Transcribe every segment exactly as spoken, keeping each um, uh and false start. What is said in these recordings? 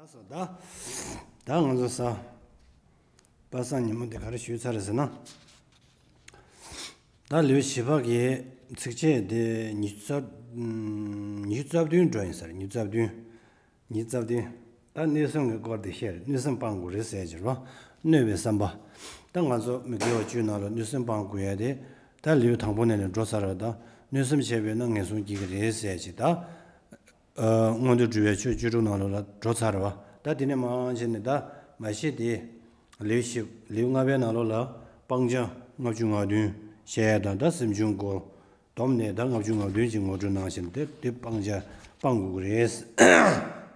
ད་ད་ང་ཚོ་གཟའ་པ་སངས་ཉིན་མོ་འདི་ག་རེ་ཞུས་ཚར་རེད་ཟེར་ན། ད་ལེའུ་བཞི་པ་གི་ཚིགས་བཅད་དེ་ཉི་ཤུ་རྩ་ཉི་ཤུ་རྩ་བདུན་འགྲོ་ཡིན་ས་རེད། ཉི་ཤུ་རྩ་བདུན། ཉི་ཤུ་རྩ་བདུན། ད་གནོད་སེམས་ཀྱི་སྐོར་དེ་བཤད་རེད། གནོད་སེམས་སྤང་དགོས་རེད་ཟེར་གྱི་རེད་བ། གནོད་པའི་བསམ་པ། ད་ང་ཚོ་མི་དགེ་བ་བཅུའི་ནང་ལ་གནོད་སེམས་སྤང་དགོས་ཡ་དེ། ད་ལེའུ་དང་པོ་ནས་ནས་འགྲོ་ཚར་བ། ད་གནོད་སེམས་བྱས་པས་ན་ངན་སོང་སྐྱེ་གི་རེད་ཟེར་གྱི་ད། ཨ། མངོན་མཐོ་སྒྲུབ་པའི་ཆོས་བཅུ་དྲུག་ནང་ལོགས་ལ་འགྲོ་ཚར་བ། ད་དེ་ནས་མར་བྱས་ནས་ད་མ་གཞི་དེ་ལེའུ་བཞི། ལེའུ་ལྔ་པའི་ནང་ལོགས་ལ་སྤང་བྱ་ལྔ་བཅུ་ང་བདུན་བཤད་ཡ་དང་། ད་སེམས་བྱུང་སྒོ་བསྡོམས་ནས་ད་ལྔ་བཅུ་ང་བདུན་ཅིག་ངོ་སྤྲོད་གནང་བཞིན་དེ་དེ་སྤང་བྱ་སྤང་དགོས་ཀྱི་རེད།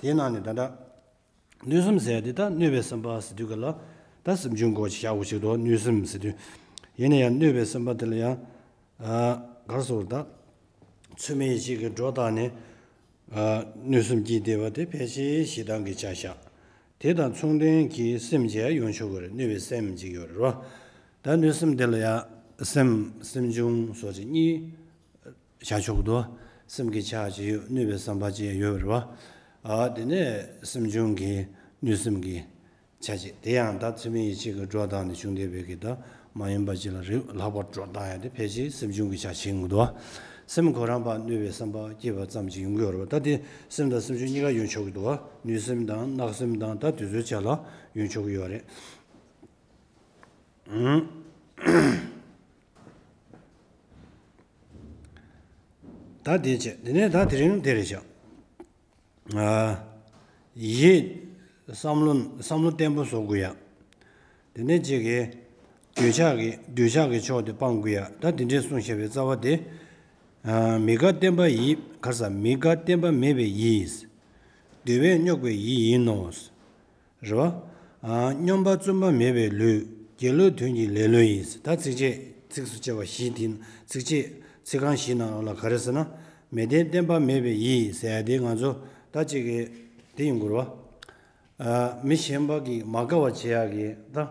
དེའི་ནང་ནས་ད་ལྟ་གནོད་སེམས་ཟེར་ཡ་དེ། ད་གནོད་པའི་བསམ་པ་ཟེར་དུས་ག་ལ་ད་སེམས་བྱུང་སྒོ་ཅིག་བཞག་དགོས་ཅིག་འདུག་གནོད་སེམས་ཟེར་དུས། ཡིན་ན་ཡང་གནོད་པའི་བསམ་པ་དེ་ལ་ཡང་། ཨ། ག་རེ་ཟེར་ད། ཚུལ་མིན་ཡིད་བྱེད་ཀྱི་སྒྲོ་བཏགས་ནས། ཨ། གནོད་སེམས་སྐྱེས་བསྡད་པ་དེ་ཕལ་ཆེར་ཞེ་སྡང་གི་ཆ་བཞག་དེ་དང་མཚུངས་ལྡན་གྱི་སེམས་ཀྱང་ཡོང་ཆོག་གི་རེད། གནོད་པའི་སེམས་ཅིག་ཡོད་རེད་བ། ད་གནོད་སེམས་དེ་ལ་ཡང་སེམས་སེམས་བྱུང་སོགས་ཀྱི་གཉིས་བཞག་ཆོག་གི་འདུག་སེམས་ཀྱི་ཆ་ཅིག་ཡོད། གནོད་པའི་བསམ་པ་ཅིག་ཡོད་རེད་བ། ཨ། དེ་ནས་སེམས་བྱུང་གི་གནོད་སེམས་ཀྱི་ཆ་ཅིག་དེ་ཡང་ད་ཚུལ་མིན་ཡིད་བྱེད་ཀྱི་སྒྲོ་བཏགས་ནས་བྱུང་བསྡད་པའི་གི་ད་མ་ཡིན་པ་ཅིག་ལ་རེད། ལྷག་པར་སྒྲོ་བཏགས་ཡ་དེ་ཕལ་ཆེར་སེམས་བྱུང་གི་ཆ་བྱེད་ཀྱི་འདུག་སེམས་ཁོ་རང་པ་གནོད་པའི་བསམ་པ་སྐྱེས་པ་ཙམ་ཅིག་ཡོང་གི་ཡོད་རེད་བ། ད་དེ་སེམས་དང་སེམས་བྱུང་གཉིས་ཀ་ཡོང་ཆོག་གི་འདུག་བ། གནོད་སེམས་དང་བརྣག་སེམས་དང་ད་དེ་ཚོའི་ཆ་ལ་ཡོང་ཆོག་གི་ཡོད་རེད། ཨང་། ད་དེ་བྱས། དེ་ནས་ད་དེ་རིང་དེ་རེད་བཞག་ཨ། ཡིད། བསམ་བློ། བསམ་བློ་བརྟན་པོ་བཟོ་དགོས་ཡ། དེ་ནས་གཅིག་གིས་འདོད་ཆགས་ཀྱི་འདོད་ཆགས་ཀྱི་ཕྱོགས་དེ་སྤང་དགོས་ཡ། ད་དེ་འདྲས་གསུངས་བཞག་པའི་རྩ་བ་དེ། ཨ། མི་དགའ་བརྟན་པ་ཡིད། ག་རེ་ཟ། མི་དགའ་བརྟན་པ་མེད་པའི་ཡིད། འདོད་པས་སྙོགས་པའི་ཡིད་ཡིན་ནོ། རེད་བ། ཨ། སྙོམས་པར་བརྩོན་པ་མེད་པའི་ལུས། སྒྱིད་ལུག་དོན་གྱི་ལེ་ལོ་ཡིས། ད་ཚིགས་བཅད། ཚིགས་སུ་བཅད་པ་བཞི་དེ། ཚིགས་བཅད། ཚིག་རྐང་བཞི་ནང་ལ་ག་རེ་ཟེར་ན། མི་ལྡན་བརྟན་པ་མེད་པའི་ཡིད་ཟེར་ཡ་དེ་ང་ཚོ་ད་ཅིག་གི་དེ་ཡིན་དགོས་རེད་བ། ཨ། མི་གཞན་པ་གིས་མ་དགའ་བ་བྱེད་ཡ་གི་ད།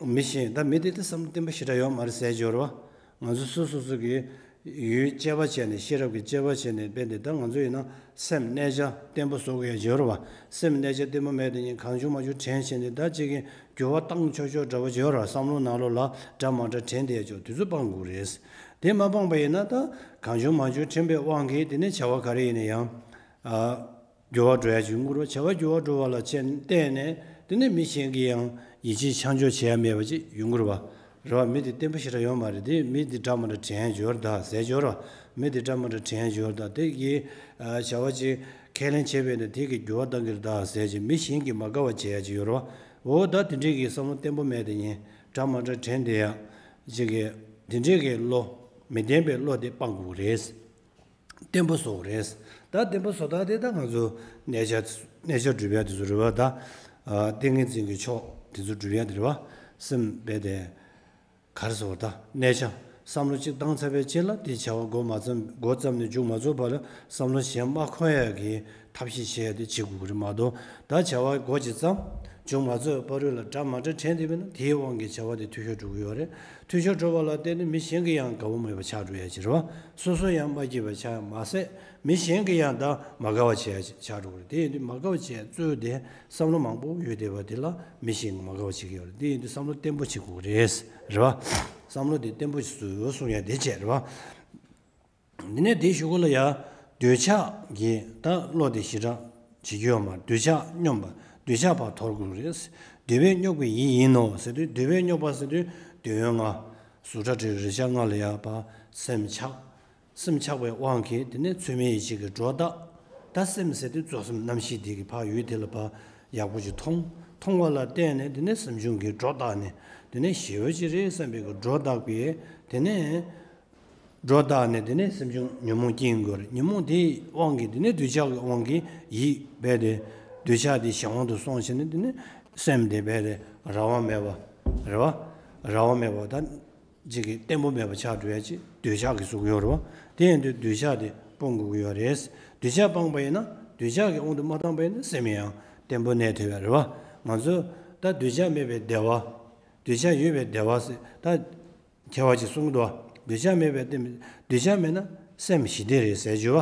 མི་གཞན་ད་མི་དེ་དེ་བསམ་བློ་བརྟན་པོ་ཞེ་དྲག་ཡོད་མ་རེད་ཟེར་གྱི་ཡོད་རེད་བ། ང་ཚོ་སོ་སོ་སོ་གི་ཡུལ་དཔྱད་པ་བྱས་ནས། ཤེས་རབ་ཀྱི་དཔྱད་པ་བྱས་ནས་དཔེ་འདི་ལྟར་ང་ཚོ་ཡིན་ན་སེམས་གནས་ཆ་བརྟན་པོ་བཟོ་དགོས་ཡ་ཡོད་རེད་བ། སེམས་གནས་ཆ་བརྟན་པོ་མེད་དེ་ཉིད་གང་བྱུང་མང་བྱུང་དྲན་བྱས་ནས་ད་ཅིག་གི་འགྱུར་བ་བཏང་ཆོག་ཆོག་འདྲ་བོ་ཡོད་རེད་བ། བསམ་བློ་ནང་ལོགས་ལ་འདྲ་མ་འདྲ་དྲན་བསྡད་ཆོག་དེ་ཚོ་སྤང་དགོས་རེད། དེ་མ་སྤངས་པ་ཡིན་ན་ད་གང་བྱུང་མང་བྱུང་དྲན་པའི་དབང་གིས་དེ་ནས་བྱ་བ་ག་རེ་ཡིན་ན་ཡང་། ཨ། འགྱུར་བ་འགྲོ་ཡ་ཅིག་ཡོང་གི་རེད། བྱ་བ་འགྱུར་བ་འགྲོ་བ་ལ་བརྟེན་ནས་དེ་ནས་མི་གཞན་གྱིས་ཡང་ཡིད་ཆེས་ཆ་འཇོག་བྱེད་ཡ་མེད་པ་ཅིག་ཡོང་གི་རེད་བ། རེད་བ། མི་དེ་བརྟན་པོ་ཞེ་དྲག་ཡོད་མ་རེད། དེ་མི་དེ་འདྲ་མ་འདྲ་དྲན་ཡ་ཅིག་ཡོད་རེད་ད་ཟེར་གྱི་ཡོད་རེད་བ། མི་དེ་འདྲ་མ་འདྲ་དྲན་ཡ་ཅིག་ཡོད་རེད་ད། དེ་གིས་བྱ་བ་ཅིག་ཁས་ལེན་བྱས་པས་ན་དེ་གིས་འགྱུར་བ་གཏང་གི་རེད་ད་ཟེར་གྱི། མི་གཞན་གྱིས་མ་དགའ་བ་བྱེད་ཡ་ཅིག་ཡོད་རེད་བ། འོ་ད་དེ་འདྲས་ཀྱི་བསམ་བློ་བརྟན་པོ་མེད་དེ་ཉིད་འདྲ་མ་འདྲ་དྲན་བསྡད་ཡ་ཅིག་གིས་དེ་འདྲས་ཀྱི་བློ། མི་བརྟན་པའི་བློ་དེ་སྤང་དགོས་རེད། བརྟན་པོ་བཟོ་དགོས་རེད། ད་བརྟན་པོ་བཟོ་སྟངས་དེ་ད་ང་ཚོ་གནས་ཆ་གནས་ཆ་སྒྲུབ་ཡ་དེ་ཚོ་རེད་བ། ད་ཨ་ཏིང་ངེ་འཛིན་གྱི་ཕྱོགས་དེ་ཚོ་སྒྲུབ་ཡ་དེ་རེད་བ། སེམས་རྦད་དེ་ག་རེ་ཟེར་བ། ད་གནས་ཆ་བསམ་བློ་གཅིག་བཏང་ཚར་བའི་རྗེས་ལ་དེ་བྱ་བ་འགོ་མ་བརྩམས། འགོ་བརྩམས་ནས་མཇུག་མ་རྫོགས་བར་ལ་བསམ་བློ་གཞན་མ་འཁོར་ཡ་གི་ཐབས་ཤེས་བྱེད་ཡ་དེ་བྱེད་དགོས་ཀྱི་རེད་མ་གཏོགས། ད་བྱ་བ་འགོ་ཅིག་བརྩམས། མཇུག་མ་རྫོགས་བར་ལ་འདྲ་མ་འདྲ་དྲན་བསྡད་པ་ཡིན་ན་དེའི་དབང་གིས་བྱ་བ་དེ་འཐུས་ཤོར་འགྲོ་གི་ཡོད་རེད། འཐུས་ཤོར་འགྲོ་བ་ལ་བརྟེན་ནས་མི་གཞན་གྱིས་ཡང་དགའ་བོ་མེད་པ་ཆགས་འགྲོ་ཡ་ཅིག་རེད་བ། སོ་སོ་ཡང་མ་སྐྱིད་པ་ཆགས་ཡ་མ་ཟད། མི་གཞན་གྱིས་ཡང་ད་མ་དགའ་བ་བྱེད་ཡ་ཅིག་ཆགས་འགྲོ་གི་རེད། དེ་ཡིན་དུས་མ་དགའ་བ་བྱེད་ཡ་གཙོ་བོ་དེ་བསམ་བློ་མང་པོ་ཡོད་བསྡད་པ་དེ་ལ་མི་གཞན་གྱིས་མ་དགའ་བ་བྱེད་ཀྱི་ཡོད་རེད། དེ་ཡིན་དུས་བསམ་བློ་བརྟན་པོ་བྱེད་དགོས་ཀྱི་རེད། རེད་བ། བསམ་བློ་དེ་བརྟན་པོ་བཟོ་གསུང་ཡ་དེ་བྱས་རེད་བ། འདི་ནས་དེའི་གཞུག་གུ་ལ་ཡ། འདོད་ཆགས་ཀྱི་ད་བློ་དེ་ཞེ་དྲག་བྱེད་རྒྱུ་ཡོད་མ་རེད། འདོད་ཆགས་སྙོམས་པ། འདོད་ཆགས་ཕར་དོར་དགོས་རེད། འདོད་པས་སྙོགས་པའི་ཡིད་ཡིན་ནོ་ཟེར་དུས། འདོད་པས་སྙོགས་པ་ཟེར་དུས་འདོད་ཡོན་ལྔ། གཟུགས་སྒྲ་དྲི་རེག་བྱ་ལྔ་ལ་ཡ་ཕར་སེམས་ཆགས། སེམས་ཆགས་པའི་དབང་གིས་དེ་ནས་ཚུལ་མིན་ཡིད་བྱེད་ཀྱི་སྒྲོ་བཏགས། ད་སེམས་ཟེར་དུས་གཙོ་སེམས་རྣམ་ཤེས་དེ་གིས་ཕར་ཡུལ་དེ་ལ་ཕར་ཡག་པོ་ཞིག་མཐོང་། མཐོང་བ་ལ་བརྟེན་ནས་དེ་ནས་སེམས་བྱུང་གི་སྒྲོ་བཏགས་ནས་དེ་ནས་ཞེ་པོ་ཅིག་རེད་བསམ་པའི་གི་སྒྲོ་བཏགས་པས་དེ་ནས། སྒྲོ་བཏགས་ནས་དེ་ནས་སེམས་བྱུང་ཉོན་མོངས་སྐྱེ་ཡོང་གི་ཡོད་རེད། ཉོན་མོངས་དེའི་དབང་གིས་དེ་ནས་འདོད་ཆགས་ཀྱི་དབང་གིས་ཡིད་རྦད་དེ་འདོད་ཆགས་དེ་གཞན་དབང་དུ་སོང་བྱས་ནས་དེ་ནས་སེམས་དེ་རྦད་དེ་རང་དབང་མེད་པ་རེད་བ། རང་དབང་མེད་པ་ད་ཅིག་གི་བརྟན་པོ་མེད་པ་ཆགས་འགྲོ་ཡ་ཅིག་འདོད་ཆགས་ཀྱིས་བཟོ་གི་ཡོད་རེད་བ། དེ་ཡིན་དུས་འདོད་ཆགས་དེ་སྤོང་དགོས་ཀྱི་ཡོད་རེད། འདོད་ཆགས་སྤངས་པ་ཡིན་ན། འདོད་ཆགས་ཀྱི་དབང་དུ་མ་བཏང་པ་ཡིན་ན་སེམས་ཡང་བརྟན་པོ་གནས་ཐུབ་ཡ་རེད་བ། ང་ཚོ་ད་འདོད་ཆགས་མེད་པའི་བདེ་བ། འདོད་ཆགས་ཡོད་པའི་བདེ་བ་ཟེར་ད། མཁས་པ་ཅིག་གསུང་གི་འདུག་བ། འདོད་ཆགས་མེད་པའི་སྟེང་། འདོད་ཆགས་མེད་ན་སེམས་ཞི་བདེ་རེད་ཟེར་གྱི་བ།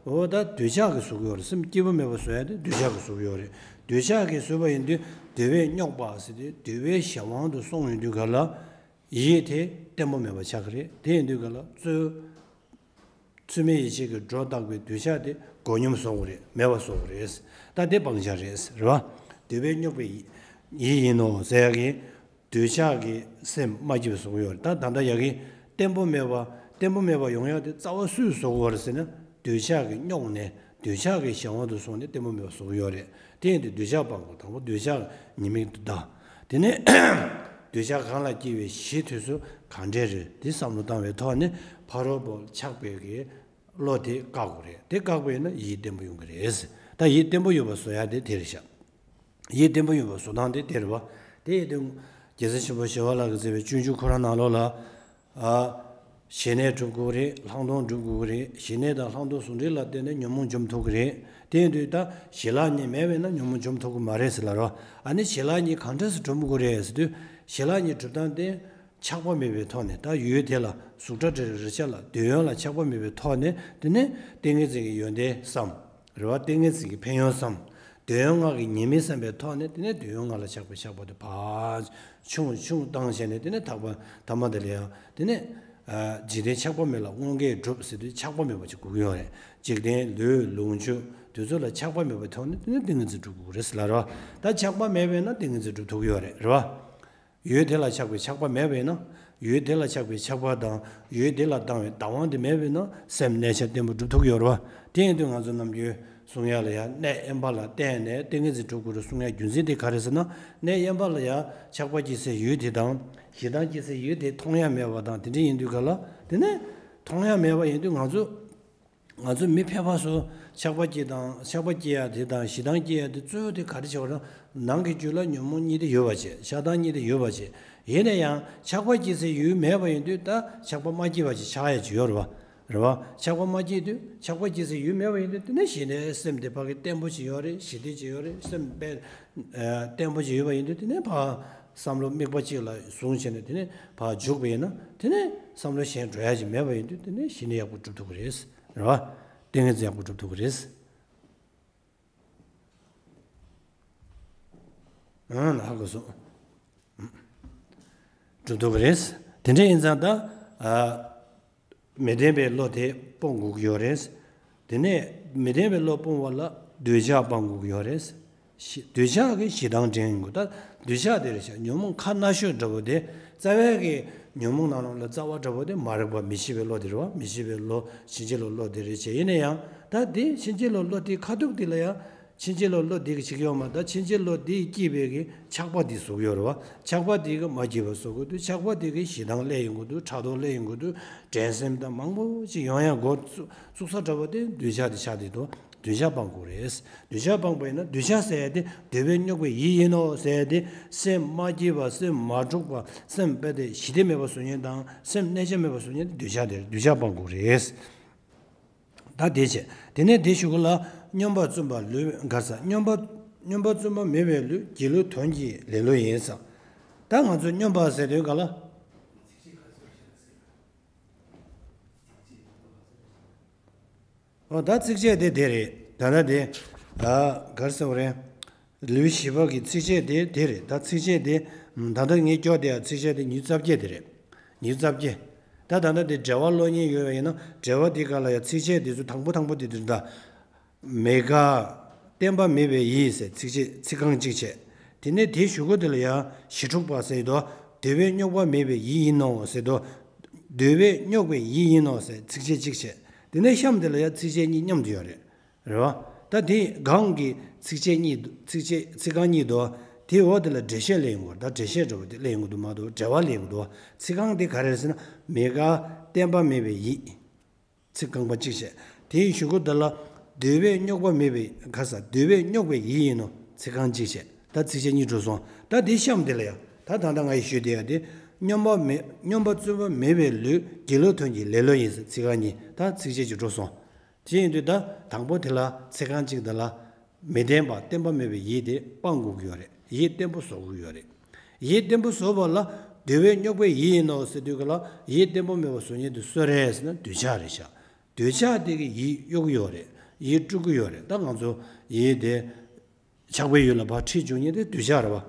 འོ་ད་འདོད་ཆགས་ཀྱིས་བཟོ་གི་ཡོད་རེད། སེམས་སྐྱིད་པོ་མེད་པ་བཟོ་ཡ་དེ་འདོད་ཆགས་ཀྱིས་བཟོ་གི་ཡོད་རེད། འདོད་ཆགས་ཀྱིས་བཟོས་པ་ཡིན་དུས་འདོད་པས་རྙོག་པ་ཟེར་དུས་འདོད་པའི་གཞན་དབང་དུ་སོང་ཡོང་དུས་ག་ལ་ཡིད་དེ་བརྟན་པོ་མེད་པ་ཆགས་ཀྱི་རེད། དེ་ཡིན་དུས་ག་ལ་རྩོལ་ཚུལ་མིན་ཡིད་བྱེད་ཀྱིས་སྒྲོ་བཏགས་པའི་འདོད་ཆགས་དེ་མགོ་སྙོམས་བཟོ་དགོས་རེད། མེད་པ་བཟོ་དགོས་རེད། ད་དེ་སྤང་བྱ་རེད། རེད་བ། འདོད་པས་རྙོག་པའི་ཡིད་ཡིན་ནོ་ཟེར་ཡ་གི་འདོད་ཆགས་ཀྱི་སེམས་མ་སྐྱིད་པ་བཟོ་གི་ཡོད་རེད། ད་ད་ལྟ་ཡ་གི་བརྟན་པོ་མེད་པ་བརྟན་པོ་མེད་པ་ཡོང་ཡ་དེ་རྩ་བ་སུས་བཟོ་གི་ཡོད་རེད་ཟེར་ན་འདོད་ཆགས་ཀྱིས་རྙོག་ནས་འདོད་ཆགས་ཀྱི་གཞན་དབང་དུ་སོང་ནས་བརྟན་པོ་མེད་པ་བཟོ་གི་ཡོད་རེད། དེ་ཡིན་དུས་འདོད་ཆགས་སྤང་དགོས། དང་པོ་འདོད་ཆགས་ཉེས་དམིགས་དེ་ད། དེ་ནས་འདོད་ཆགས་གང་ལ་སྐྱེས་པའི་གཞི་དེ་ཚོ་གང་འདྲས་རེད་དེ་བསམ་བློ་བཏང་བའི་ཐོག་ནས་ཕ་རོལ་པོ་ཆགས་པའི་གི་བློ་དེ་བཀག་དགོས་རེད། དེ་བཀག་པ་ཡིན་ན་ཡིད་བརྟན་པོ་ཡོང་གི་རེད། ད་ཡིད་བརྟན་པོ་ཡོད་པ་བཟོ་ཡ་དེ་དེ་རེད་ཤག་ཡིད་བརྟན་པོ་ཡོད་པ་བཟོ་སྟངས་དེ་དེ་རེད་བ། དེ་ཡིན་དུས་རྒྱལ་སྲས་ཆེན་པོ་ཞི་བ་ལྷ་གིས་མཛད་པའི་སྤྱོད་འཇུག་ཁོ་རང་ནང་ལོགས་ལ། ཨ། ཞི་གནས་སྒྲུབ་དགོས་རེད། ལྷག་མཐོང་སྒྲུབ་དགོས་རེད། ཞི་གནས་དང་ལྷག་མཐོང་ཟུང་འབྲེལ་ལ་བརྟེན་ནས་ཉོན་མོངས་འཇོམས་ཐུབ་ཀྱི་རེད། དེ་ཡིན་དུས་ད་ཞི་ལྷག་གཉིས་མེད་པས་ན་ཉོན་མོངས་འཇོམས་ཐུབ་ཀྱི་མ་རེད་ཟེར་ལབ་རོགས། ཨ་ནི་ཞི་ལྷག་གཉིས་གང་འདྲས་སེ་སྒྲུབ་དགོས་རེད་ཟེར་དུས་ཞི་ལྷག་གཉིས་སྒྲུབ་སྟངས་དེ། ཆགས་པ་མེད་པའི་ཐོག་ནས་ད་ཡུལ་དེ་ལ་གཟུགས་སྒྲ་དྲི་རོ་རེག་བྱ་ལ་འདོད་ཡོན་ལ་ཆགས་པ་མེད་པའི་ཐོག་ནས་དེ་ནས་ཏིང་ངེ་འཛིན་གྱི་ཡོན་ཏན་བསམ། རེད་བ། ཏིང་ངེ་འཛིན་གྱི་ཕན་ཡོན་བསམ། འདོད་ཡོན་ལྔ་གི་ཉེས་དམིགས་བསམ་པའི་ཐོག་ནས་དེ་ནས་འདོད་ཡོན་ལྔ་ལ་ཆགས་པའི་ཆགས་པ་དེ་ཕར་ཆུང་ཆུང་བཏང་བྱས་ནས་དེ་ནས་ཐར་པ་ཐ་མ་དེ་ལ་ཡང་དེ་ནས་འཇིག་རྟེན་ཆགས་པ་མེད་ལ་དངོས་འགལ་སྒྲུབ་ཟེར་དུས་ཆགས་པ་མེད་པ་ཅིག་དགོས་ཀྱི་ཡོད་རེད། འཇིག་རྟེན་ལུས་ལོངས་སྤྱོད་དེ་ཚོ་ལ་ཆགས་པ་མེད་པའི་ཐོག་ནས་དེ་ནས་ཏིང་ངེ་འཛིན་སྒྲུབ་དགོས་ཀྱི་རེད་ཟེར་ལབ་རེད་བ། ད་ཆགས་པ་མེད་པས་ན་ཏིང་ངེ་འཛིན་སྒྲུབ་ཐུབ་ཀྱི་ཡོད་རེད། རེད་བ། ཡུལ་དེ་ལ་ཆགས་པའི་ཆགས་པ་མེད་པས་ན། ཡུལ་དེ་ལ་ཆགས་པའི་ཆགས་པ་དང་ཡུལ་དེ་ལ་ལྡང་བའི་ལྡང་བ་དེ་མེད་པས་ན་སེམས་གནས་ཆ་བརྟན་པོ་སྒྲུབ་ཐུབ་ཀྱི་ཡོད་རེད་བ། དེ་ཡིན་དུས་ང་ཚོ་ནམ་རྒྱུན་གསུང་ཡ་ལ་ཡང་གནས་དབེན་པ་ལ་བརྟེན་ནས་ཏིང་ངེ་འཛིན་སྒྲུབ་དགོས་རེད་གསུང་ཡ་རྒྱུ་མཚན་དེ་ག་རེ་ཟེར་ན། གནས་དབེན་པ་ལ་ཡང་ཆགས་པ་སྐྱེ་སའི་ཡུལ་དེ་དང་ཞེ་སྡང་སྐྱེ་སའི་ཡུལ་དེ་མཐོང་ཡ་མེད་པ་དང་དེ་འདྲ་ཡིན་དུས་ག་ལ་དེ་ནས་མཐོང་ཡ་མེད་པ་ཡིན་དུས་ང་ཚོ། ང་ཚོ་མི་ཕལ་པ་ཚོ་ཆགས་པ་སྐྱེ་དང་ཆགས་པ་སྐྱེ་ཡ་དེ་དང་ཞེ་སྡང་སྐྱེ་ཡ་དེ་གཙོ་བོ་དེ་ག་རེ་བྱེད་པ་རེད། ནང་གི་རྒྱུད་ལ་ཉོན་མོངས་གཉིས་དེ་ཡོད་པ་བྱས། ཆགས་སྡང་གཉིས་དེ་ཡོད་པ་བྱས། ཡིན་ན་ཡང་ཆགས་པ་སྐྱེ་སའི་ཡུལ་མེད་པ་ཡིན་དུས་ད་ཆགས་པ་མ་སྐྱེས་པ་ཅིག་ཆགས་ཡ་ཅིག་ཡོད་རེད་བ། རེད་བ། ཆགས་པ་མ་སྐྱེས་དུས་ཆགས་པ་སྐྱེ་སའི་ཡུལ་མེད་པ་ཡིན་དུས་དེ་ནས་ཞི་བདེ་སེམས་དེ་ཕ་གི་བརྟན་པོ་ཅིག་ཡོད་རེད། ཞི་བདེ་ཅིག་ཡོད་རེད། སེམས་དཔེ་བརྟན་པོ་ཅིག་ཡོད་པ་ཡིན་དུས་དེ་ནས་ཕ་བསམ་བློ་དམིགས་པ་གཅིག་ལ་བཟུང་བྱས་ནས་དེ་ནས་ཕར་འཇུག་པ་ཡིན་ན་དེ་ནས་བསམ་བློ་གཞན་འགྲོ་ཡ་ཅིག་མེད་པ་ཡིན་དུས་དེ་ནས་ཞི་གནས་ཡག་པོ་སྒྲུབ་ཐུབ་ཀྱི་རེད། རེད་བ། ཏིང་ངེ་འཛིན་ཡག་པོ་སྒྲུབ་ཐུབ་ཀྱི་རེད། ཨང་ལ་ཧ་གོ་སོང་། སྒྲུབ་ཐུབ་ཀྱི་རེད། དེ་འདྲ་ཡིན་ཙང་ད། ཨ། མི་བདེན་པའི་བློ་དེ་སྤོང་དགོས་ཀྱི་ཡོད་རེད། དེ་ནས་མི་བདེན་པའི་བློ་སྤོང་བ་ལ་འདོད་ཆགས་སྤང་དགོས་ཀྱི་ཡོད་རེད། ཞི་འདོད་ཆགས་ཀྱིས་ཞེ་སྡང་འདྲེན་དགོས། ད་འདོད་ཆགས་དེ་རེད་ཤག་ཉོན་མོངས་ཁག་སྣ་ཤོས་འདྲ་པོ་དེ་རྩ་བའི་གི་ཉོན་མོངས་ནང་ལོགས་ལ་རྩ་བ་འདྲ་པོ་དེ་མ་རིག་པ་མི་ཤེས་པའི་བློ་དེ་རེད་བ། མི་ཤེས་པའི་བློ་ཕྱིན་ཅི་ལོག་བློ་དེ་རེད་བྱས། ཡིན་ན་ཡང་ད་དེ་ཕྱིན་ཅི་ལོག་བློ་དེ་ཁ་ཐུག་དེ་ལ་ཡང་། ཕྱིན་ཅི་ལོག་བློ་འདི་གིས་བྱེད་ཀྱི་ཡོད་མ་རེད། ད་ཕྱིན་ཅི་ལོག་འདི་ཡིས་བསྐྱེད་པའི་གི་ཆགས་པ་འདི་བཟོ་གི་ཡོད་རེད་བ། ཆགས་པ་འདི་གིས་མ་སྐྱིད་པ་བཟོ་གི་འདུག་ཆགས་པ་འདི་གིས་ཞེ་སྡང་སླེབས་ཡོང་གི་འདུག་ཕྲག་དོག་སླེབས་ཡོང་གི་འདུག་འགྲན་སེམས་དང་མང་པོ་ཅིག་ཡོང་ཡ་འགོ་བཙུགས་ས་འདྲ་པོ་དེ་འདོད་ཆགས་དེ་ཆགས་བསྡད་འདུག་འདོད་ཆགས་སྤང་དགོས་རེད། འདོད་ཆགས་སྤངས་པ་ཡིན་ན་འདོད་ཆགས་ཟེར་ཡ་དེ་འདོད་པས་རྙོག་པའི་ཡིད་ཡིན་ནོ་ཟེར་ཡ་དེ་སེམས་མ་སྐྱིད་པ། སེམས་མ་འཁྲུགས་པ། སེམས་རྦད་དེ་ཞི་བདེ་མེད་པ་བཟོ་མཁན་དང་སེམས་གནས་ཆ་མེད་པ་བཟོ་མཁན་དེ་འདོད་ཆགས་དེ་རེད། འདོད་ཆགས་སྤང་དགོས་རེད། ད་དེ་བྱས། དེ་ནས་དེ་གཞུག་གུ་ལ་སྙོམས་པར་བརྩོན་པ་ལུས་ག་ས། སྙོམས་པ་སྙོམས་པར་བརྩོན་པ་མེད་པའི་ལུས་དགེ་ལུགས་དོན་གྱི་ལེ་ལོ་ཡིན་ས། ད་ང་ཚོ་སྙོམས་པ་ཟེར་དུས་ག་ལ། ཨོ་ད་ཚིགས་བཅད་དེ་དེ་རེད། ད་ལྟ་དེ་ཨ་ག་རེ་ཟེར་བ་རེད། ལེའུ་བཞི་པ་གི་ཚིགས་བཅད་དེ་དེ་རེད། ད་ཚིགས་བཅད་དེ་ད་ལྟ་ངས་སྐྱོར་དེ་ཡང་ཚིགས་བཅད་དེ་ཉི་ཤུ་རྩ་བརྒྱད་དེ་རེད། ཉི་ཤུ་རྩ་བརྒྱད། ད་ད་ལྟ་དེ་འགྲེལ་པ་ཀློག་མཁན་ཡོད་པ་ཡིན་ན་འགྲེལ་པ་དེ་ག་ལ་ཡང་ཚིགས་བཅད་དེ་ཚོ་དང་པོ་དང་པོ་དེ་དེ་ད། མེད་དགག་བརྟན་པ་མེད་པའི་ཡིད་ཟེར་ཚིགས་བཅད་ཚིག་རྐང་གཅིག་བྱས། དེ་ནས་དེའི་གཞུག་གུ་དེ་ལ་ཡང་ཞི་འཁྲུགས་པ་ཟེར་དོ། འདོད་པས་རྙོག་པ་མེད་པའི་ཡིད་ཡིན་ནོ་ཟེར་དོ། འདོད་པས་རྙོག་པའི་ཡིད་ཡིན་ནོ་ཟེར་ཚིགས་བཅད་གཅིག་བྱས། དེ་ནས་གཤམ་དེ་ལ་ཡང་ཚིགས་བཅད་གཉིས་མཉམ་དུ་ཡོད་རེད། རེད་བ། ད་དེ་སྒང་གི་ཚིགས་བཅད་གཉིས་ཚིགས་བཅད་ཚིག་རྐང་གཉིས་དོ། དེའི་འོག་དེ་ལ་འགྲེལ་བཤད་སླེབས་ཡོང་གི་རེད། ད་འགྲེལ་བཤད་འདྲ་པོ་དེ་སླེབས་ཡོང་གི་འདུག་མ་གཏོགས་འགྲེལ་པ་སླེབས་ཡོང་གི་འདུག་བ། ཚིག་རྐང་དེ་ག་རེ་རེད་ཟེར་ན། མེད་དགག་བརྟན་པ་མེད་པའི་ཡིད། ཚིག་རྐང་པ་གཅིག་བྱས། དེའི་གཞུག་གུ་དེ་ལ་འདོད་པས་རྙོག་པ་མེད་པའི་ག་ས་འདོད་པས་རྙོག་པའི་ཡིད་ཡིན་ནོ། ཚིག་རྐང་གཅིག་བྱས། ད་ཚིགས་བཅད་གཉིས་འགྲོ་སོང་། ད་དེ་གཤམ་དེ་ལ་ཡང་ད་ད་ལྟ་ང་ཡིས་ཞུས་དེ་ཡང་དེ་སྙོམས་པ་མེད་སྙོམས་པར་བརྩོན་པ་མེད་པའི་ལུས་དགེ་ལུགས་དོན་གྱི་ལེ་ལོ་ཡིན་ཟེར་ཚིག་རྐང་གཉིས་ད་ཚིགས་བཅད་གཅིག་འགྲོ་སོང་། དེ་ཡིན་དུས་ད་དང་པོ་དེ་ལ་ཚིག་རྐང་གཅིག་དེ་ལ་མི་བདེན་པ་བརྟན་པ་མེད་པའི་ཡིད་དེ་སྤང་དགོས་ཀྱི་ཡོད་རེད། ཡིད་བརྟན་པོ་བཟོ་དགོས་ཀྱི་ཡོད་རེད། ཡིད་བརྟན་པོ་བཟོ་བ་ལ་འདོད་པས་རྙོག་པའི་ཡིད་ཡིན་ནོ་ཟེར་དུས་ག་ལ་ཡིད་བརྟན་པོ་མེད་པ་བཟོ་མཁན་དེ་སུ་རེད་ཟེར་ན་འདོད་ཆགས་རེད་ཤག་འདོད་ཆགས་དེ་གིས་ཡིད་གཡོ་གི་ཡོད་རེད། ཡིད་དཀྲུག་གི་ཡོད་རེད། ད་ང་ཚོ་ཡིད་དེ་ཆགས་པའི་ཡུལ་ལ་ཕར་ཁྲིད་བཅུག་མཁན་དེ་འདོད་ཆགས་རེད་བ།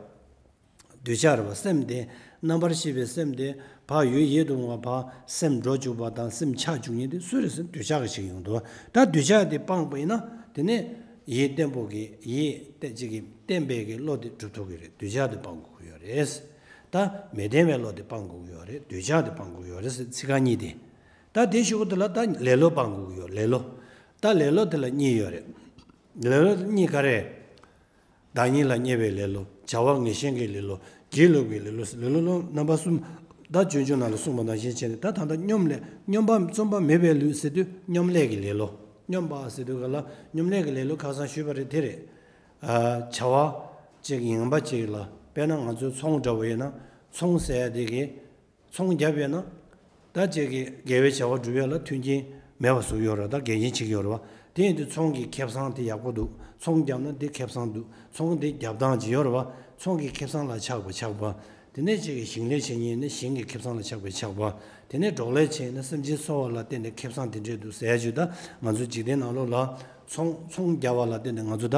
འདོད་ཆགས་རེད་བ། སེམས་དེ་རྣམ་པར་ཤེས་པའི་སེམས་དེ་ཕར་ཡུལ་ཡིད་དུ་འོང་བ་ཕར་སེམས་འགྲོ་བཅུག་པ་དང་སེམས་ཆགས་བཅུག་མཁན་དེ་སུ་རེད་ཟེར་ན་འདོད་ཆགས་ཀྱི་ཞིག་ཡོང་འདུག་ད་འདོད་ཆགས་དེ་སྤངས་པ་ཡིན་ན་དེ་ནས་ཡིད་བརྟན་པོ་གི་ཡིད་བརྟན་གཅིག་གི་བརྟན་པའི་གི་བློ་དེ་སྒྲུབ་ཐུབ་ཀྱི་རེད། འདོད་ཆགས་དེ་སྤང་དགོས་ཀྱི་ཡོད་རེད། ད་མི་བརྟན་པའི་བློ་དེ་སྤང་དགོས་ཀྱི་ཡོད་རེད། འདོད་ཆགས་དེ་སྤང་དགོས་ཀྱི་ཡོད་རེད་ཟེར་ཚིག་རྐང་གཉིས་དེ། ད་དེ་ཞུ་གི་འདུག་ལ། ད་ལེ་ལོ་སྤང་དགོས་ཀྱི་ཡོད། ལེ་ལོ། ད་ལེ་ལོ་དེ་ལ་གཉིས་ཡོད་རེད། ལེ་ལོ་གཉིས་ག་རེ། བདག་ཉིད་ལ་བརྙས་པའི་ལེ་ལོ། བྱ་བ་ངན་ཞེན་གྱི་ལེ་ལོ། སྒྱིད་ལུག་པའི་ལེ་ལོ། ལེ་ལོ་ལོ་རྣམ་པ་གསུམ། ད་སྤྱོད་འཇུག་ནང་ལ་གསུངས་པ་ནང་བཞིན་བྱས་ནས། ད་ད་ལྟ་སྙོམས་ལས་སྙོམས་པ་བརྩོན་པ་མེད་པའི་ལུས་ཟེར་དུས་སྙོམས་ལས་ཀྱི་ལེ་ལོ། སྙོམས་པ་ཟེར་དུས་ག་ལ་སྙོམས་ལས་ཀྱི་ལེ་ལོ་ཁ་སང་ཞུས་པ་རེད། དེ་རེད། ཨ། བྱ་བ་ཅིག་ངན་པ་ཅིག་ལ། དཔེར་ན་ང་ཚོའི་ཚོང་འདྲ་བོ་ཡིན་ན། ཚོང་ཟེར་ཡ་དེ་གི་ཚོང་བརྒྱབ་ཡོད་ན། ད་ཅིག་གི་དགེ་བའི་བྱ་བ་སྒྲུབ་ཡ་ལ་མཐུན་རྐྱེན་མེད་པ་བཟོ་གི་ཡོད་རེད། ད་འགལ་རྐྱེན་བྱེད་ཀྱི་ཡོད་རེད་བ། དེ་ཡིན་དུས་ཚོང་གི་ཁེ་བཟང་དེ་ཡག་པོ་འདུག་ཚོང་བརྒྱབ་ན་དེ་ཁེ་བཟང་འདུག་ཚོང་དེ་རྒྱབ་སྟངས་ཅིག་ཡོད་རེད་བ། ཚོང་གི་ཁེ་བཟང་ལ་ཆགས་པ་ཆགས་པ། དེ་ནས་ཅིག་གི་ཞིང་ལས་བྱེད་མཁན་ནི་ཞིང་གི་ཁེ་བཟང་ལ་ཆགས་པའི་ཆགས་པ། དེ་ནས་འབྲོག་ལས་བྱས་ན་སེམས་ཅན་གསོ་བ་ལ་བརྟེན་ནས་ཁེ་བཟང་དེ་འདྲས་འདུག་ཟེར་ཡ་ཅིག་ད་ང་ཚོ་འཇིག་རྟེན་ནང་ལོགས་ལ་ཚོང་ཚོང་རྒྱག་པ་ལ་བརྟེན་ནས་ང་ཚོ་ད་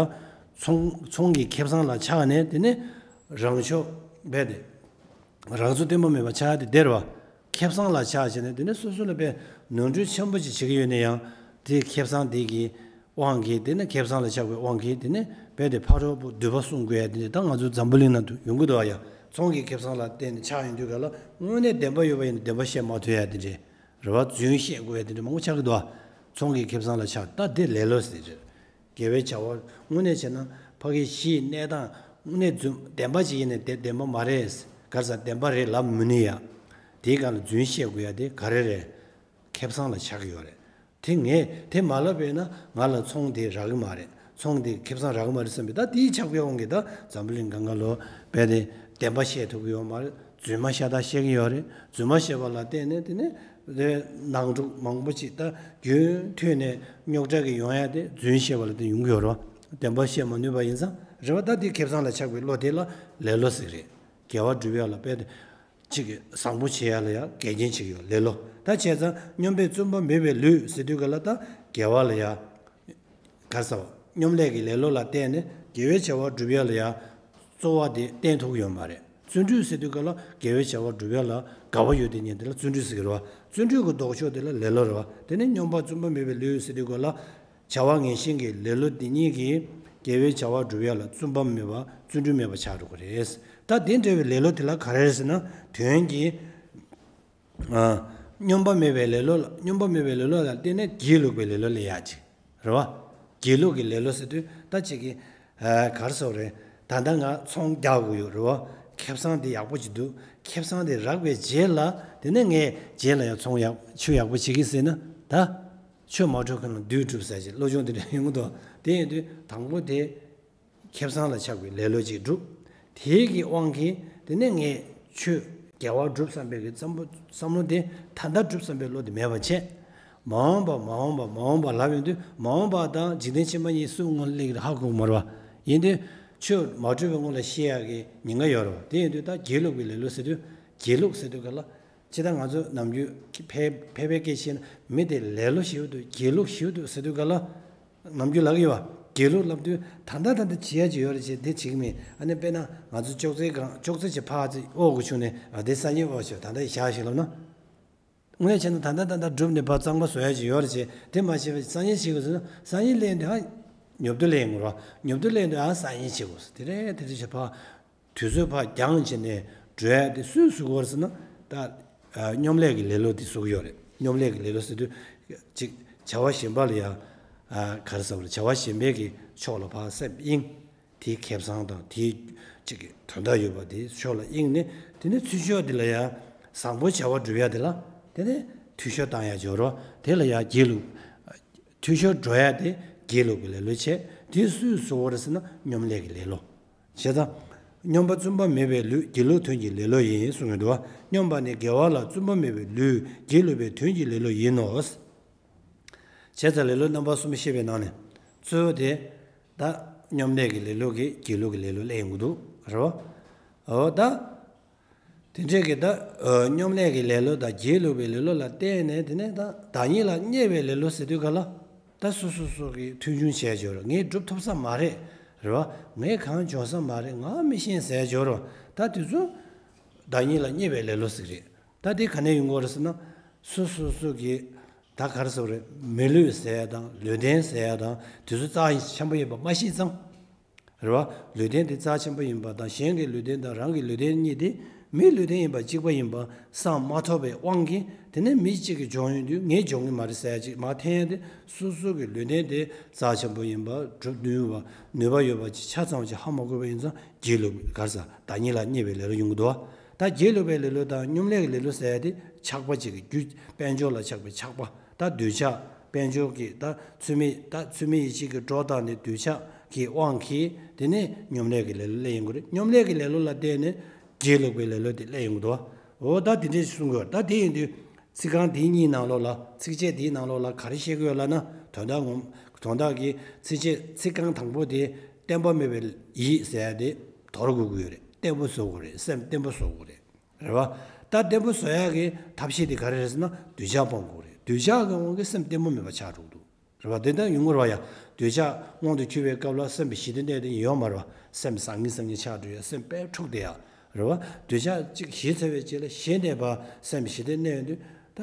ཚོང་ཚོང་གི་ཁེ་བཟང་ལ་ཆགས་ནས། དེ་ནས་རང་ཕྱོགས་རྦད་དེ། རང་ཚོ་བརྟན་པོ་མེད་པ་ཆགས་ཏེ་བསྡད་རེད་བ། ཁེ་བཟང་ལ་ཆགས་བྱས་ནས་དེ་ནས་སོ་སོ་ལ་དཔེ་ནོར་འཁྲུལ་ཆེན་པོ་ཅིག་བྱེད་ཀྱི་ཡོད་ན་ཡང་། དེ་ཁེ་བཟང་དེ་གི་དབང་གིས། དེ་ནས་ཁེ་བཟང་ལ་ཆགས་པའི་དབང་གིས། དེ་ནས་རྦད་དེ་ཕ་རོལ་པོ་སྡུག་པ་སྲུང་དགོས་ཡ་དེ་འདྲ་ད་ང་ཚོ་འཛམ་བུ་གླིང་ནང་དུ་ཡོང་གི་འདུག་ཨ། ཡ་ཚོང་གི་ཁེ་བཟང་ལ་བརྟེན་ནས་ཆགས་ཡོང་དུས་ག་ལ་དངོས་གནས་བདེན་པ་ཡོད་པ་ཡིན་ན་བདེན་པ་བཤད་མ་ཐུབ་ཡ་དེ་འདྲས་རེད་བ། རྫུན་བཤད་དགོས་ཡ་དེ་འདྲས་མང་པོ་ཆགས་ཀྱི་འདུག་ཨ། ཚོང་གི་ཁེ་བཟང་ལ་ཆགས། ད་དེ་ལེ་ལོ་ཟེར་རེད། དགེ་བའི་བྱ་བ་དངོས་གནས་བྱས་ན་ཕ་གི་གཞི་གནས་སྟངས་དངོས་གནས་རྫུན་བདེན་པ་ཅིག་ཡིན་ནའི་དེ་བདེན་པ་མ་རེད། ག་རེ་ཟེར་བདེན་པ་རེད་ལབ་མི་ནུས་ཡ། དེའི་སྒང་ལ་རྫུན་བཤད་དགོས་ཡ་དེ་ག་རེ་རེད། ཁེ་བཟང་ལ་ཆགས་ཀྱི་ཡོད་རེད། དེ་ངས་དེ་མ་ལབ་པས་ན་ང་ལ་ཚོང་དེ་རག་གི་མ་རེད། ཚོང་དེ་ཁེ་བཟང་རག་གི་མ་རེད་བསམ་པས། ད་དེའི་ཆགས་པའི་དབང་གིས་ད་འཛམ་བུ་གླིང་སྒང་ག་ལོ་རྦད་དེ་བདེན་པ་བཤད་ཐུབ་ཀྱི་ཡོད་མ་རེད། རྫུན་མ་ཤ་སྟག་བཤད་ཀྱི་ཡོད་རེད། རྫུན་མ་བཤད་པ་ལ་བརྟེན་ནས་དེ་ནས་དེ་ནང་འཁྲུག་མང་པོ་ཅིག་ད་རྒྱུན་མཐུད་ནས་རྙོག་དྲ་གི་ཡོང་ཡ་དེ་རྫུན་བཤད་པ་ལ་བརྟེན་ཡོང་གི་ཡོད་རེད་བ། བདེན་པ་བཤད་མ་ནུས་པ་ཡིན་ཙང་རེད་བ། ད་དེ་ཁེ་བཟང་ལ་ཆགས་པའི་བློ་དེ་ལ་ལེ་ལོ་ཟེར་རེད། དགེ་བ་སྒྲུབ་ཡ་ལ་དཔེ་དེ་ཅིག་གི་བཟང་པོ་བྱེད་ཡ་ལ་ཡ་འགལ་རྐྱེན་ཅིག་ཡོད། ལེ་ལོ། ད་བྱས་ཙང་སྙོམས་པར་བརྩོན་པ་མེད་པའི་ལུས་ཟེར་དུས་ག་ལ་ད་དགེ་བ་ལ་ཡ། ག་རེ་ཟེར་བ། སྙོམས་ལས་ཀྱི་ལེ་ལོ་ལ་བརྟེན་ནས་དགེ་བའི་བྱ་བ་སྒྲུབ་ཡ་ལ་ཡ་རྩོལ་བ་དེ་བསྟེན་ཐུབ་ཀྱི་ཡོད་མ་རེད། བརྩོན་འགྲུས་ཟེར་དུས་ག་ལ་དགེ་བའི་བྱ་བ་སྒྲུབ་ཡ་ལ་དགའ་བ་ཡོད་དེ་ཉིད་དེ་ལ་བརྩོན་འགྲུས་ཟེར་གྱི་རེད་བ། བརྩོན་འགྲུས་ཀྱི་ལྡོག་ཕྱོགས་དེ་ལ་ལེ་ལོ་རེད་བ། དེ་ནས་སྙོམས་པར་བརྩོན་པ་མེད་པའི་ལུས་ཟེར་དུས་ག་ལ་བྱ་བ་ངན་ཞེན་གྱི་ལེ་ལོ་དེ་གཉིས་ཀྱིས་དགེ་བའི་བྱ་བ་སྒྲུབ་ཡ་ལ་བརྩོན་པ་མེད་པ་བརྩོན་འགྲུས་མེད་པ་ཆགས་འགྲོ་གི་རེད། ད་དེ་འདྲ་བའི་ལེ་ལོ་དེ་ལ་ག་རེ་རེད་ཟེར་ན་དོན་གྱིས། ཨ། སྙོམས་པ་མེད་པའི་ལེ་ལོ་ལ། སྙོམས་པ་མེད་པའི་ལེ་ལོ་ལ་བརྟེན་ནས་སྒྱིད་ལུག་པའི་ལེ་ལོ་ལ་ཡ་ཅིག་རེད་བ། སྒྱིད་ལུག་གི་ལེ་ལོ་ཟེར་དུས་ད་ཅིག་གི། ཨ། ག་རེ་ཟེར་དགོས་རེད། ད་ལྟ་ང་ཚོང་རྒྱག་དགོས་ཡོད་རེད་བ། ཁེ་བཟང་དེ་ཡག་པོ་ཅིག་འདུག་ཁེ་བཟང་དེ་རག་པའི་རྗེས་ལ་དེ་ནས་ངས་རྗེས་ལ་ཡང་ཚོང་ཡག་ཆུ་ཡག་པོ་བྱེད་ཀྱི་ཟེར་ན། ད་ཆུ་མ་འཕྲོད་མཁན་ལ་བདུད་སྒྲུབ་ཟེར་ཅིག་བློ་སྦྱོང་དེ་འདྲ་ཡོང་གི་འདུག་དེ་ཡིན་དུས་དང་པོ་དེ། ཁེ་བཟང་ལ་ཆགས་པའི་ལེ་ལོ་ཅིག་སྒྲུབ། དེའི་གི་དབང་གིས་དེ་ནས་ངས་ཆོས་དགེ་བ་སྒྲུབ་བསམ་པའི་གི་བསམ་བློ་བསམ་བློ་དེ་ད་ལྟ་སྒྲུབ་བསམ་པའི་བློ་དེ་མེད་པ་བྱས། མ་འོངས་པ་མ་འོངས་པ་མ་འོངས་པ་ལབ་ཡོང་དུས་མ་འོངས་པ་དང་འཇིག་རྟེན་ཕྱི་མ་གཉིས་སུ་སྔོན་སླེབས་ཀྱི་རེད་ཧ་གོ་གི་མ་རེད་བ། ཡིན་དུས་ཆོས་མ་གྲུབ་པའི་སྔོན་ལ་ཤེས་ཡག་གི་ཉེན་ཁ་ཡོད་རེད་བ། དེ་ཡིན་དུས་ད་སྒྱིད་ལུག་པའི་ལེ་ལོ་ཟེར་དུས་སྒྱིད་ལུག་ཟེར་དུས་ག་ལ། ཅི་ལྟར་ང་ཚོ་ནམ་རྒྱུན་ཕལ་ཕལ་པའི་སྐད་བཤད་ན་མི་དེ་ལེ་ལོ་ཞེ་པོ་འདུག་སྒྱིད་ལུག་ཞེ་པོ་འདུག་ཟེར་དུས་ག་ལ། ནམ་རྒྱུན་ལབ་ཀྱི་ཡོད་པ། སྒྱིད་ལུག་ལབ་དུས་ད་ལྟ་ད་ལྟ་བྱེད་ཡ་ཅིག་ཡོད་རེད་ཅེས་དེ་བྱེད་ཀྱི་མེད། ཨ་ནི་དཔེར་ན་ང་ཚོ་ཅོག་ཙེའི་སྒང་ཅོག་ཙེ་ཅིག་ཕར་ཅིག་དབོར་དགོས་བྱུང་ནས། ཨ། དེ་སང་ཉིན་དབོར་ཤོག་ད་ལྟ་བཞག་ཞིག་ལབ་ན། དངོས་གནས་བྱས་ན་ད་ལྟ་ད་ལྟ་བསྒྲུབས་ནས་ཕར་གཙང་མ་བཟོ་ཡ་ཅིག་ཡོད་རེད་ཅེས་དེ་མ་བྱས་པ་སང་ཉིན་བྱེད་དགོས་ཟེར་ན། སང་ཉིན་སླེབས་དུས་ཨ་ཉོབ་ཏོ་སླེབས་ཡོང་གི་རེད་བ། ཉོབ་ཏོ་སླེབས་དུས་ཨ་སང་ཉིན་བྱེད་དགོས་ཟེར། དེ་རེད་དེ་རེད་ཅེས་ཕར། དུས་ཚོད་ཕར་འགྱངས་བྱས་ནས་འགྲོ་ཡ་དེ་སུས་བཟོ་གི་ཡོད་རེད་ཟེར་ན། ད་ཨ་སྙོམས་ལས་ཀྱི་ལེ་ལོ་དེ་བཟོ་གི་ཡོད་རེད། སྙོམས་ལས་ཀྱི་ལེ་ལོ་ཟེར་དུས་ཅིག་བྱ་བ་གཞན་པ་ལ་ཡ། ཨ་ག་རེ་ཟེར་བ་རེད། བྱ་བ་གཞན་པའི་གི་ཕྱོགས་ལ་ཕར་སེམས་གཡེང་། དེའི་ཁེ་བཟང་དང་དེའི་ཅིག་གི་དོན་དག་ཡོད་པ་དེའི་ཕྱོགས་ལ་གཡེང་ནས། དེ་ནས་ཚུར་ཕྱོགས་དེ་ལ་ཡ་བཟང་པོའི་བྱ་བ་སྒྲུབ་ཡ་དེ་ལ་དེ་ནས་འཐུས་ཤོར་བཏང་ཡ་སྦྱོར་རོ། དེ་ལ་ཡ་སྒྱིད་ལུག་འཐུས་ཤོར་འགྲོ་ཡ་དེ་སྒྱིད་ལུག་གི་ལེ་ལོ་བྱས། དེ་སུས་བཟོ་བ་རེད་ཟེར་ན་སྙོམས་ལས་ཀྱི་ལེ་ལོ། བྱས་ཙང་། སྙོམས་པར་བརྩོན་པ་མེད་པའི་ལུས་སྒྱིད་ལུག་དོན་གྱི་ལེ་ལོ་ཡིན་གསུངས་ཡོད་འདུག་བ། སྙོམས་པ་ནི་དགེ་བ་ལ་བརྩོན་པ་མེད་པའི་ལུས་སྒྱིད་ལུག་པའི་དོན་གྱི་ལེ་ལོ་ཡིན་ནོ། བྱས་ཙང་ལེ་ལོ་རྣམ་པ་གསུམ་བཤད་པའི་ནང་ནས་གཙོ་བོ་དེ། ད་སྙོམས་ལས་ཀྱི་ལེ་ལོ་གིས་སྒྱིད་ལུག་གི་ལེ་ལོ་སླེབས་ཡོང་གི་འདུག་རེད་བ། འོ་ད། དེ་འདྲས་ཀྱི་ད་སྙོམ་ལས་ཀྱི་ལེ་ལོ་དང་སྒྱིད་ལུག་པའི་ལེ་ལོ་ལ་བརྟེན་ནས། དེ་ནས་ད་བདག་ཉིད་ལ་བརྙས་པའི་ལེ་ལོ་ཟེར་དུས་ག་ལ། ད་སོ་སོ་སོ་གི་མཐོང་ཆུང་བྱས་ཡོད་རེད། ངས་སྒྲུབ་ཐུབ་ས་མ་རེད། རེད་བ། ངས་གང་བྱུང་ས་མ་རེད། ང་མི་ཤེས་ཟེར་ཡོད་རེད། ད་དེ་ཚོ་བདག་ཉིད་ལ་བརྙས་པའི་ལེ་ལོ་ཟིག་རེད། ད་དེ་ག་ནས་ཡོང་གི་རེད་ཟེར་ན། སོ་སོ་སོ་གི་ད་ག་རེ་ཟེར་དགོས་རེད། མི་ལུས་ཟེར་ཡ་དང་ལུས་རྟེན་ཟེར་ཡ་དང་དེ་ཚོ་རྩ་ཆེན་པོ་ཡིན་པ་མ་ཤེས་ཙང་། རེད་བ། ལུས་རྟེན་དེ་རྩ་ཆེན་པོ་ཡིན་པ་དང་གཞན་གྱི་ལུས་རྟེན་དང་རང་གི་ལུས་རྟེན་གཉིས་དེ་མིའི་ལུས་རྟེན་ཡིན་པ་གཅིག་པ་ཡིན་པ་བསམ་མ་ཐུབ་པའི་དབང་གིས། དེ་ནས་མི་གཅིག་གིས་སྦྱོང་ཡོང་དུས་ངས་སྦྱོང་གི་མ་རེད་ཟེར་ཡ་ཅིག་མར་འཐེན་ཡ་དེ། སོ་སོ་གི་ལུས་རྟེན་དེ་རྩ་ཆེན་པོ་ཡིན་པ། སྒྲུབ་ནུས་པ་ནུས་པ་ཡོད་པ་ཅིག་ཆ་ཚང་བ་ཅིག་ཧ་མ་གོ་བ་ཡིན་ཙང་། སྒྱིད་ལུག་ག་རེ་ཟ། བདག་ཉིད་ལ་བརྙས་པའི་ལེ་ལོ་ཡོང་གི་འདུག་བ། ད་སྒྱིད་ལུག་པའི་ལེ་ལོ་དང་སྙོམ་ལས་ཀྱི་ལེ་ལོ་ཟེར་ཡ་དེ་ཆགས་པ་གཅིག་གི་རྒྱུ། དཔལ་འབྱོར་ལ་ཆགས་པའི་ཆགས་པ། ད་འདོད་ཆགས། དཔལ་འབྱོར་གྱི་ད་ཚུལ་མིན། ད་ཚུལ་མིན་ཡིད་བྱེད་ཀྱི་སྒྲོ་བཏགས་ནས་འདོད་ཆགས་ཀྱི་དབང་གིས། དེ་ནས་སྙོམ་ལས་ཀྱི་ལེ་ལོ་སླེབས་ཡོང་གི་རེད། སྙོམ་ལས་ཀྱི་ལེ་ལོ་ལ་བརྟེན་ནས་སྒྱིད་ལུག་པའི་ལེ་ལོ་དེ་སླེབས་ཡོང་གི་འདུག་འོ་ད་དེ་འདྲས་གསུང་དགོས། ད་དེ་ཡིན་དུས་ཚིག་རྐང་དེ་གཉིས་ནང་ལོགས་ལ། ཚིགས་བཅད་དེའི་ནང་ལོགས་ལ་ག་རེ་བཤད་ཀྱི་ཡོད་ལབ་ན། དོན་དག་ངོ་། དོན་དག་གི་ཚིགས་བཅད་ཚིག་རྐང་དང་པོ་དེ་བརྟན་པ་མེད་པའི་ཡིད་ཟེར་ཡ་དེ་དོར་དགོས་ཀྱི་ཡོད་རེད། བརྟན་པོ་བཟོ་དགོས་རེད། སེམས་བརྟན་པོ་བཟོ་དགོས་རེད། རེད་བ། ད་བརྟན་པོ་བཟོ་ཡག་གི་ཐབས་ཤེས་དེ་ག་རེ་རེད་ཟེར་ན། འདོད་ཆགས་སྤང་དགོས་རེད། འདོད་ཆགས་ཀྱི་དབང་གིས་སེམས་བརྟན་པོ་མེད་པ་ཆགས་འགྲོ་གི་འདུག་རེད་བ། དེ་ལྟར་ཡོང་གི་རེད་བ་ཡ། འདོད་ཆགས་མངོན་དུ་གྱུར་པའི་སྐབས་ལ་སེམས་ཞི་བདེ་གནས་དེ་ཡོད་མ་རེད་བ། སེམས་ཟང་ངེ་ཟིང་ངེ་ཆགས་འགྲོ་ཡ། སེམས་དཔེ་འཁྲུགས་བསྡད་ཡ། རེད་བ། འདོད་ཆགས་གཅིག་ཞི་ཚར་བའི་རྗེས་ལ་གཞི་གནས་པ་སེམས་ཞི་བདེ་གནས་ཡོང་དུས། ད་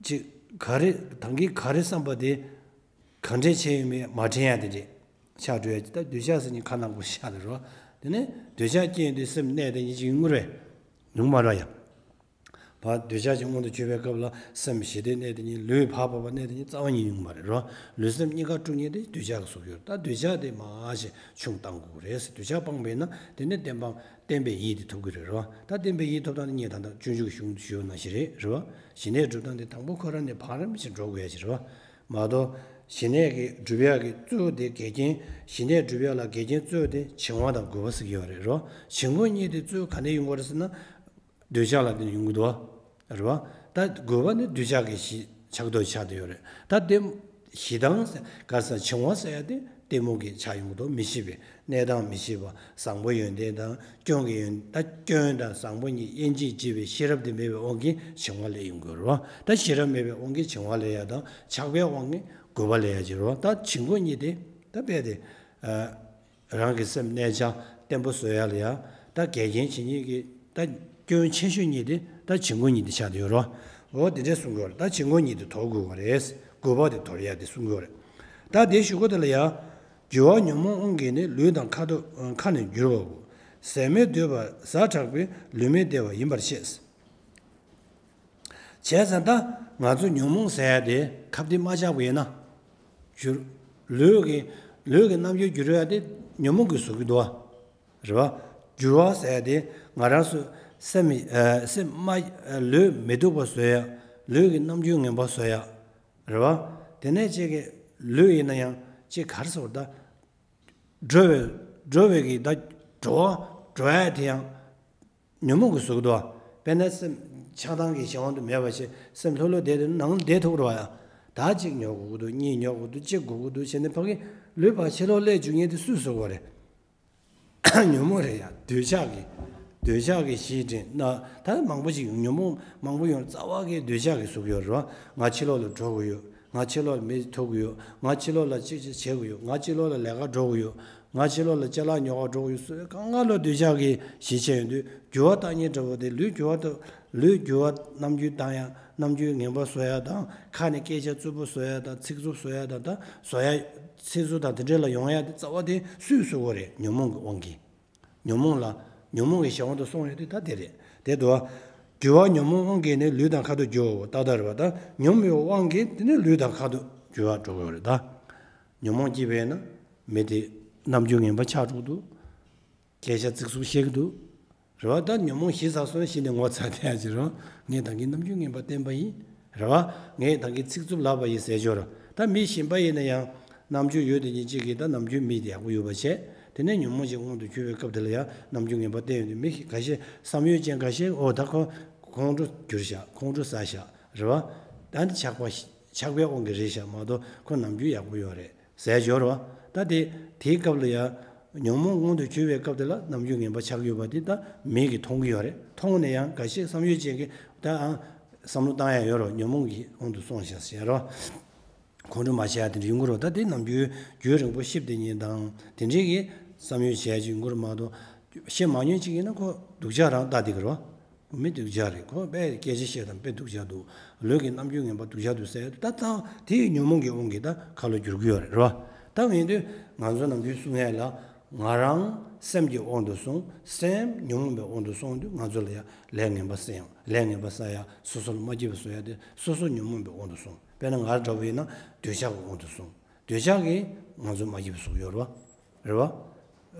ཅིག་ག་རེ་དང་གི་ག་རེ་བསམ་པ་དེ་ག་འདྲས་བྱས་ཡོད་མེད་མ་དྲན་ཡ་དེ་འདྲས་ཆགས་འགྲོ་ཡ། ད་འདོད་ཆགས་ཟེར་ནི་ཁ་ནང་པོ་ཤ་དེ་རེད་བ། དེ་ནས་འདོད་ཆགས་སྐྱེས་དུས་སེམས་གནས་དེ་ཉིད་ཅིག་ཡོང་གི་རེད། ཡོང་མ་རེད་ཡ། བ། འདོད་ཆགས་ཀྱི་སྔོན་དུ་ཆུད་པའི་སྐབས་ལ་སེམས་ཞི་བདེ་གནས་དེ་ཉིད། ལུས་བག་ཕབ་པ་གནས་དེ་ཉིད་རྩ་བ་ཉིད་ཡོང་མ་རེད་རོ། ལུས་སེམས་གཉིས་ཀ་དཀྲུག་ཉེན་དེ་འདོད་ཆགས་ཀྱི་གཟུགས་ཡོད། ད་འདོད་ཆགས་དེ་མ་ཞིག་ཆུང་བཏང་དགོས་རེད་ཟེར། འདོད་ཆགས་སྤངས་པས་ན་དེ་ནི་བརྟན་པ་བརྟན་པའི་ཡིད་དེ་ཐོབ་ཀྱི་རེད་རོ། ད་བརྟན་པའི་ཡིད་ཐོབ་སྟངས་དེ་ངས་ད་ལྟ་སྤྱོད་འཇུག་གཞུང་དུ་ཞུས་པ་ནང་བཞིན་རེད་རོ། ཞི་གནས་སྒྲུབ་སྟངས་དེ་དང་པོ་ཁོ་རང་ནས་བག་རིམ་བཞིན་འགྲོ་དགོས་ཡ་ཞིག་རོ། མ་གཏོགས་ཞི་གནས་ཀྱི་སྒྲུབ་ཡག་གི་གཙོ་བོ་དེ་འགལ་རྐྱེན། ཞི་གནས་སྒྲུབ་ཡག་ལ་འགལ་རྐྱེན་གཙོ་བོ་དེ་བྱིང་བ་དང་རྒོད་པ་ཟེར་གྱི་ཡོད་རེད་རོ། བྱིང་རྒོད་གཉིས་དེ་གཙོ་བོ་ག་ནས་ཡོང་གི་རེད་ཟེར་ན། འདོད་ཆགས་ལ་བརྟེན་ནས་ཡོང་གི་འདུག་བ། རེད་བ། ད་རྒོད་པ་ནི་འདོད་ཆགས་ཀྱི་གཞི་ཆགས་རྡོ་ཆགས་བསྡད་ཡོད་རེད། ད་དེ་ཞི་སྟངས་ཟེར་ག་ས་བྱིང་བ་ཟེར་ཡ་དེ་གཏི་མུག་གི་ཆགས་ཡོང་གི་འདུག་མི་ཤེས་པའི་གནས་སྟངས་མི་ཤེས་པ། བཟང་པོ་ཡོན་ཏན་དང་སྐྱོན་གྱི་ཡོན། ད་སྐྱོན་དང་བཟང་པོ་གཉིས་དབྱེ་འབྱེད་བྱེད་པའི་ཤེས་རབ་དེ་མེད་པའི་དབང་གིས་བྱིང་བ་སླེབས་ཡོང་གི་རེད་བ། ད་ཤེས་རབ་མེད་པའི་དབང་གིས་བྱིང་བ་སླེབས་ཡ་དང་། ཆགས་པའི་དབང་གིས་རྒོད་པ་སླེབས་ཡ་ཅིག་རེད་བ། ད་བྱིང་རྒོད་གཉིས་དེ་ད་རྦད་དེ། རང་གི་སེམས་གནས་ཆ་བརྟན་པོ་བཟོ་ཡ་ལ་ཡ། ད་འགལ་རྐྱེན་བྱེད་མཁན་གྱི་ད་སྐྱོན་ཆེ་ཤོས་གཉིས་དེ་ད་བྱིང་རྒོད་གཉིས་དེ་ཆགས་བསྡད་ཡོད་རོ། འོ་དེ་འདྲས་གསུང་གི་ཡོད་རེད། ད་བྱིང་རྒོད་གཉིས་དེ་དོར་དགོས་པ་རེད། རྒོད་པ་དེ་དོར་ཡ་དེ་གསུང་གི་ཡོད་རེད། ད་དེ་ཞུ་སྒོ་དེ་ལ་ཡ། འགྱུར་བ་ཉོན་མོངས་དབང་གིས་ནི། ལུས་དང་ཁ་དོག་ཁ་ནི་འགྱུར་བའོ། ཟད་མེད་འདོད་པ་ཟ་དྲགས་པས། ལུས་མེད་བདེ་བ་ཡིན་པར་བཤད། བྱས་ཙང་ད་ང་ཚོ་ཉོན་མོངས་ཟེར་ཡ་དེ་ཁ་གཏད་མ་བཅག་པ་ཡིན་ན། འགྱུར། ལུས་ཀྱི། ལུས་ཀྱི་རྣམ་འགྱུར་འགྱུར་ཡ་དེ་ཉོན་མོངས་ཀྱིས་བཟོ་གི་འདུག་བ། རེད་བ། འགྱུར་བ་ཟེར་ཡ་དེ་ང་རང་ཚོ་སེམས་མི། ཨ། སེམས་མ། ལུས་མི་སྡུག་པ་བཟོ་ཡ། ལུས་ཀྱི་རྣམ་འགྱུར་ངན་པ་བཟོ་ཡ། རེད་བ། དེ་ནས་ཅིག་གི་ལུས་ཡིན་ན་ཡང་ཅིག་ག་རེ་ཟེར་ད། འགྲོ་བའི། འགྲོ་བའི་གི་ད་འགྲོ་བ། འགྲོ་ཡ་དེ་ཡང་། ཉོན་མོངས་ཀྱིས་བཟོ་གི་འདུག་བ། དཔེར་ན་སེམས་ཆགས་སྡང་གི་གཞན་དབང་དུ་མེད་པ་བྱས། སེམས་ལྷོད་ལྷོད་བསྡད་དུས་ནང་བསྡད་ཐུབ་རེད་བ་ཡ། ད་གཅིག་ཉོ་དགོས་ཀྱི་འདུག་གཉིས་ཉོ་དགོས་འདུག་གཅིག་དགོས་ཀྱི་འདུག་བྱས་ནས་ཕ་གི་ལུས་ཕར་ཕྱི་ལོགས་སླེབས་འཇུག་མཁན་དེ་སུས་བཟོ་དགོས་རེད། ཉོན་མོངས་རེད་ཡ། འདོད་ཆགས་ཀྱིས། འདོད་ཆགས་ཀྱིས་གཞི་དྲན་ན། ད་མང་པོ་ཞིག་ཡོང་། ཉོན་མོངས་མང་པོ་ཡོང་། རྩ་བ་གི་འདོད་ཆགས་ཀྱིས་བཟོ་གི་ཡོད་རེད་བ། ང་ཕྱི་ལོགས་ལ་འགྲོ་གི་ཡོད། ང་ཕྱི་ལོགས་ལ་མི་ཐུག་གི་ཡོད། ང་ཕྱི་ལོགས་ལ་ཅི་ཅི་བྱེད་གི་ཡོད། ང་ཕྱི་ལོགས་ལ་ལས་ཀ་འགྲོ་གི་ཡོད། ང་ཕྱི་ལོགས་ལ་ཅ་ལག་ཉོ་ག་འགྲོ་གི་ཡོད། སུ་གང་ག་ལོ་འདོད་ཆགས་ཀྱི་གཞི་བྱས་ཡོང་དུས། འགྱུར་བ་རྟག་གཉིས་འདྲ་བོ་དེ། ལུས་འགྱུར་བ་དང་། ལུས་འགྱུར་བ། རྣམ་འགྱུར་བཏང་ཡ། རྣམ་འགྱུར་ངན་པ་བཟོ་ཡ་དང་། ཁ་ནས་སྐད་ཆ་རྩུབ་པོ་བཟོ་ཡ་དང་། ཚིག་རྩུབ་བཟོ་ཡ་དང་། ད་བཟོ་ཡ། ཚིག་རྩུབ་དང་དེ་འདྲས་ལ་ཡོང་ཡ་དེ་རྩ་བ་དེ་སུས་བཟོ་གི་རེད། ཉོན་མོངས་ཀྱི་དབང་གིས། ཉོན་མོངས་ལ། ཉོན་མོངས་ཀྱི་གཞན་དབང་དུ་སོང་ཡོད་དུས་ད་དེ་རེད། དེ་འདུག་བ། འགྱུར་བ་ཉོན་མོངས་དབང་གིས་ནི། ལུས་དང་ཁ་དོག་འགྱུར་བའོ། ཏག་ཏག་རེད་བ། ད་ཉོན་མོངས་པའི་དབང་གིས་དེ་ནི་ལུས་དང་ཁ་དོག་འགྱུར་བ་འགྲོ་གི་ཡོད་རེད་ད། ཉོན་མོངས་སྐྱེས་པས་ན་མི་དེ་རྣམ་འགྱུར་ངན་པ་ཆགས་འགྲོ་གི་འདུག་སྐད་ཆ་ཚིག་རྩུབ་བཤད་ཀྱི་འདུག་རེད་བ། ད་ཉོན་མོངས་ཞི་ཚར་སོང་ན་གཞི་ནས་ངོ་ཚ་བསྡད་ཡ་ཅིག་རེད་བ། ངས་ད་གིན་རྣམ་འགྱུར་ངན་པ་བསྟན་པ་ཡིན། རེད་བ། ངས་ད་གིན་ཚིག་རྩུབ་ལབ་པ་ཡིན་ཟེར་ཞོར། ད་མི་གཞན་པ་ཡིན་ན་ཡང་རྣམ་འགྱུར་ཡོད་དེ་ཉིད་གཅིག་གིས་ད་ནམ་རྒྱུན་མི་དེ་ཡག་པོ་ཡོད་པ་བྱས། དེ་ནས་ཉོན་མོངས་ཀྱི་དབང་དུ་གྱུར་པའི་སྐབས་དེ་ལ་ཡང་རྣམ་འགྱུར་ངན་པ་བསྟན་ཡོང་དུས། མི་ཁ་ཤས་བསམ་ཡུལ་ཅན་ཁ་ཤས། ཨོ་ད་ཁོ་ཁོང་ཁྲོ་གྱུར་ཤག་ཁོང་ཁྲོ་ཟ་ཤག་རེད་བ། ད་ནི་ཆགས་པ། ཆགས་པའི་དབང་གིས་རེད་ཤག་མ་གཏོགས་ཁོ་ནམ་རྒྱུན་ཡག་པོ་ཡོད་རེད་ཟེར་ཞོར་བ། ད་དེ་དེའི་སྐབས་ལ་ཡང་ ཉོན་མོངས་དབང་དུ་གྱུར་པའི་སྐབས་དེ་ལ་རྣམ་འགྱུར་ངན་པ་ཆགས་ཡོད་པ་དེ་ད་མིག་གིས་མཐོང་གི་ཡོད་རེད། མཐོང་ནས་ཡང་འགའ་ཤས་བསམ་ཡུལ་ཅན་གྱིས་ད་ཨང་བསམ་བློ་བཏང་ཡ་ཡོད་རེད། ཉོན་མོངས་ཀྱི་དབང་དུ་སོང་ཤག་ཟེར་རོ། ཁོང་ཁྲོ་མ་བྱེད་ཡ་དེ་འདྲ་ཡོང་གི་རེད། ད་དེ་རྣམ་འགྱུར་རྒྱུན་རིང་པོ་ཤེས་བསྡད་མཁན་དང་དེ་འདྲའི་གི་བསམ་ཡུལ་བྱེད་ཡ་ཅིག་ཡོང་གི་རེད་མ་གཏོགས། ཤེས་མ་མྱོང་ཅིག་ཡིན་ན་ཁོ་སྡུག་ཅག་རང་ལྟ་བསྡད་ཀྱི་རེད་བ། མི་སྡུག་ཅག་རེད། ཁོ་དཔེ་སྐད་ཆ་བཤད་སྟངས་དཔེ་སྡུག་ཅག་འདུག་ལུས་ཀྱི་རྣམ་འགྱུར་ངན་པ་སྡུག་ཅག་འདུག་ཟེར་ཡ་དེ་ད་ད་དེ་ཉོན་མོངས་ཀྱི་དབང་གིས་ད་ཁ་ལོ་བསྒྱུར་གྱི་ཡོད་རེད། རེད་བ། ད་ཡིན་དུས་ང་ཚོ་ནམ་རྒྱུན་གསུང་ཡ་ལ་ང་རང་སེམས་ཀྱི་དབང་དུ་སོང་། སེམས་ཉོན་མོངས་པའི་དབང་དུ་སོང་དུས་ང་ཚོ་ལ་ཡ་ལས་ངན་པ་བསགས་ཡང་ལས་ངན་པ་བསགས་ཡ་སོ་སོ་ལ་མ་སྐྱིད་པ་བཟོ་ཡ་དེ་སོ་སོ་ཉོན་མོངས་པའི་དབང་དུ་སོང་། དཔེར་ན་ང་འདྲ་བོ་ཡིན་ན་འདོད་ཆགས་ཀྱི་དབང་དུ་སོང་། འདོད་ཆགས་ཀྱིས་ང་ཚོ་མ་སྐྱིད་པ་བཟོ་གི་ཡོད་རེད་བ། རེད་བ།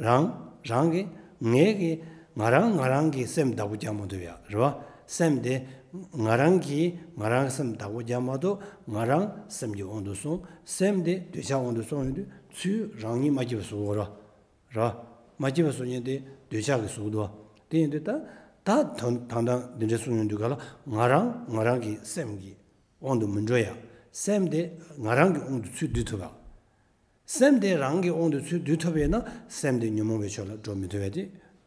རང་རང་གི་ངས་ཀྱི་ང་རང་ང་རང་གི་སེམས་བདག་པོ་རྒྱག་མ་ཐུབ་ཡ་རེད་བ། སེམས་དེ་ང་རང་གིས་ང་རང་སེམས་བདག་པོ་རྒྱག་མ་ཐུབ། ང་རང་སེམས་ཀྱི་དབང་དུ་སོང་། སེམས་དེ་འདོད་ཆགས་དབང་དུ་སོང་ཡོང་དུས་ཚུར་རང་ཉིད་མ་སྐྱིད་པ་བཟོ་གི་ཡོད་རེད་བ། རེད་བ། མ་སྐྱིད་པ་བཟོ་མཁན་དེ་འདོད་ཆགས་ཀྱིས་བཟོ་གི་འདུག་བ། དེ་ཡིན་དུས་ད་ད་དོན་དང་དང་འདི་འདྲ་གསུང་ཡོང་དུས་ག་ལ་ང་རང་ང་རང་གི་སེམས་ཀྱི་དབང་དུ་མི་འགྲོ་ཡ། སེམས་དེ་ང་རང་གི་དབང་དུ་ཚུར་བསྡུ་ཐུབ་ཡ། སེམས་དེ་རང་གི་དབང་དུ་ཚུར་བསྡུ་ཐུབ་པས་ན་སེམས་དེ་ཉོན་མོངས་པའི་ཕྱོགས་ལ་འགྲོ་མི་ཐུབ་པ་དེ་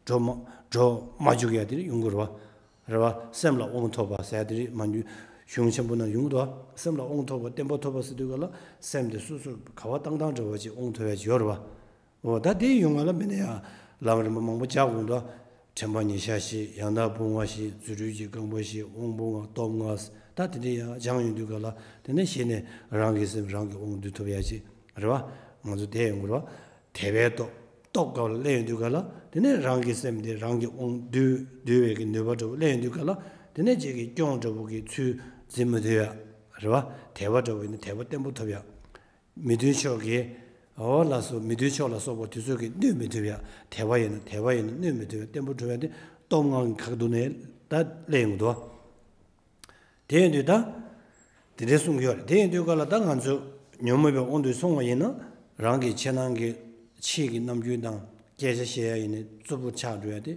འགྲོ་མ་འགྲོ་མ་བཅུག་ཡ་དེ་ཡོང་གི་རེད་བ། རེད་བ། སེམས་ལ་དབང་ཐོབ་པ་ཟེར་ཡ་དེ་རེད་མ་འགྱུར་གཞུང་ཆེན་པོ་ནང་ཡོང་གི་འདུག་བ། སེམས་ལ་དབང་ཐོབ་པ་བརྟན་པ་ཐོབ་པ་ཟེར་དུས་ག་ལ་སེམས་དེ་སོ་སོ་ག་བ་བཏང་བཏང་འདྲ་བ་ཅིག་དབང་ཐོབ་ཡ་ཅིག་ཡོད་རེད་བ། འོ་ད་དེའི་ཡོང་ང་ལ་མི་ནི་ཡ་ལམ་རིམ་པ་མང་པོ་བཅག་དགོས་འདུག་དྲན་པ་ཉེར་བཞག་བཞི། ཡང་དག་ཕུང་བ་བཞི། རྫུ་འཕྲུལ་གྱི་རྐང་པ་བཞི། དབང་པོ་ལྔ། སྟོབས་ལྔ། ད་དེ་འདྲ་ཡང་སྦྱངས་ཡོང་དུས་ག་ལ་དེ་ནས་གཞི་ནས་རང་གི་སེམས་རང་གི་དབང་བསྡུ་ཐུབ་ཡ་ཅིག་རེད་བ། ང་ཚོ་དེ་ཡོང་དགོས་རེད་བ། དད་པའི་སྟོབས། སྟོབས་སྐབས་ལ་སླེབས་ཡོང་དུས་ག་ལ་དེ་ནས་རང་གི་སེམས་དེ་རང་གི་དབང་བསྡུ་བསྡུ་བའི་གི་ནུས་པ་འདྲ་བོ་སླེབས་ཡོང་དུས་ག་ལ་དེ་ནས་ཅིག་གི་སྐྱོན་འདྲ་བོ་གི་ཚུལ་འཛིན་མི་ཐུབ་ཡ་རེད་བ། དད་པ་འདྲ་བོ་ཡིན་ན་དད་པ་བརྟན་པོ་ཐོབ་ཡ། མི་མཐུན་ཕྱོགས་ཀྱི། འོ་ལགས་སོ། མི་མཐུན་ཕྱོགས་ལ་སོགས་པ་དེ་ཚོ་གིས་གནོད་མི་ཐུབ་ཡ། དད་པ་ཡིན་ན་དད་པ་ཡིན་ན་གནོད་མི་ཐུབ་ཡ་བརྟན་པོ་གྲུབ་ཡ་དེ་སྟོབས་ལྔ་གི་ཁ་ཐུག་ནས་ད་སླེབས་ཡོང་གི་འདུག་དེ་ཡིན་དུས་ད། དེ་འདྲའི་གསུང་གི་ཡོད་རེད། དེ་ཡིན་དུས་ག་ལ་ད་ང་ཚོ་ཉོན་མོངས་པའི་དབང་དུ་སོང་བ་ཡིན་ན་རང་གི་ཕྱི་ནང་གི་ཕྱི་གི་རྣམ་འགྱུར་དང་སྐད་ཆ་བཤད་ཡ་ཡིན་ནའི་རྩུབ་པོ་ཆགས་འགྲོ་ཡ་དེ་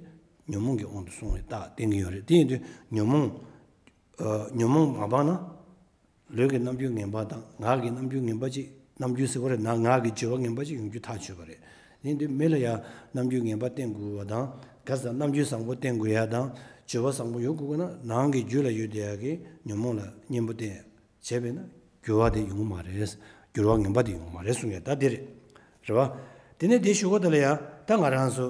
ཉོན་མོངས་ཀྱི་དབང་དུ་སོང་བའི་རྟགས་བསྟན་གི་ཡོད་རེད། དེ་ཡིན་དུས་ཉོན་མོངས། ཨ། ཉོན་མོངས་མ་སྤངས་ན། ལུས་ཀྱི་རྣམ་འགྱུར་ངན་པ་དང་ངག་གི་རྣམ་འགྱུར་ངན་པ་ཅིག་རྣམ་འགྱུར་ཟེར་བ་རེད་ན་ངག་གི་བརྗོད་པ་ངན་པ་ཅིག་ཡོང་རྒྱུ་ཐག་ཆོད་པ་རེད། ཡིན་དུས་མི་ལ་ཡང་རྣམ་འགྱུར་ངན་པ་བསྟན་དགོས་པ་དང་ག་ས་རྣམ་འགྱུར་བཟང་པོ་བསྟན་དགོས་ཡ་དང་བརྗོད་པ་བཟང་པོ་ཡོང་དགོས་ཀྱི་ན་ནང་གི་རྒྱུད་ལ་ཡོད་བསྡད་ཡ་གི་ཉོན་མོངས་ལ་གཉེན་པོ་བསྟེན་བྱས་པས་ན་འགྱུར་བ་དེ་ཡོང་གི་མ་རེད། འགྱུར་བ་ངན་པ་དེ་ཡོང་གི་མ་རེད་གསུང་ཡ་ད་དེ་རེད། རེད་བ། དེ་ནས་དེ་ཞུ་གོ་དེ་ལ་ཡ་ད་ང་རང་ཚོ།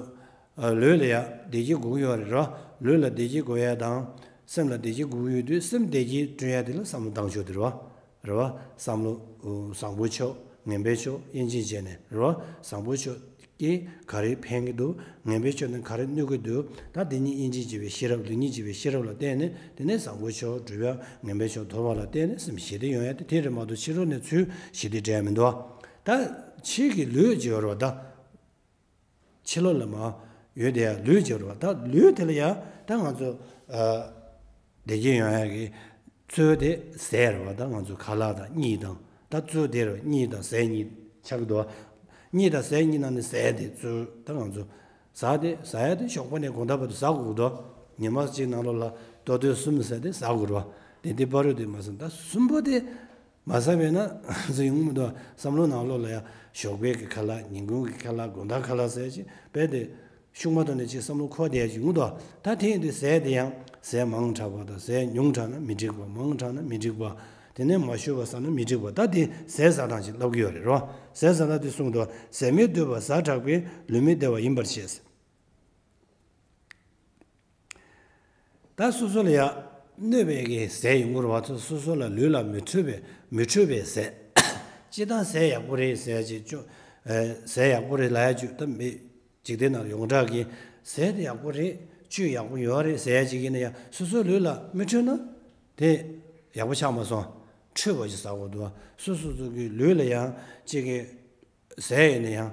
ཨ། ལུས་ལ་ཡ་བདེ་སྐྱིད་དགོས་ཀྱི་ཡོད་རེད་རོ། ལུས་ལ་བདེ་སྐྱིད་དགོས་ཡ་དང་། སེམས་ལ་བདེ་སྐྱིད་དགོས་ཀྱི་ཡོད་དུས་སེམས་བདེ་སྐྱིད་བསྐྲུན་ཡ་དེ་ལ་བསམ་བློ་བཏང་ཕྱོགས་དེ་རེད་བ། རེད་བ། བསམ་བློ། ཨོ། བཟང་པོའི་ཕྱོགས་ངན་པའི་ཕྱོགས་དབྱེ་འབྱེད་བྱས་ནས་རེད་བ། བཟང་པོའི་ཕྱོགས་ཀྱིས་ག་རེ་ཕན་གྱི་འདུག་ངན་པའི་ཕྱོགས་ནས་ག་རེ་གནོད་ཀྱི་འདུག་ད་དེ་གཉིས་དབྱེ་འབྱེད་བྱེད་པའི་ཤེས་རབ་ལེགས་ཉེས་འབྱེད་པའི་ཤེས་རབ་ལ་བརྟེན་ནས་དེ་ནས་བཟང་པོའི་ཕྱོགས་སྒྲུབ་ཡ་ངན་པའི་ཕྱོགས་དོར་བ་ལ་བརྟེན་ནས་སེམས་ཞི་བདེ་ཡོང་ཡ་དེ་དེ་རེད་མ་གཏོགས་ཕྱི་ལོགས་ནས་ཚུར་ཞི་བདེ་སྤྲད་ཡ་མི་འདུག་ད་ཕྱི་གི་ལུས་ཀྱི་ཡོད་རེད་བ་ད། ཕྱི་ལོགས་ལ་མར་ཡོད་དེ་ཡང་ལུས་ཀྱི་རེད་བ། ད་ལུས་དེ་ལ་ཡང་ད་ང་ཚོ་ཨ་བདེ་སྐྱིད་ཡོང་ཡག་གི་ཚུལ་དེ་ཟས་རེད་བ། ད་ང་ཚོ་ཁ་ལག་དང་གཉིད་དང་ད་ཚུལ་དེ་རེད་བ། གཉིད་དང་ཟས་གཉིས་ཆགས་ཀྱི་འདུག་བ། གཉིད་དང་ཟས་གཉིས་ནང་ནས་ཟས་དེ་ཚུལ་ད་ང་ཚོ་ཟ་དེ་ཟ་ཡ་དེ་ཞོགས་པ་ནས་དགོང་དག་བར་དུ་ཟ་དགོས་ཀྱི་འདུག་ཉི་མ་གཅིག་ནང་ལོགས་ལ་ལྟོ་ཐུན་གསུམ་ཟས་དེ་ཟ་དགོས་རེད་བ། དེ་དེ་བར་དུ་དེ་མ་ཟ་ད་གསུམ་པོ་དེ། མ་ཟ་བས་ན་ཟེར་ཡོང་མི་འདུག་བསམ་བློ་ནང་ལོགས་ལ་ཡང་ཞོགས་པའི་གི་ཁ་ལག་ཉིན་གུང་གི་ཁ་ལག་དགོང་དག་ཁ་ལག་ཟེར་ཅིག་དཔེ་དེ་ཤུགས་མ་ཐོག་ནས་ཅིག་བསམ་བློ་འཁོར་བསྡད་ཡོང་མི་འདུག་ད་དེ་ཡིན་དུས་ཟས་དེ་ཡང་ཟས་མང་དྲགས་པ་དང་ཟས་ཉུང་དྲགས་ན་མི་འགྲིག་པ། མང་དྲགས་ན་མི་འགྲིག་པ། དེ་ནས་མ་ཞུ་བ་ཟ་ན་མི་འགྲིག་པ། ད་དེ་ཟས་ཟ་སྟངས་ཅིག་ལབ་ཀྱི་ཡོད་རེད་རོ། ཟས་ཟ་སྟངས་དེ་གསུངས་འདུག་ཟས་མི་འདོད་པ་ཟ་དྲགས་པས་ལུས་མི་བདེ་བ་ཡིན་པར་བཤད། ད་སོ་སོ་ལ་ཡང་གནོད་པའི་གི་ཟས་ཡོང་གི་རེད་བ། སོ་སོ་ལ་ལུས་ལ་མི་འཕྲོད་པའི་མི་འཕྲོད་པའི་ཟས། སྤྱིར་བཏང་ཟས་ཡག་པོ་རེད་ཟེར་ཡ་ཅིག་ཅོ། ཨེ། ཟས་ཡག་པོ་རེད་ལབ་ཡ་ཅིག་ད་མི། འཇིག་རྟེན་ནང་ཡོངས་གྲགས་ཀྱི་ཟས་དེ་ཡག་པོ་རེད། བཅུད་ཡག་པོ་ཡོད་རེད་ཟེར་ཡ་ཅིག་ཡིན་ན་ཡང་སོ་སོའི་ལུས་ལ་མི་འཕྲོད་ན་དེ་ཡག་པོ་ཆགས་མ་སོང་། འཕྲོད་པ་ཅིག་ཟ་དགོས་འདུག་སོ་སོ་སོ་གི་ལུས་ལ་ཡང་ཅིག་གི་ཟས་ཡིན་ན་ཡང་།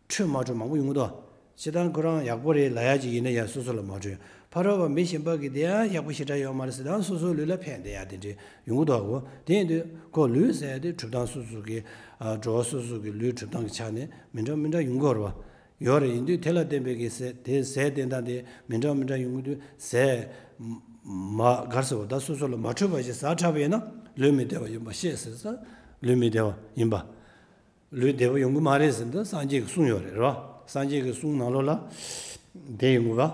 འཕྲོད་མ་འཕྲོད་མང་པོ་ཡོང་གི་འདུག་སྤྱིར་བཏང་ཁོ་རང་ཡག་པོ་རེད་ལབ་ཡ་ཅིག་ཡིན་ན་ཡང་སོ་སོ་ལ་མ་འཕྲོད། ཕ་རོལ་པ་མི་གཞན་པ་གིས་དེ་ཡང་ཡག་པོ་ཞེ་དྲག་ཡོད་མ་རེད་ཟེར་ད་སོ་སོའི་ལུས་ལ་ཕན་བསྡད་ཡ་དེ་འདྲ་ཡོང་གི་འདུག་གོ། དེ་ཡིན་དུས་ཁོ་ལུས་ཟེར་ཡ་དེ་གྲུབ་སྟངས་སོ་སོ་གི། ཨ། འགྲོ་བ་སོ་སོ་གི་ལུས་གྲུབ་སྟངས་ཀྱི་ཆ་ནས་མི་འདྲ་མི་འདྲ་ཡོང་གི་ཡོད་རེད་བ། ཡོད་རེད། ཡིན་དུས་དེ་ལ་བརྟེན་པའི་གི་ཟས་དེ་ཟས་བསྟེན་སྟངས་དེ་མི་འདྲ་མི་འདྲ་ཡོང་གི་འདུག་ཟས་མ་གར་ཟེར་བ་ད་སོ་སོ་ལ་མ་འཕྲོད་པ་ཞིག་ཟ་དྲགས་པས་ན་ལུས་མི་བདེ་བ་ཡིན་པ་ཤེས་ཟེར་ས། ལུས་མི་བདེ་བ་ཡིན་པ། ལུས་བདེ་བོ་ཡོང་གི་མ་རེད་ཟེར་འདི་སངས་རྒྱས་ཀྱིས་གསུངས་ཡོད་རེད་རོ། སངས་རྒྱས་ཀྱི་གསུང་ནང་ལོགས་ལ་དེ་ཡིན་དགོས་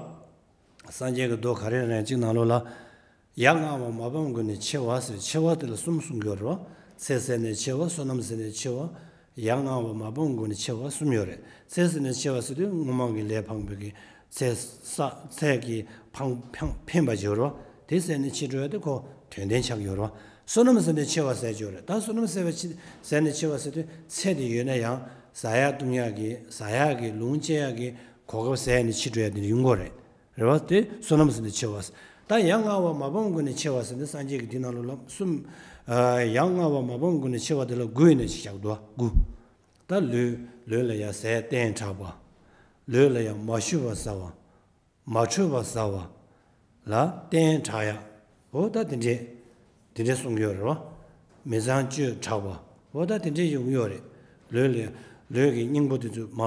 པ། སངས་རྒྱས་ཀྱི་མདོ་ག་རེ་རེད་གཅིག་ནང་ལོགས་ལ། ཡ་ང་བ་མ་སྤངས་ཀུན་ནས་འཆི་བ་ཟེར། འཆི་བ་དེ་ལ་གསུམ་གསུང་གི་ཡོད་རེད་བ། ཚེ་ཟད་ནས་འཆི་བ། བསོད་ནམས་ཟད་ནས་འཆི་བ། ཡ་ང་བ་མ་སྤངས་ཀུན་ནས་འཆི་བ་གསུམ་ཡོད་རེད། ཚེ་ཟད་ནས་འཆི་བ་ཟེར་དུས་སྔོན་མ་གི་ལས་ཕངས་པའི་གི་ཚེ་ས་ཚེ་གི་ཕངས་ཕངས་ཕན་པ་ཅིག་ཡོད་རེད་བ། དེ་ཟད་ནས་འཆི་འགྲོ་ཡ་དེ་ཁོ་དོན་ལྡན་ཆགས་ཡོད་རེད་བ། བསོད་ནམས་ཟད་ནས་འཆི་བ་ཟེར་གྱི་ཡོད་རེད། ད་བསོད་ནམས་ཟད་པ་ཆི་ཟད་ནས་འཆི་བ་ཟེར་དུས་ཚེ་དེ་ཡོད་ན་ཡང་ཟ་ཡ་བཏུང་ཡ་གི་ཟ་ཡ་གི་ལོངས་སྤྱད་ཡ་གི་གོ་སྐབས་ཟད་ནས་འཆི་འགྲོ་ཡ་དེ་ཡོང་གི་རེད། རེད་བ། དེ་བསོད་ནམས་ཟད་ནས་འཆི་བ་ཟེར། ད་ཡ་ང་བ་མ་སྤངས་ཀུན་ནས་འཆི་བ་ཟེར་ནས་སངས་རྒྱས་ཀྱི་དེ་ནང་ལོགས་ལ་གསུམ། ཡ་ང་བ་མ་སྤངས་ཀུན་ནས་འཆི་བ་དེ་ལ་དགུ་ཡིན་ནས་ཅིག་བཞག་འདུག་དགུ། ད་ལུས་ལུས་ལ་ཡ་ཟས་བསྟེན་དྲག་པ། ལུས་ལ་ཡ་མ་ཞུ་བ་ཟ་བ། མ་འཕྲོད་པ་ཟ་བ་ལ་བསྟེན་དྲག་ཡ། འོ་ད་དེ་འདྲས་དེ་འདྲས་གསུང་གི་ཡོད་རེད་བ། མི་ཚངས་སྤྱོད་དྲག་པ། འོ་ད་དེ་འདྲས་ཡོང་གི་ཡོད་རེད། ལུས་ལ་ལུས་ཀྱི་སྙིང་པོ་དེ་ཚོ་མ་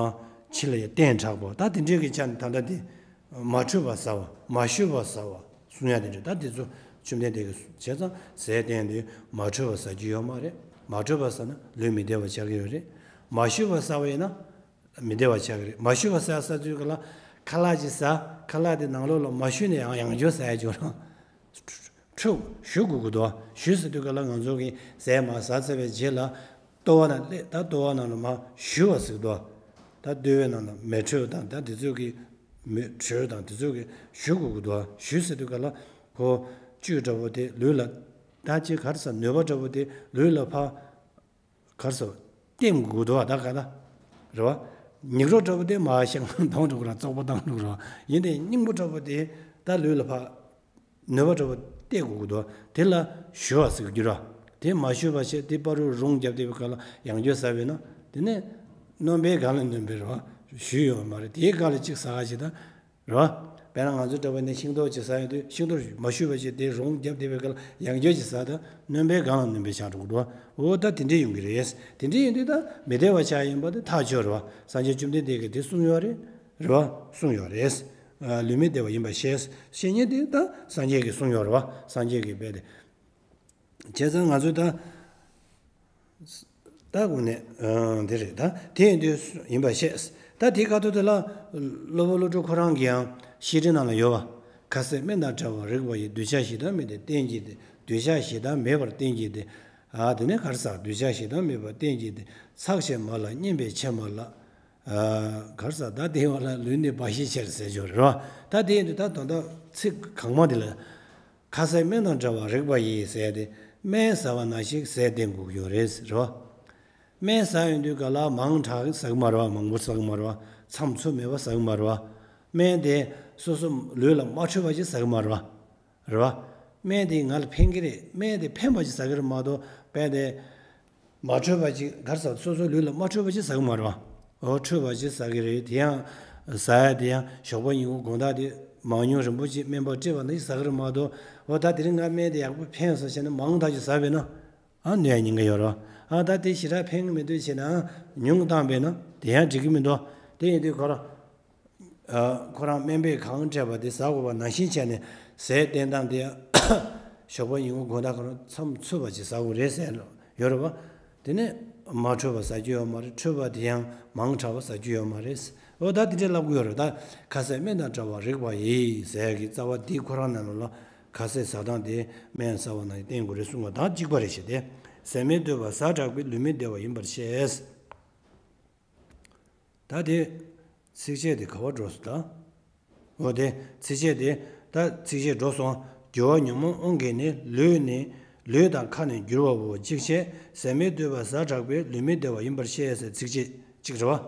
ཕྱི་ལ་ཡ་བསྟེན་དྲག་པ། ད་དེ་འདྲས་ཀྱི་ཆ་ནས་ད་ལྟ་དེ་མ་འཕྲོད་པ་ཟ་བ། མ་ཞུ་བ་ཟ་བ་གསུང་ཡ་དེ་འདྲས། ད་དེ་ཚོ་བཅོམ་ལྡན་འདས་ཀྱིས་བྱས་ཙང་ཟས་བསྟེན་དུས་མ་འཕྲོད་པ་ཟ་རྒྱུ་ཡོད་མ་རེད། མ་འཕྲོད་པ་ཟ་ན་ལུས་མི་བདེ་བ་ཆགས་ཀྱི་ཡོད་རེད། མ་ཞུ་བ་ཟ་བ་ཡིན་ན། མི་བདེ་བ་ཆགས་ཀྱི་རེད། མ་ཞུ་བ་ཟ་ས་དུས་ག་ལ་ཁ་ལག་ཅིག་ཟ། ཁ་ལག་དེ་ནང་ལོགས་ལ་མ་ཞུས་ནས་ཡང་ཡང་བསྐྱར་ཟ་ཡ་ཅིག་ཡོད་རེད། འཕྲོད་ཞུ་དགོས་ཀྱི་འདུག་ཞུ་ཟེར་དུས་ག་ལ་ང་ཚོ་གིས་ཟས་མར་ཟ་ཚར་བའི་རྗེས་ལ་ལྟོ་བ་ནང་སླེབས། ད་ལྟོ་བ་ནང་ལ་མར་ཞུ་བ་ཟེར་གྱི་འདུག་ད་ལྟོ་བའི་ནང་ལ་མེ་དྲོད་དང་ད་དེ་ཚོ་གི་མེ་དྲོད་དང་དེ་ཚོ་གི་ཞུ་དགོས་ཀྱི་འདུག་ཞུ་ཟེར་དུས་ག་ལ་ཁོ་བཅུད་འདྲ་པོ་དེ་ལུས་ལ་ད་ཅིག་ག་རེ་ཟ། ནུས་པ་འདྲ་པོ་དེ་ལུས་ལ་ཕར་ག་རེ་ཟ། བསྟེན་དགོས་འདུག་བ། ད་ག་ད་རེད་བ། ཉིག་རོ་འདྲ་པོ་དེ་མར་ཤང་གཏོང་འགྲོ་གི་ར། བཙོག་པ་བཏང་འགྲོ་གི་ར། ཡིན་ཏེ་སྙིང་པོ་འདྲ་པོ་དེ་ད་ལུས་ལ་ཕར་ནུས་པ་འདྲ་པོ་གཏད་དགོས་ཀྱི་འདུག་དེ་ལ་ཞུ་བ་ཟེར་གྱི་ར། དེ་མ་ཞུས་པ་བྱས་དེ་བར་དུ་རུང་རྒྱབ་བསྡད་པའི་སྐབས་ལ་ཡང་བསྐྱར་ཟ་བས་ན། དེ་ནས་སྣོན་པས་གང་ལ་ནོན་པའི་རེད་བ། ཞུས་ཡོད་མ་རེད། དེའི་སྐབས་ལ་གཅིག་ཟ་ག་བྱེད་ད། རེད་བ། དཔེར་ན་ང་ཚོ་འདྲ་པོ་ནས་ཤིང་ཏོག་ཅིག་ཟ་ཡོང་དུས་ཤིང་ཏོག་མ་ཞུས་པ་ཞིག་དེ་རུང་རྒྱབ་བསྡད་པའི་སྐབས་ལ་ཡང་བསྐྱར་ཅིག་ཟ་ད་སྣོན་པས་གང་ལ་ནོན་པའི་ཆགས་འགྲོ་གི་འདུག་འོ་ད་དེ་འདྲས་ཡོང་གི་རེད། དེ་འདྲས་ཡིན་དུས་ད་མི་བདེ་བ་ཆགས་ཡིན་པ་དེ་ཐག་ཆོད་རེད་བ། སངས་རྒྱས་བཅོམ་ལྡན་འདས་ཀྱིས་དེ་གསུངས་ཡོད་རེད། རེད་བ། གསུངས་ཡོད་རེད། ལུས་མི་བདེ་བ་ཡིན་པར་ཤེས། ཤེས་ཉིད་དེ་ད་སངས་རྒྱས་ཀྱིས་གསུངས་ཡོད་རེད་བ། སངས་རྒྱས་ཀྱིས་རྦད་དེ། བྱས་ཙང་ང་ཚོས་ད། ད་དགོངས་ནས་ཨང་དེ་རེད། ད་དེ་ཡིན་དུས་ཡིན་པར་ཤེས། ད་དེའི་ཁ་ཐུག་དེ་ལ་སློབ་དཔོན་བློ་གྲོས་ཁོ་རང་གིས་ཡང་བཤེས་སྤྲིང་ནང་ལ་ཡོད་པ། ཁ་ཟས་སྨན་དང་བྲལ་བར་རིག་པ་ཡིས། འདོད་ཆགས་ཞེ་སྡང་མེད་དེ་གཏན་གྱིས་ཏེ། འདོད་ཆགས་ཞེ་སྡང་མེད་པར་གཏན་གྱིས་ཏེ། ཨ་དེ་ནས་ག་རེ་ཟ། འདོད་ཆགས་ཞེ་སྡང་མེད་པར་གཏན་གྱིས་ཏེ། ཚགས་ཆེ་མ་ལགས་སྙན་པའི་ཕྱེ་མ་ལགས། ཨ་ག་རེ་ཟ། ད་དེའི་བར་ལ་ལུས་ནི་འབའ་ཞིག་ཆེར་ཟེར་ཆོག་རེད་བ། ད་དེ་ཡིན་དུས་ད་དོན་དག་ཚིག་གང་མ་དེ་ལ། ཁ་ཟས་སྨན་དང་བྲལ་བར་རིག་པ་ཡིས་ཟེར་ཏེ། སྨན་ཟ་བ་ནང་བཞིན་ཟས་བསྟེན་དགོས་ཀྱི་ཡོད་རེད་ཟེར་བ། སྨན་ཟ་ཡོང་དུས་ག་ལ་མང་དྲགས་ཟ་གི་མ་རེད་བ། མང་པོ་ཟ་གི་མ་རེད་བ། མཚམས་ཚོད་མེད་པ་ཟ་གི་མ་རེད་བ། སྨན་དེ་སོ་སོ་ལུས་ལ་མ་འཕྲོད་པ་ཅིག་ཟ་གི་མ་རེད་བ། རེད་བ། སྨན་དེ་ང་ལ་ཕན་གི་རེད། སྨན་དེ་ཕན་པ་ཅིག་ཟ་གི་རེད་མ་གཏོགས་དཔེ་དེ། མ་འཕྲོད་པ་ཅིག་ག་རེ་ཟ། སོ་སོའི་ལུས་ལ་མ་འཕྲོད་པ་ཅིག་ཟ་གི་མ་རེད་བ། འོ་འཕྲོད་པ་ཅིག་ཟ་གི་རེད། དེ་ཡང་ཟ་ཡ་དེ་ཡང་ཞོགས་པ་ཉིན་གུང་དགོང་དག་དེ་མང་ཉུང་རིན་པོ་ཆེ་སྨན་པ་སྤྲད་པ་ནང་བཞིན་ཟ་གི་རེད་མ་གཏོགས། འོ་ད་དེ་རིང་ང་སྨན་དེ་ཡག་པོ་ཕན་སོང་བྱས་ནས་མང་དག་ཅིག་ཟ་བས་ན། ཨ་གནོད་ཡ་ཉེན་ཁ་ཡོད་རེད་བ། ཨ་ད་དེ་ཞེ་དྲག་ཕན་གི་མི་འདུག་བྱས་ནའང་ཉུང་བཏང་བས་ན་དེ་ཡང་འགྲིག་གི་མི་འདུག་དེ་ཡིན་དུས་ཁོ་རང་། ཨ་ཁོ་རང་སྨན་པས་གང་སྤྲད་པ་དེ་ཟ་དགོས་པ་ནང་བཞིན་བྱས་ནས་ཟས་བསྟེན་སྟངས་དེ་ཞོགས་པ་ཉིན་གུང་དགོང་དག་ཁོ་རང་མཚམས་ཚོད་པ་ཅིག་ཟ་དགོས་རེད་ཟེར་ཡོད་རེད་བ། དེ་ནས་མ་འཕྲོད་པ་ཟ་རྒྱུ་ཡོད་མ་རེད། འཕྲོད་པ་དེ་ཡང་མང་དྲགས་པ་ཟ་རྒྱུ་ཡོད་མ་རེད། འོ་ད་དེ་འདྲས་ལབ་གི་ཡོད་རེད། ད་ཁ་ཟས་སྨན་དང་བྲལ་བར་རིག་པ་ཡིས་ཟེར་གི་རྩ་བ་འདི་ཁོ་རང་ནང་ལོགས་ལ་ཁ་ཟས་ཟ་སྟངས་དེ་སྨན་ཟ་བ་ནང་བཞིན་བསྟེན་དགོས་རེད་གསུངས་པ་དང་གཅིག་པ་རེད་ཞེས་ཏེ། ཟས་མི་འདོད་པ་ཟ་དྲགས་པས་ལུས་མི་བདེ་བ་ཡིན་པར་ཤེས། ད་དེ་ཚིགས་བཅད་དེ་ག་པར་འགྲོ་སོང་ད། འོ་དེ་ཚིགས་བཅད་དེ་ད་ཚིགས་བཅད་འགྲོ་སོང་། སྦྱོར་བ་ཉོན་མོངས་དབང་གིས་ནི། ལུས་ནི་ལུས་དང་ཁ་ནི་འགྱུར་བའོ། འཇིགས་བྱེད་ཟས་མི་འདོད་པ་ཟ་དྲགས་པས་ལུས་མི་བདེ་བ་ཡིན་པར་ཤེས་ཟེར་ཚིགས་བཅད་གཅིག་རེད་བ།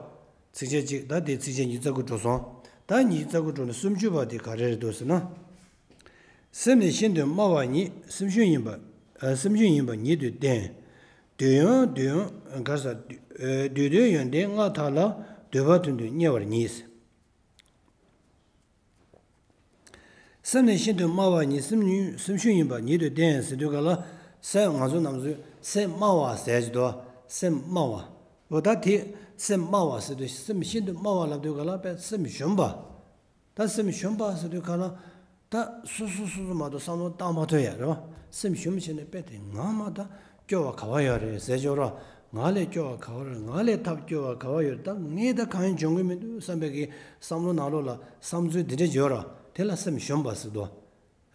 ཚིགས་བཅད་གཅིག་ད་དེ་ཚིགས་བཅད་ཉི་ཤུ་རྩ་དགུ་འགྲོ་སོང་། ད་ཉི་ཤུ་རྩ་དགུ་འགྲོ་ནས་སུམ་ཅུ་པ་དེ་ག་རེ་རེད་འདུག་ཟེར་ན། སེམས་ནི་ཤིན་ཏུ་དམའ་བ་ཉིད། སེམས་ཤུན་ཡིན་པ། ཨ་སེམས་ཤུན་ཡིན་པ་ཉིད་དུ་བསྟན། འདོད་ཡོན་འདོད་ཡོན་ག་རེ་ཟ། ཨ་འདོད་དོན་ཡོན་ཏན་ལྔ་དག་ལ། འདོད་པ་དོན་དུ་གཉེར་བར་ཉིད། སེམས་ནི་ཤིན་ཏུ་དམའ་བ་ཉིད། སེམས་ཉིད་སེམས་ཤུན་ཡིན་པ་ཉིད་དུ་བསྟན་ཟེར་དུས་ག་ལ། སེམས་ང་ཚོ་ནམ་ཚོད་སེམས་དམའ་བ་ཟེར་གྱི་འདུག་སེམས་དམའ་བ། འོ་ད་དེ་སེམས་དམའ་བ་ཟེར་དུས་སེམས་ཤིན་ཏུ་དམའ་བ་ལབ་དུས་ག་ལ་དཔེ་སེམས་གཞོན་པ། ད་སེམས་གཞོན་པ་ཟེར་དུས་ག་ལ། ད་སོ་སོ་སོ་སོ་མ་གཏོགས་བསམ་བློ་བཏང་མ་ཐུབ་ཡ་རེད་བ། སེམས་ཞུམ་བྱས་ནས་དཔེ་དེ་ང་མ་ད་སྐྱོ་བ་ག་བ་ཡོད་རེད་ཟེར་ཆོག་ར། ང་ལས་སྐྱོ་བ་ག་བ་རེད། ང་ལས་ཐབས་སྐྱོ་བ་ག་བ་ཡོད་རེད། ད་ངས་ད་གང་ཡང་འབྱུང་གི་མི་འདུག་བསམ་པའི་གི་བསམ་བློ་ནང་ལོགས་ལ་བསམ་ཚུལ་འདི་འདྲ་ཡོད་ར། དེ་ལ་སེམས་ཞུམ་པ་ཟེར་དོ།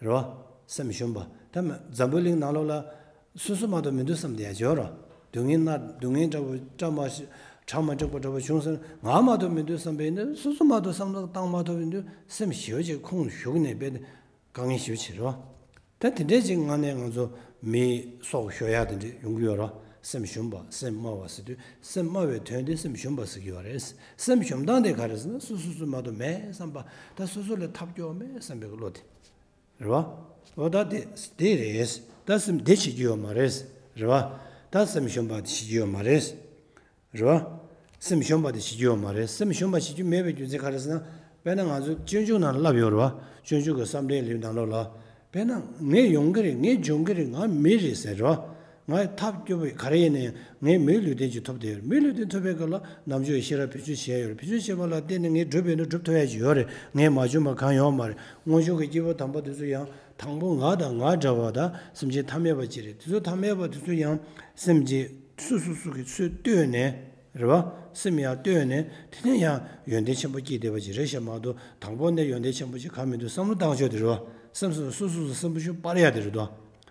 རེད་བ། སེམས་ཞུམ་པ། ད་མ་འཛམ་བུ་གླིང་ནང་ལོགས་ལ་སོ་སོ་མ་གཏོགས་མི་འདུག་བསམ་བསྡད་ཡ་ཅིག་ཡོད་ར། སྡུག་བསྔལ་ན་སྡུག་བསྔལ་འདྲ་པོ་བཀྲ་མ་ཤིས་གྲ་མ་འགྲིག་པ་འདྲ་པོ་བྱུང་སོང་ན་ང་མ་གཏོགས་མི་འདུག་བསམ་པས་ནི་སོ་སོ་མ་གཏོགས་བསམ་བློ་བཏང་མ་ཐུབ་པའི་འདུག་སེམས་ཞེ་པོ་ཅིག་ཁོང་ཞུགས་ནས་དཔེ་དཀའ་ངལ་ཞེ་པོ་ཅིག་རེད་བ། ད་དེ་འདྲས་ཅིག་ངང་ནས་ང་ཚོ་མིའི་སྲོག་ཤོར་ཡ་དེ་འདྲས་ཡོང་གི་ཡོད་ར། སེམས་ཞུམ་པ་སེམས་དམའ་བ་ཟེར་དུས་སེམས་དམའ་བའི་དོན་དེ་སེམས་ཞུམ་པ་ཟེར་གྱི་ཡོད་རེད། སེམས་ཞུམ་སྟངས་དེ་ག་རེ་ཟེར་ན་སོ་སོ་སོ་མ་གཏོགས་མེད་བསམ་པ། ད་སོ་སོ་ལས་ཐབས་སྐྱོ་བ་མེད་བསམ་པའི་བློ་དེ། རེད་བ། འོ་ད་དེ་དེ་རེད། ད་སེམས་བདེ་བྱེད་རྒྱུ་ཡོད་མ་རེད། རེད་བ། ད་སེམས་ཞུམ་པ་དེ་བྱེད་རྒྱུ་ཡོད་མ་རེད། རེད་བ། སེམས་ཞུམ་པ་དེ་བྱེད་རྒྱུ་ཡོད་མ་རེད། སེམས་ཞུམ་པ་བྱེད་རྒྱུ་མེད་པའི་རྒྱུ་མཚན་ག་རེ་ཟེར་ན། དཔེར་ན་ང་ཚོ་སྤྱོད་འཇུག་ནང་ལ་བསླབ་ཡོད་རེད་བ། སྤྱོད་འཇུག་གི་བསམ་གཏན་ལེའུ་ནང་ལོགས་ལ། དཔེར་ན་ངས་ཡོང་གི་རེད། ངས་འབྱུང་གི་རེད། ང་མི་རེད་ཟེར་རེད་བ། ང་ཐབས་སྐྱོ་པོ་ག་རེ་ཡིན་ན་ཡང་ངས་མིའི་ལུས་རྟེན་ཅིག་ཐོབ་བསྡད་ཡོད་རེད། མིའི་ལུས་རྟེན་ཐོབ་པའི་སྐབས་ལ་རྣམ་དཔྱོད་ཤེས་རབ་བེད་སྤྱོད་བྱས་ཡོད་རེད། བེད་སྤྱོད་བྱས་པ་ལ་བརྟེན་ནས་ངས་སྒྲུབ་པའི་ནི་སྒྲུབ་ཐུབ་ཡ་ཅིག་ཡོད་རེད། ངས་མ་བྱུང་བ་གང་ཡོད་མ་རེད། སྔོན་བྱུང་གི་སྐྱེས་བུ་དམ་པ་དེ་ཚོ་ཡང་དང་པོ་ང་དང་ང་འདྲ་བ་དང་སེམས་ཅན་ཐ་མལ་པ་ཅིག་རེད། དེ་ཚོ་ཐ་མལ་པ་དེ་ཚོ་ཡང་སེམས་ཅན་སོ་སོ་སོ་གི་ཚུལ་བཏོད་ནས་རེད་བ། སེམས་ཡར་བཏོད་ནས་དེ་ནས་ཡང་ཡོན་ཏན་ཆེན་པོ་སྐྱེས་བསྡད་པ་ཅིག་རེད་ཤག་མ་གཏོགས་དང་པོ་ནས་ཡོན་ཏན་ཆེན་པོ་ཅིག་གང་མི་འདུག་བསམ་བློ་བཏང་ཆོག་དེ་རེད་བ། སེམས་སོ་སོ་སོ་སོ་སེམས་ཤུགས་སྤར་ཡ་དེ་རེད་དོ།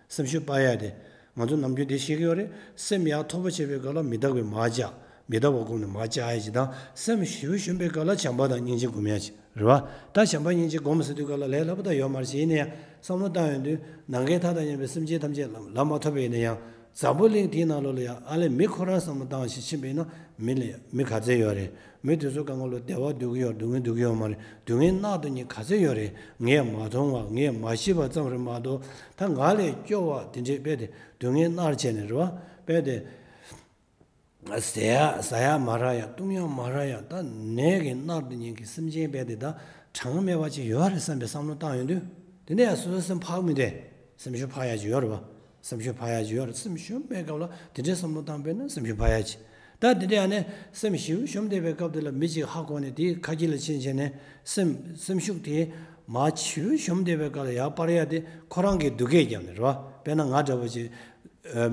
སེམས་ཤུགས་སྤར་ཡ་དེ། ང་ཚོ་ནམ་རྒྱུན་དེ་ཤེས་ཀྱི་ཡོད་རེད། སེམས་ཡག་མཐོ་པོ་བྱེད་པའི་སྐབས་ལ་མི་རྟག་པའི་མར་བཅག་མི་རྟག་པ་སྒོམ་ནས་མར་བཅག་ཡ་ཅིག་དང་། སེམས་ཞེ་པོ་ཞུམ་པའི་སྐབས་ལ་བྱམས་པ་དང་སྙིང་རྗེ་སྒོམ་ཡ་ཅིག་རེད་བ། ད་བྱམས་པ་སྙིང་རྗེ་སྒོམ་ཟེར་དུས་སྐབས་ལ་ལས་སླ་པོ་ད་ཡོད་མ་རེད། ཡིན་ན་ཡང་བསམ་བློ་བཏང་ཡོང་དུས་ནམ་མཁའི་མཐའ་དང་མཉམ་པའི་སེམས་ཅན་ཐམས་ཅད་ལ་ལ་མ་ཐོབ་པ་ཡིན་ན་ཡང་འཛམ་བུ་གླིང་དེའི་ནང་ལོགས་ལ་ཡང་ཨ་ལས་མི་ཁོ་རང་བསམ་བློ་བཏང་ཞིག་ཕྱིན་པ་ཡིན་ན་མི་ལ་མི་ག་ཚད་ཡོད་རེད། མི་དེ་ཚོ་གང་ག་ལོ་བདེ་བ་སྡུག་གི་ཡོད། སྡུག་བསྔལ་སྡུག་གི་ཡོད་མ་རེད། སྡུག་བསྔལ་མནར་དུ་ཉིད་ག་ཚད་ཡོད་རེད། ངས་མ་མཐོང་བ་ངས་མ་ཤེས་པ་ཙམ་རེད་མ་གཏོགས། ད་ང་ལས་སྐྱོ་བ་དེ་འདྲས་དཔེ་དེ་སྡུག་བསྔལ་མནར་བྱས་ནས་རེད་བ། དཔེ་དེ་ཟ་ཡ་ཟ་ཡ་མ་རག་ཡ་བཏུང་ཡ་མ་རག་ཡ་ད་ནད་ཀྱིས་མནར་དུ་ཉིད་ཀྱི་སེམས་ཅན་དཔེ་དེ་ད་གྲངས་མེད་པ་ཅིག་ཡོད་རེད་བསམ་པའི་བསམ་བློ་བཏང་ཡོང་དུས་དེ་ནས་ཡང་སོ་སོའི་སེམས་ཕག་མི་འདུག་སེམས་ཤུགས་འཕར་ཡ་ཅིག་ཡོད་རེད་བ། སེམས་ཤུགས་འཕར་ཡ་ཅིག་ཡོད་རེད། སེམས་ཞུམ་པའི་སྐབས་ལ་དེ་འདྲའི་བསམ་བློ་བཏང་པས་ན་སེམས་ཤུགས་འཕར་ཡ་ཅིག་ད་དེ་འདྲ་ཡང་ནས་སེམས་ཞེ་པོ་ཞུམ་བསྡད་པའི་སྐབས་དེ་ལ་མི་གཅིག་ཧ་གོ་ནས་དེའི་ཁ་རྗེས་ལ་ཕྱིན་བྱས་ནས་སེམས་སེམས་ཤུགས་དེ་མར་ཞེ་པོ་ཞུམ་བསྡད་པའི་སྐབས་ལ་ཡར་སྤར་ཡ་དེ་ཁོ་རང་གིས་སྡུག་སྐད་བརྒྱབ་ནས་རེད་བ། དཔེར་ན་ང་འདྲ་པོ་ཅིག་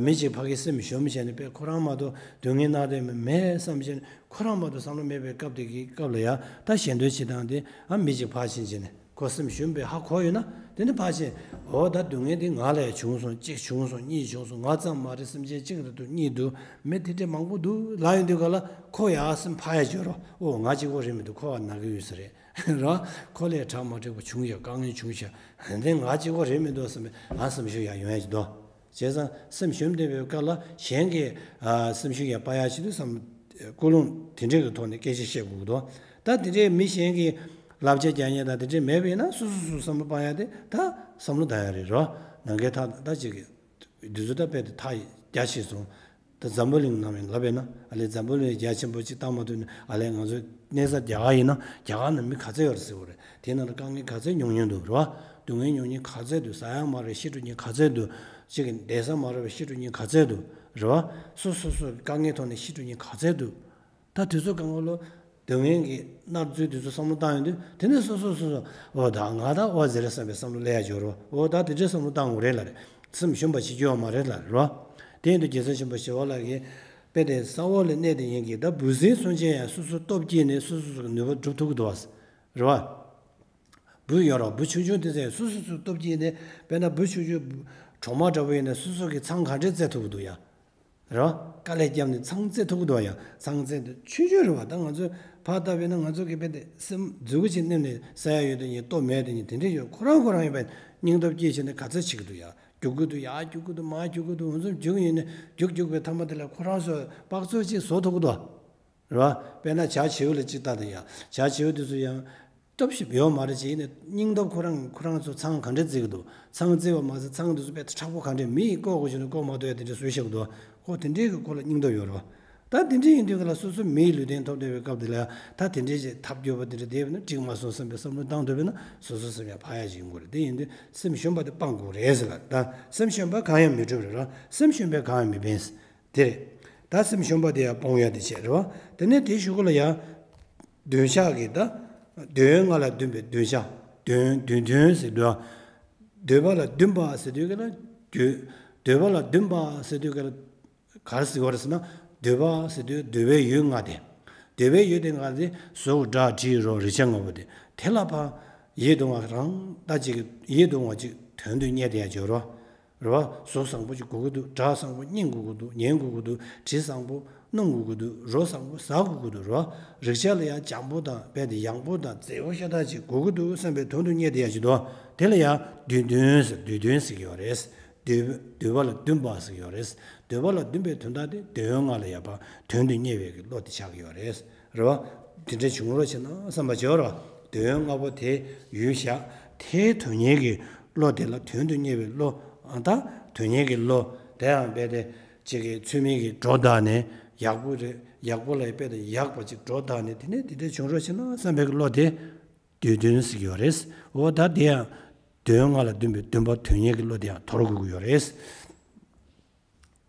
མི་གཅིག་ཕ་གི་སེམས་ཞུམ་བྱས་ནས་དཔེ་ཁོ་རང་མ་གཏོགས་སྡུག་བསྔལ་མནར་དེ་མེད་བསམ་བྱས་ནས་ཁོ་རང་མ་གཏོགས་བསམ་བློ་མེད་པའི་སྐབས་དེ་གི་སྐབས་ལ་ཡ་ད་གཞན་དོན་བྱེད་སྟངས་དེ་ཨ་མི་གཅིག་ཕར་ཕྱིན་བྱས་ནས། ཁོ་སེམས་ཞུམ་པའི་ཧ་གོ་ཡོད་ན་དེ་ནི་ཕར་ཕྱིན། འོ་ད་སྡུག་བསྔལ་འདི་ང་ལ་ཡང་བྱུང་སོང་། གཅིག་བྱུང་སོང་། གཉིས་བྱུང་སོང་། ང་ཙམ་མ་རེད། སེམས་ཅན་གཅིག་རེད་འདུག་གཉིས་འདུག་མི་དེ་འདྲས་མང་པོ་འདུག་ལབ་ཡོང་དུས་ག་ལ་ཁོ་ཡང་སེམས་ཕར་ཡང་འགྱུར་རོ། ཨོ་ང་གཅིག་པོ་རེད་མི་འདུག་ཁོ་བ་ན་གི་ཡོད་ས་རེད་ར། ཁོ་ལས་གྲ་མ་འགྲིག་པ་བྱུང་ཡ་དཀའ་ངལ་བྱུང་ཤག་དེ་ང་གཅིག་པོ་རེད་མི་འདུག་བསམ་པའི་ང་སེམས་ཤུགས་ཡང་ཡོང་ཡ་གཅིག་འདུག་བྱས་ཙང་སེམས་ཞུམ་བསྡད་པའི་སྐབས་ལ་གཞན་གྱི་ཨ་སེམས་ཤུགས་ཡང་སྤར་ཡ་ཆེད་དུ་བསམ་ཀུན་སློང་དེ་འདྲས་ཀྱི་ཐོག་ནས་སྐད་ཆ་བཤད་དགོས་ཀྱི་འདུག་ད་དེ་འདྲས་མི་གཞན་གྱི་བསླབ་བྱ་རྒྱག་མཁན་དང་དེ་འདྲས་མེད་པ་ཡིན་ན་སོ་སོ་སོ་བསམ་བློ་སྤར་ཡ་དེ་ད་བསམ་བློ་བཏང་ཡ་རེད་རོ། ནམ་མཁའི་མཐའ་ད་ཅིག་གི་དུས་ཚོད་ད་དཔེ་དེ་ཐག་རྒྱ་ཆེ་སོང་། ད་འཛམ་བུ་གླིང་ནང་ཡང་ལབ་པས་ན་ཨ་ལས་འཛམ་བུ་གླིང་རྒྱ་ཆེན་པོ་ཅིག་བཏང་མ་ཐུབ་ན་ཨ་ལས་ང་ཚོའི་གནས་ས་རྒྱ་གར་ཡིན་ན་རྒྱ་གར་ནང་མི་ག་ཚད་ཡོད་རེད་ཟེར་བ་རེད། དེ་ནང་ལ་དཀའ་ངལ་ག་ཚད་མྱོང་མྱོང་འདུག་རེད་བ། སྡུག་བསྔལ་མྱོང་མྱོང་ག་ཚད་འདུག་ཟ་ཡང་མ་རེད། ཤི་འགྲོ་མཁན་ག་ཚད་འདུག་གཅིག་གི་བསྡད་ས་མ་རེད་པ། ཤི་འགྲོ་མཁན་ག་ཚད་འདུག་རེད་བ། སོ་སོ་སོ་གི་དཀའ་ངལ་ཐོག་ནས་ཤི་འགྲོ་མཁན་ག་ཚད་འདུག་ད་དུས་ཚོད་གང་ག་ལོ་སྡུག་བསྔལ་གྱི་མནར་ཚུལ་དུས་ཚོད་བསམ་བློ་བཏང་ཡོང་དུས་དེ་ནས་སོ་སོ་སོ་སོ་འོ་ད་ང་ད་འོ་ཟེར་བསམ་པའི་བསམ་བློ་སླེབས་ཡ་འབྱོར་རོ། འོ་ད་དེ་འདྲའི་བསམ་བློ་བཏང་དགོས་རེད་ལ་རེད། སེམས་ཞུམ་པ་ཞིག་སྐྱོ་བ་མ་རེད་ལ་རེད་བ། དེ་ཡིན་དུས་རྒྱལ་སྲས་ཆེན་པོ་ཞི་བ་ལྷ་གིས་དཔེ་དེ་ས་འོག་ལ་གནས་དེ་ཉིད་ཀྱི་ད་འབུ་སྲིན་སུན་ཅན་ཡང་སོ་སོ་སྟོབས་སྐྱེས་ནས་སོ་སོ་སོ་གི་ནུས་པ་སྒྲུབ་ཐུབ་ཀྱི་འདུག་བ། རེད་བ། འབུ་ཡོད་རོགས། འབུ་ཆུང་ཆུང་དེ་ཚོས་སོ་སོ་སོ་སྟོབས་སྐྱེས་ནས་དཔེར་ན་འབུ་ཆུང་ཆུང་གྲོག་མ་འདྲ་པོ་ཡིན་ན་སོ་སོ་གི་ཚང་ག་འདྲས་བཙལ་ཐུབ་ཀྱི་འདུག་ཡ། རེད་བ། དཀའ་ལས་བརྒྱབ་ནས་ཚང་བཙལ་ཐུབ་ཀྱི་འདུག་ཡ། ཚང་བཙལ་དུས་ཆུང་ཆུང་རེད་བ། ད་ང་ཚོས་ཕར་ལྟ་བས་ན་ང་ཚོ་གི་དཔེ་དེ་སེམས་མཛུ་གུ་ཅིག་མནན་ནས་ཟ་ཡ་ཡོད་དེ་ཉིད་ལྟོ་མེད་དེ་ཉིད་དེ་འདྲས་ཡོད། ཁོ་རང་ཁོ་རང་ཡིན་པས་སྙིང་སྟོབས་སྐྱེས་བྱས་ནས་ག་ཚོད་བྱེད་ཀྱི་འདུག་ཡ། རྒྱུག་གི་འདུག་ཡ། རྒྱུག་གི་འདུག་མར་རྒྱུག་གི་འདུག་འོ་ཚོ་རྒྱུག་ཡིན་ནས་རྒྱུག་རྒྱུག་པའི་མཐའ་མ་དེ་ལ་ཁོ་རང་ཚོ་སྤགས་ཚོད་ཅིག་བཟོ་ཐུབ་ཀྱི་འདུག་རེད་བ། དཔེར་ན་བྱ་བྱིའུ་ལ་གཅིག་ལྟ་དང་ཡ། བྱ་བྱིའུ་དེ་ཚོ་ཡང་སྟོབས་ཤུགས་ཡོད་མ་རེད་ཅེས་ནས་སྙིང་སྟོབས་ཁོ་རང་ཁོ་རང་ཚོ་ཚང་ག་འདྲས་བརྩི་གི་འདུག་ཚང་བརྩི་བ་མ་ཟད་ཚང་དེ་ཚོ་དཔེ་དྲག་པོ་ག་འདྲས་མི་ཡིས་བཀོག་དགོས་བྱུང་ན་བཀོག་མ་ཐུབ་ཡ་དེ་འདྲས་བཟོས་བཞག་གི་འདུག་ཁོ་དེ་འདྲས་ཀྱི་ཁོ་ལ་སྙིང་སྟོབས་ཡོད་རེད་བ། ད་དེ་འདྲས་ཡིན་དུས་ག་ལ་སོ་སོ་མིའི་ལུས་རྟེན་ཐོབ་བསྡད་པའི་སྐབས་དེ་ལ་ཡ་ད་དེ་འདྲས་ཅིག་ཐབས་སྐྱོ་པོ་དེ་འདྲས་བསྡད་པ་ན་འགྲིག་མ་སོང་བསམ་པའི་བསམ་བློ་བཏང་ཐུབ་པས་ན་སོ་སོ་སེམས་ཡང་འཕར་ཡ་ཞིག་ཡོང་གི་རེད། དེ་ཡིན་དུས་སེམས་ཞུམ་པ་དེ་སྤང་དགོས་རེད་ཟེར་ལ། ད་སེམས་ཞུམ་པ་གང་ཡང་མི་སྒྲུབ་རེད་ར། སེམས་ཞུམ་པས་གང་ཡང་མི་ཕན་ཟེར། དེ་རེད། ད་སེམས་ཞུམ་པ་དེ་ཡང་སྤོང་ཡ་དེ་བྱས་རེད་བ། དེ་ནས་དེའི་གཞུག་གུ་ལ་ཡང་། འདོད་ཆགས་ཀྱི་ད། འདོད་ཡོན་ལྔ་ལ་འདུན་པའི་འདོད་ཆགས། འདོད་ཡོན་འདོད་དོན་ཟེར་འདོད། འདོད་པ་ལ་འདུན་པ་ཟེར་དུས་ཀྱི་ལ། འདོད། འདོད་པ་ལ་འདུན་པ་ཟེར་དུས་ག་ལ་ག་རེ་ཟེར་བ་རེད་ཟེར་ན། འདོད་པ་ཟེར་དུས་འདོད་པའི་ཡུལ་ལྔ་དེ། འདོད་པའི་ཡུལ་དེ་ལྔ་དེ་གཟུགས་སྒྲ་དྲི་རོ་རེག་བྱ་ལྔ་པོ་དེ། དེ་ལ་ཕར་ཡིད་དུ་འོང་བ་རང་ལྟ་ཅིག་ཡིད་དུ་འོང་བ་ཅིག་དོན་དུ་གཉེར་ཏེ་ཡང་བྱེད་རོགས། རེད་བ། གཟུགས་བཟང་པོ་ཅིག་དགོས་ཀྱི་འདུག་སྒྲ་བཟང་པོ་སྙན་དགོས་ཀྱི་འདུག་ཉན་དགོས་ཀྱི་འདུག་དྲི་བཟང་པོ་སྣོམ་དགོས་ཀྱི་འདུག་རོ་བཟང་པོ་ཟ་དགོས་ཀྱི་འདུག་རེད་བ། རེག་བྱ་ལ་ཡང་འཇམ་པོ་དང་རྦད་དེ་ཡང་པོ་དང་མཛེས་པོ་ཤ་སྟག་ཅིག་དགོས་ཀྱི་འདུག་བསམ་པའི་དོན་དུ་གཉེར་ཏེ་ཡང་བྱེད་དོ། དེ་ལ་ཡང་འདོད་དོན་ཟེར་འདོད་དོན་ཟེར་གྱི་ཡོད་རེད། འདོད་འདོད་པ་ལ་འདུན་པ་ཟེར་གྱི་ཡོད་རེད། འདོད་པ་ལ་འདུན་པའི་དོན་དག་དེ་འདོད་ཡོན་ལྔ་ལ་ཡང་ཕར་དོན་དུ་གཉེར་བའི་གི་བློ་དེ་ཆགས་ཀྱི་ཡོད་རེད། རེད་བ། དེ་འདྲ་བྱུང་རོགས་བྱས་ན་བསམ་པ་བྱེད་རོགས། འདོད་ཡོན་ལྔ་པོ་དེ་ཡུལ་བཞག་དེའི་དོན་གཉེར་གྱི་བློ་དེ་ལ་དོན་དུ་གཉེར་བའི་བློ། ཨ་ད་དོན་གཉེར་གྱི་བློ་དེའང་རྦད་དེ་ཅིག་གི་ཚུལ་མིན་གྱི་སྒྲོ་བཏགས་ནས་ཡག་པོ་རེད། ཡག་པོ་ལ་རྦད་དེ་ཡག་པ་ཅིག་སྒྲོ་བཏགས་ནས་དེ་ནས་དེ་འདྲ་བྱུང་རོགས་བྱས་ན་བསམ་པའི་གི་བློ་དེ་འདོད་དོན་ཟེར་གྱི་ཡོད་རེད། འོ་ད་དེ་ཡང་འདོད་ཡོན་ལྔ་ལ་འདུན་པའི་འདུན་པ་དོན་གཉེར་གྱི་བློ་དེ་ཡང་དོར་དགོས་ཀྱི་ཡོད་རེད།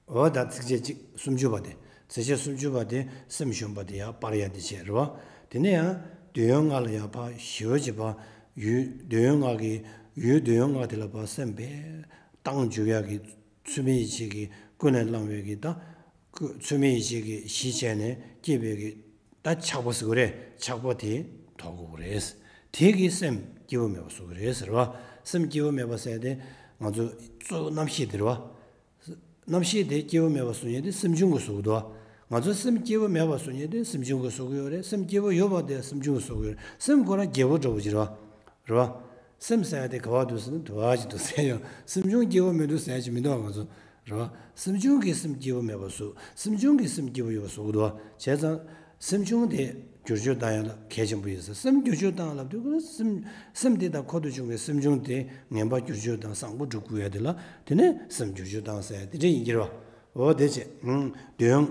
འོ་ད་ཚིགས་བཅད་གཅིག་སུམ་ཅུ་པ་དེ། ཚིགས་བཅད་སུམ་ཅུ་པ་དེ་སེམས་ཞུམ་པ་དེ་ཡང་སྤར་ཡ་དེ་བྱས་རེད་བ། དེ་ནས་ཡང་འདོད་ཡོན་ལྔ་ལ་ཡང་ཕར་ཞི་བ་བྱེད་པ། ཡུལ་འདོད་ཡོན་ལྔ་གི་ཡུལ་འདོད་ཡོན་ལྔ་དེ་ལ་ཕར་སེམས་པས་བཏང་འཇུག་ཡ་གི་ཚུལ་མིན་ཡིད་བྱེད་ཀྱི་ཀུན་ནས་བསླངས་པའི་གི་ད་ཀུ་ཚུལ་མིན་ཡིད་བྱེད་ཀྱི་གཞི་བྱས་ནས་སྐྱེས་པའི་གི་ད་ཆགས་པ་ཟེར་དགོས་རེད། ཆགས་པ་དེ་དོར་དགོས་རེད། དེ་གིས་སེམས་སྐྱིད་པོ་མེད་པ་བཟོ་གི་རེད་ཟེར་བ། སེམས་སྐྱིད་པོ་མེད་པ་ཟེར་དེ་ང་ཚོ་གཙོ་བོ་རྣམ་ཤེས་དེ་རེད་བ། རྣམ་ཤེས་དེ་སྐྱིད་པོ་མེད་པ་བཟོ་མཁན་དེ་སེམས་བྱུང་གིས་བཟོ་གི་འདུག་ང་ཚོ་སེམས་སྐྱིད་པོ་མེད་པ་བཟོ་མཁན་དེ་སེམས་བྱུང་གིས་བཟོ་གི་ཡོད་རེད། སེམས་སྐྱིད་པོ་ཡོད་པ་དེ་སེམས་བྱུང་གིས་བཟོ་གི་ཡོད་རེད། སེམས་ཁོ་རང་སྐྱིད་པོ་འདྲ་པོ་ཅིག་རེད་བ། རེད་བ། སེམས་ཟེར་ཡ་དེ་ག་པར་འདུག་ཟེར་ན་དུ་བ་ཅིག་འདུག་ཟེར་ཡང་སེམས་བྱུང་སྐྱིད་པོ་མི་འདུག་ཟེར་ཡ་ཅིག་མི་འདུག་ང་ཚོ་རེད་བ། སེམས་བྱུང་གིས་སེམས་སྐྱིད་པོ་མེད་པ་བཟོ། སེམས་བྱུང་གིས་སེམས་སྐྱིད་པོ་ཡོད་པ་བཟོ་གི་འདུག་བ། བྱས་ཙང་སེམས་བྱུང་དེ་བསྒྱུར་བཅོས་བཏང་ཡ་ལ་གལ་ཆེན་པོ་ཡིན་ཟེར། སེམས་བསྒྱུར་བཅོས་བཏང་ལབ་དུས་ཀུན་ལ་སེམས་སེམས་དེ་དང་འཁོར་དུ་བྱུང་བའི་སེམས་བྱུང་དེ་ངན་པ་བསྒྱུར་བཅོས་དང་བཟང་པོ་སྒྲུབ་དགོས་ཡ་དེ་ལ་དེ་ནས་སེམས་བསྒྱུར་བཅོས་བཏང་ཟེར་ཡ་དེ་འདྲ་ཡིན་གྱི་རེད་བ། འོ་དེ་བྱས་ཨང་འདོད་ཡོན་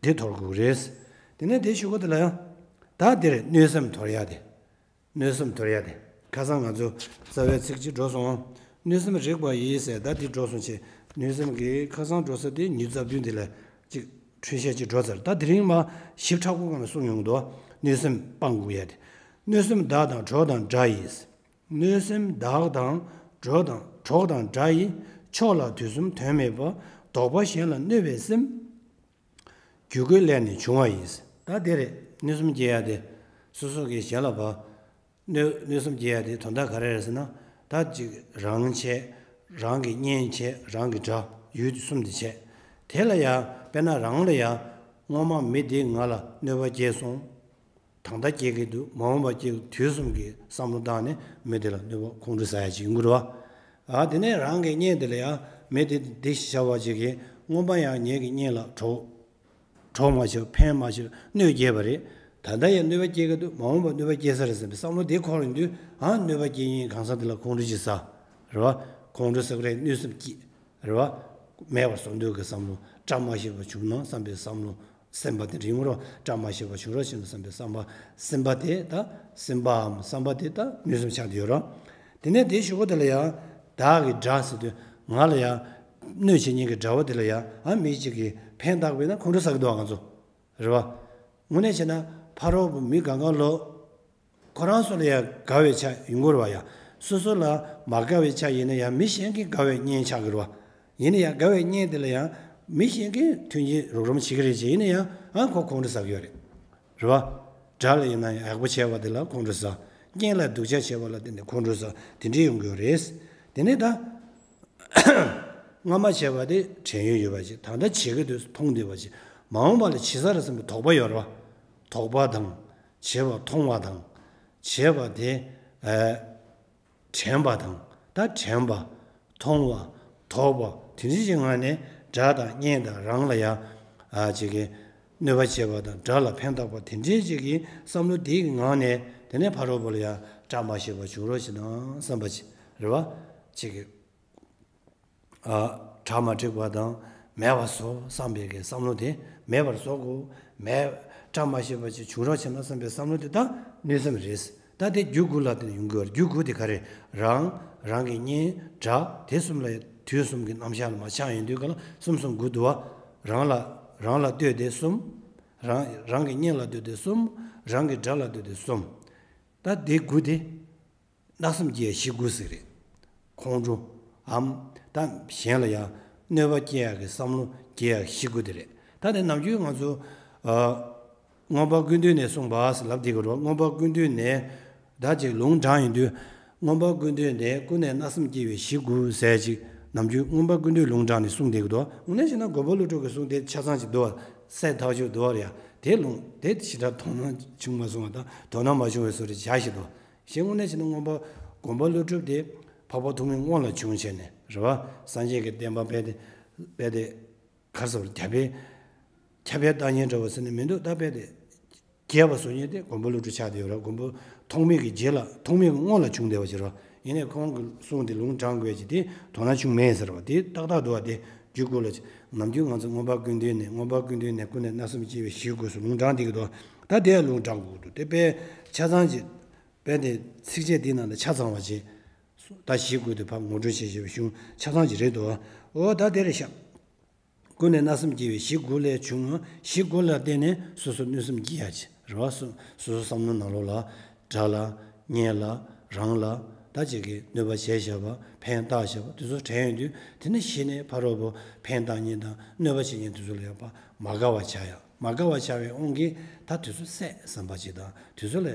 དེ་དོར་དགོས་རེད། དེ་ནས་དེ་གཞུག་གུ་དེ་ལ་ཡང་ད་དེར་གནོད་སེམས་དོར་ཡ་དེ། གནོད་སེམས་དོར་ཡ་དེ། ཁ་སང་ང་ཚོ་རྩ་བའི་ཚིག་གཅིག་འགྲོ་སོང་། གནོད་སེམས་རེག་པ་ཡིས་ཟེར་ད་འདི་འགྲོ་སོང་ཆེ། གནོད་སེམས་ཀྱི་ཁ་སང་འགྲོ་ས་དེ་ཉི་ཤུ་རྩ་བདུན་དེ་ལ་གཅིག་འཕྲོས་བཤད་གཅིག་འགྲོ་ཚར། ད་དེ་རིང་མ་ཞིབ་ཕྲ་པོ་གང་ལ་གསུངས་ཡོང་གི་འདུག་གནོད་སེམས་སྤང་དགོས་ཡ་དེ། གནོད་སེམས་བདག་དང་གྲོགས་དང་དགྲ་ཡིས། གནོད་སེམས་བདག་དང་གྲོགས་དང་གྲོགས་དང་དགྲ་ཡིས། ཕྱོགས་ལ་དུས་གསུམ་དོན་མེད་པ། དོགས་པ་གཞན་ལ་གནོད་པའི་སེམས། རྒྱུ་རྒོལ་ལས་ནི་བྱུང་བ་ཡིན། ད་དེ་རེད། གནོད་སེམས་སྐྱེ་ཡ་དེ། སོ་སོ་གིས་གཞན་ལ་བ། གནོད་གནོད་སེམས་སྐྱེ་ཡ་དེ་དོན་དག་ག་རེ་རེད་ཟེར་ན། ད་ཅིག་རང་བྱས། རང་གི་གཉེན་བྱས། རང་གི་དགྲ། ཡུལ་གསུམ་དེ་བྱས། དེ་ལ་ཡ་དཔེར་ན་རང་ལ་ཡ། སྔོན་མ་མི་དེས་ང་ལ་གནོད་པ་སྐྱེལ་སོང་། ད་ལྟ་སྐྱེལ་གྱི་འདུག་མ་འོངས་པ་སྐྱེལ་དུས་གསུམ་གྱི་བསམ་བློ་བཏང་ནས་མི་དེ་ལ་གནོད་པ་ཁོང་ཁྲོ་ཟ་ཡ་ཅིག་ཡོང་གི་རེད་བ། ཨ་དེ་ནས་རང་གི་གཉེན་དེ་ལ་ཡང་མི་དེ་དེ་ཞིག་བྱ་བ་ཅིག་གིས་སྔོན་མ་ཡང་ངེད་ཀྱི་གཉེན་ལ་གྲོགས་གྲོགས་མ་བྱས་ཕན་མ་བྱས་གནོད་སྐྱེལ་བ་རེད། ད་ལྟ་ཡང་གནོད་པ་སྐྱེལ་གྱི་འདུག་མ་འོངས་པ་གནོད་པ་སྐྱེལ་ས་རེད་བསམ་པའི་བསམ་བློ་དེ་འཁོར་ཡོང་དུས་ཨ་གནོད་པ་སྐྱེལ་མཁན་གང་ཟག་དེ་ལ་ཁོང་ཁྲོ་ཅིག་ཟ། རེད་བ། ཁོང་ཁྲོ་ཟ་གི་རེད། གནོད་སེམས་སྐྱེ། རེད་བ། མེད་པར་བཟོ་འདོད་ཀྱི་བསམ་བློ། བཀྲ་མ་ཤིས་པ་བྱུང་ན་བསམ་པའི་བསམ་བློ། སེམས་པ་དེ་རིང་རོ་བཀྲ་མ་ཤིས་པ་བྱུང་རོ་ཞེས་ནས་བསམ་པའི་བསམ་པ། སེམས་པ་དེ་ད་སེམས་པའམ་བསམ་པ་དེ་ད་གནོད་སེམས་ཆགས་བསྡད་ཡོད་རོ། དེ་ནས་དེའི་གཞུག་གུ་དེ་ལ་ཡང་བདག་གི་དགྲ་ཟེར་དུས་ང་ལ་ཡང་གནོད་བྱེད་མཁན་གྱི་དགྲ་བོ་དེ་ལ་ཡང་ཨ་མི་གཅིག་གིས་ཕན་བཏགས་པས་ན་ཁོང་ཁྲོ་ཟ་གི་འདུག་ང་ཚོ། རེད་བ། དངོས་གནས་བྱས་ན་ཕ་རོལ་པོ་མི་གང་ག་ལོ། ཁོ་རང་ཚོ་ལ་ཡང་དགའ་བའི་ཆ་ཡིན་དགོས་རེད་བ་ཡ། སོ་སོ་ལ་མ་དགའ་བའི་ཆ་ཡིན་ན་ཡང་མི་གཞན་གྱིས་དགའ་བའི་གཉེན་ཆགས་ཀྱི་རེད་བ། ཡིན་ན་ཡང་དགའ་བའི་གཉེན་དེ་ལ་ཡང་མི་གཞན་གྱིས་མཐུན་རྐྱེན་རོགས་རམ་བྱེད་ཀྱི་རེད་ཅེས་ཡིན་ན་ཡང་ཨ་ཁོ་ཁོང་ཁྲོ་ཟ་གི་ཡོད་རེད། རེད་བ། དགྲ་ལ་ཡིན་ན་ཡང་ཡག་པོ་བྱས་པ་དེ་ལ་ཁོང་ཁྲོ་ཟ། གཉེན་ལ་སྡུག་ཅག་བྱས་པ་ལ་བརྟེན་ནས་ཁོང་ཁྲོ་ཟ། དེ་འདྲས་ཡོང་གི་ཡོད་རེད། དེ་ནས་ད། སྔ་མ་བྱས་པ་དེ་དྲན་ཡུལ་ཡོད་པ་ཅིག་ད་ལྟ་བྱེད་ཀྱི་འདུག་མཐོང་བསྡད་པ་ཅིག་མ་འོངས་པ་ལ་བྱེད་ས་རེད་བསམ་པའི་དོགས་པ་ཡོད་རེད་བ། དོགས་པ་དང་། བྱེད་པ་མཐོང་བ་དང་། བྱེད་པ་དེ། ཨ། དྲན་པ་དང་། ད་དྲན་པ། མཐོང་བ། དོགས་པ། དེ་འདྲ་ཅིག་ངང་ནས་དགྲ་དང་གཉེན་དང་རང་ལ་ཡང་། ཨ་ཅིག་གི་གནོད་པ་བྱེད་པ་དང་དགྲ་ལ་ཕན་བཏགས་པ་དེ་འདྲའི་ཅིག་གི་བསམ་བློ་དེའི་ངང་ནས་དེ་ནས་ཕ་རོལ་པོ་ལ་ཡང་བཀྲ་མ་ཤིས་པ་བྱུང་རོགས་ཞེས་དང་བསམ་པ་ཅིག་རེད་བ། ཅིག་གི་ཨ་གྲ་མ་འགྲིག་པ་དང་མེད་པར་བཟོ་བསམ་པའི་གི་བསམ་བློ་དེ་མེད་པར་བཟོ་དགོས། མེད། བཀྲ་མ་ཤིས་པ་ཅིག་བྱུང་རོགས་བྱས་ན་བསམ་པའི་བསམ་བློ་དེ་ད་གནོད་སེམས་རེད། ད་དེ་རྒྱུ་དགུ་ལ་བརྟེན་ཡོང་གི་ཡོད་རེད། རྒྱུ་དགུ་དེ་ག་རེ། རང་། རང་གི་གཉེན། དགྲ། དེ་གསུམ་ལ་དུས་གསུམ་གྱི་རྣམ་གཞག་ལ་མ་ཆགས་ཡོང་དུས་ག་ལ་གསུམ་གསུམ་དགུ་འདུག་བ། རང་ལ། རང་ལ་ལྟོས་ཏེ་གསུམ། རང་། རང་གི་གཉེན་ལ་ལྟོས་ཏེ་གསུམ། རང་གི་དགྲ་ལ་ལྟོས་ཏེ་གསུམ། ད་དེ་དགུ་དེ། བརྣབ་སེམས་སྐྱེ་ཡ་གཞི་དགུ་ཟིག་རེད། ཁོང་ཁྲོའམ། ད་ ད་གཞན་ལ་ཡང་གནོད་པ་སྐྱེལ་ཡག་གི་བསམ་བློ་སྐྱེ་ཡག་གི་གཞི་དགུ་དེ་རེད། ད་དེ་ནམ་རྒྱུན་ང་ཚོ་ཨ། མངོན་པ་ཀུན་བཏུས་ནས་གསུངས་པ་ཟེར་ལབ་བསྡད་ཀྱི་རེད། མངོན་པ་ཀུན་བཏུས་ནས་ད་ཅིག་ལུང་དྲངས་ཡོང་དུས། མངོན་པ་ཀུན་བཏུས་ནས་ཀུན་ནས་བརྣབ་སེམས་སྐྱེ་བའི་གཞི་དགུ་ཟེར་ཅིག་ནམ་རྒྱུན་མངོན་པ་ཀུན་བཏུས་ལུང་དྲངས་ནས་གསུངས་བསྡད་ཀྱི་འདུག་དངོས་གནས་བྱས་ན་མགོན་པོ་ཀླུ་སྒྲུབ་ཀྱི་གསུང་དེ་ཆ་ཚང་ཅིག་འདུག་གསལ་ཐག་ཆོད་འདུག་རེད་ཡ། དེ་ལུང་དེ་ཞེ་དྲག་དོ་སྣང་བྱུང་མ་སོང་བ་དང་དོ་སྣང་མ་བྱུང་བའི་བཟོ་འདྲ་བྱ་ཞིག་འདུག་གཞན་དངོས་གནས་བྱས་ན་མངོན་པ་མགོན་པོ་ཀླུ་སྒྲུབ་དེ་འཕགས་པ་ཐོགས་མེད་སྔོན་ལ་བྱུང་བྱས་ནས་རེད་བ། སངས་རྒྱས་ཀྱི་བསྟན་པ་སྤེལ་ཏེ་སྤེལ་ཏེ། ག་རེ་ཟེར་བ། ཁྱབ་པའི་ཁྱབ་པའི་བཏང་སྙིང་འདྲ་བོ་ཟེར་ནས་མི་འདུག་ད་དཔེ་དེ་རྒྱས་པ་བཟོ་མཁན་དེ་མགོན་པོ་ཀླུ་སྒྲུབ་ཆགས་བསྡད་ཡོད་རེད། མགོན་པོ་ཐོགས་མེད་ཀྱི་རྗེས་ལ་ཐོགས་མེད་ཀྱི་སྔོན་ལ་བྱུང་བསྡད་པ་ཅིག་རེད། ཡིན་ནའི་ཁོང་གི་གསུང་དེ་ལུང་དྲངས་དགོས་ཀྱི་དེ་དོ་སྣང་བྱུང་མེད་ཟེར་བ་དེ་ཏག་ཏག་འདུག་བ། དེ་རྒྱུད་དགུ་ལ་ནམ་རྒྱུན་ང་ཚོ་མངོན་པ་ཀུན་བཏུས་ནས་མངོན་པ་ཀུན་བཏུས་ནས་ཀུན་ནས་བརྣབ་སེམས་སྐྱེ་བའི་གཞི་དགུ་ཟེར་ལུང་དྲངས་བསྡད་ཀྱི་འདུག་ད་དེ་ཡང་ལུང་དྲངས་དགོས་ཀྱི་འདུག་དེ་དཔེ་ཆ་ཚང་ཅིག་དཔེ་དེ་ཚིགས་བཅད་དེའི་ནང་ལ་ཆ་ཚང་བ་ཅིག་ད་གཞི་དགུ་དེ་ཕར་ངོ་སྤྲོད་བྱེད་བྱེད་པའི་གཞུང་ཆ་ཚང་ཅིག་རེད་འདུག་འོ་ད་དེ་རེད་ཤག་ཀུན་ནས་བརྣབ་སེམས་སྐྱེ་བའི་གཞི་དགུ་ལས་བྱུང་། གཞི་དགུ་ལ་བརྟེན་ནས་སོ་སོ་གནོད་སེམས་སྐྱེ་ཡ་ཅིག་རེད་བ། སོ་སོ་སོ་བསམ་བློ་ནང་ལོགས་ལ་དགྲ་ལ་གཉེན་ལ་རང་ལ་ད་ཅིག་གི་གནོད་པ་བྱས་བཞག་པ་ཕན་བཏགས་བཞག་པ་དེ་ཚོ་དྲན་ཡོང་དུས། དེ་ནས་གཞི་ནས་ཕ་རོལ་པོ་ཕན་བཏགས་མཁན་དང་གནོད་པ་བྱེད་མཁན་དེ་ཚོ་ལ་ཡང་ཕར་མ་དགའ་བ་ཆགས་ཡ། མ་དགའ་བ་ཆགས་པའི་དབང་གིས་ད་དེ་ཚོ་བསད་བསམ་པ་ཅིག་དང་དེ་ཚོ་ལ་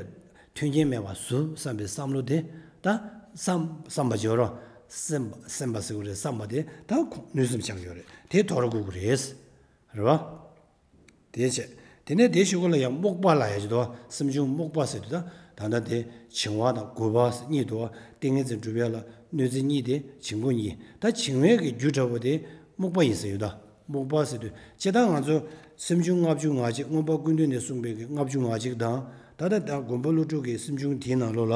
མཐུན་རྐྱེན་མེད་པ་བཟོ་བསམ་པའི་བསམ་བློ་དེ་ད་བསམ་བསམ་པ་བརྗོད་རོགས། སེམས་པ་སེམས་པ་ཟེར་བ་རེད། བསམ་པ་དེ་ད་ཁོ་གནོད་སེམས་ཆགས་ཡོད་རེད། དེ་དོར་དགོས་ཀྱི་རེད། རེད་བ། དེ་བྱས། དེ་ནས་དེའི་གཞུག་གུ་ལ་ཡང་རྨུགས་པ་ལབ་ཡ་ཅིག་འདུག་སེམས་བྱུང་རྨུགས་པ་ཟེར་དུས་ད་ད་ལྟ་དེ་བྱིང་བ་དང་རྒོད་པ་ཟེར་གཉིས་འདུག་ཏིང་ངེ་འཛིན་སྒྲུབ་ཡ་ལ་གནོད་འཚེ་གཉིས་དེ་བྱིང་རྒོད་གཉིས། ད་བྱིང་བའི་གི་རྒྱུ་འདྲ་བོ་དེ་རྨུགས་པ་ཡིན་ཟེར་ཡོད་ད། རྨུགས་པ་ཟེར་དུས་སྤྱིར་བཏང་ང་ཚོ་སེམས་བྱུང་ལྔ་བཅུ་ང་གཅིག་མངོན་པ་ཀུན་བཏུས་ནས་གསུངས་པའི་གི་ལྔ་བཅུ་ང་གཅིག་དང་། ད་ལྟ་ད་མགོན་པོ་ཀླུ་སྒྲུབ་ཀྱི་སེམས་བྱུང་དེའི་ནང་ལོགས་ལ་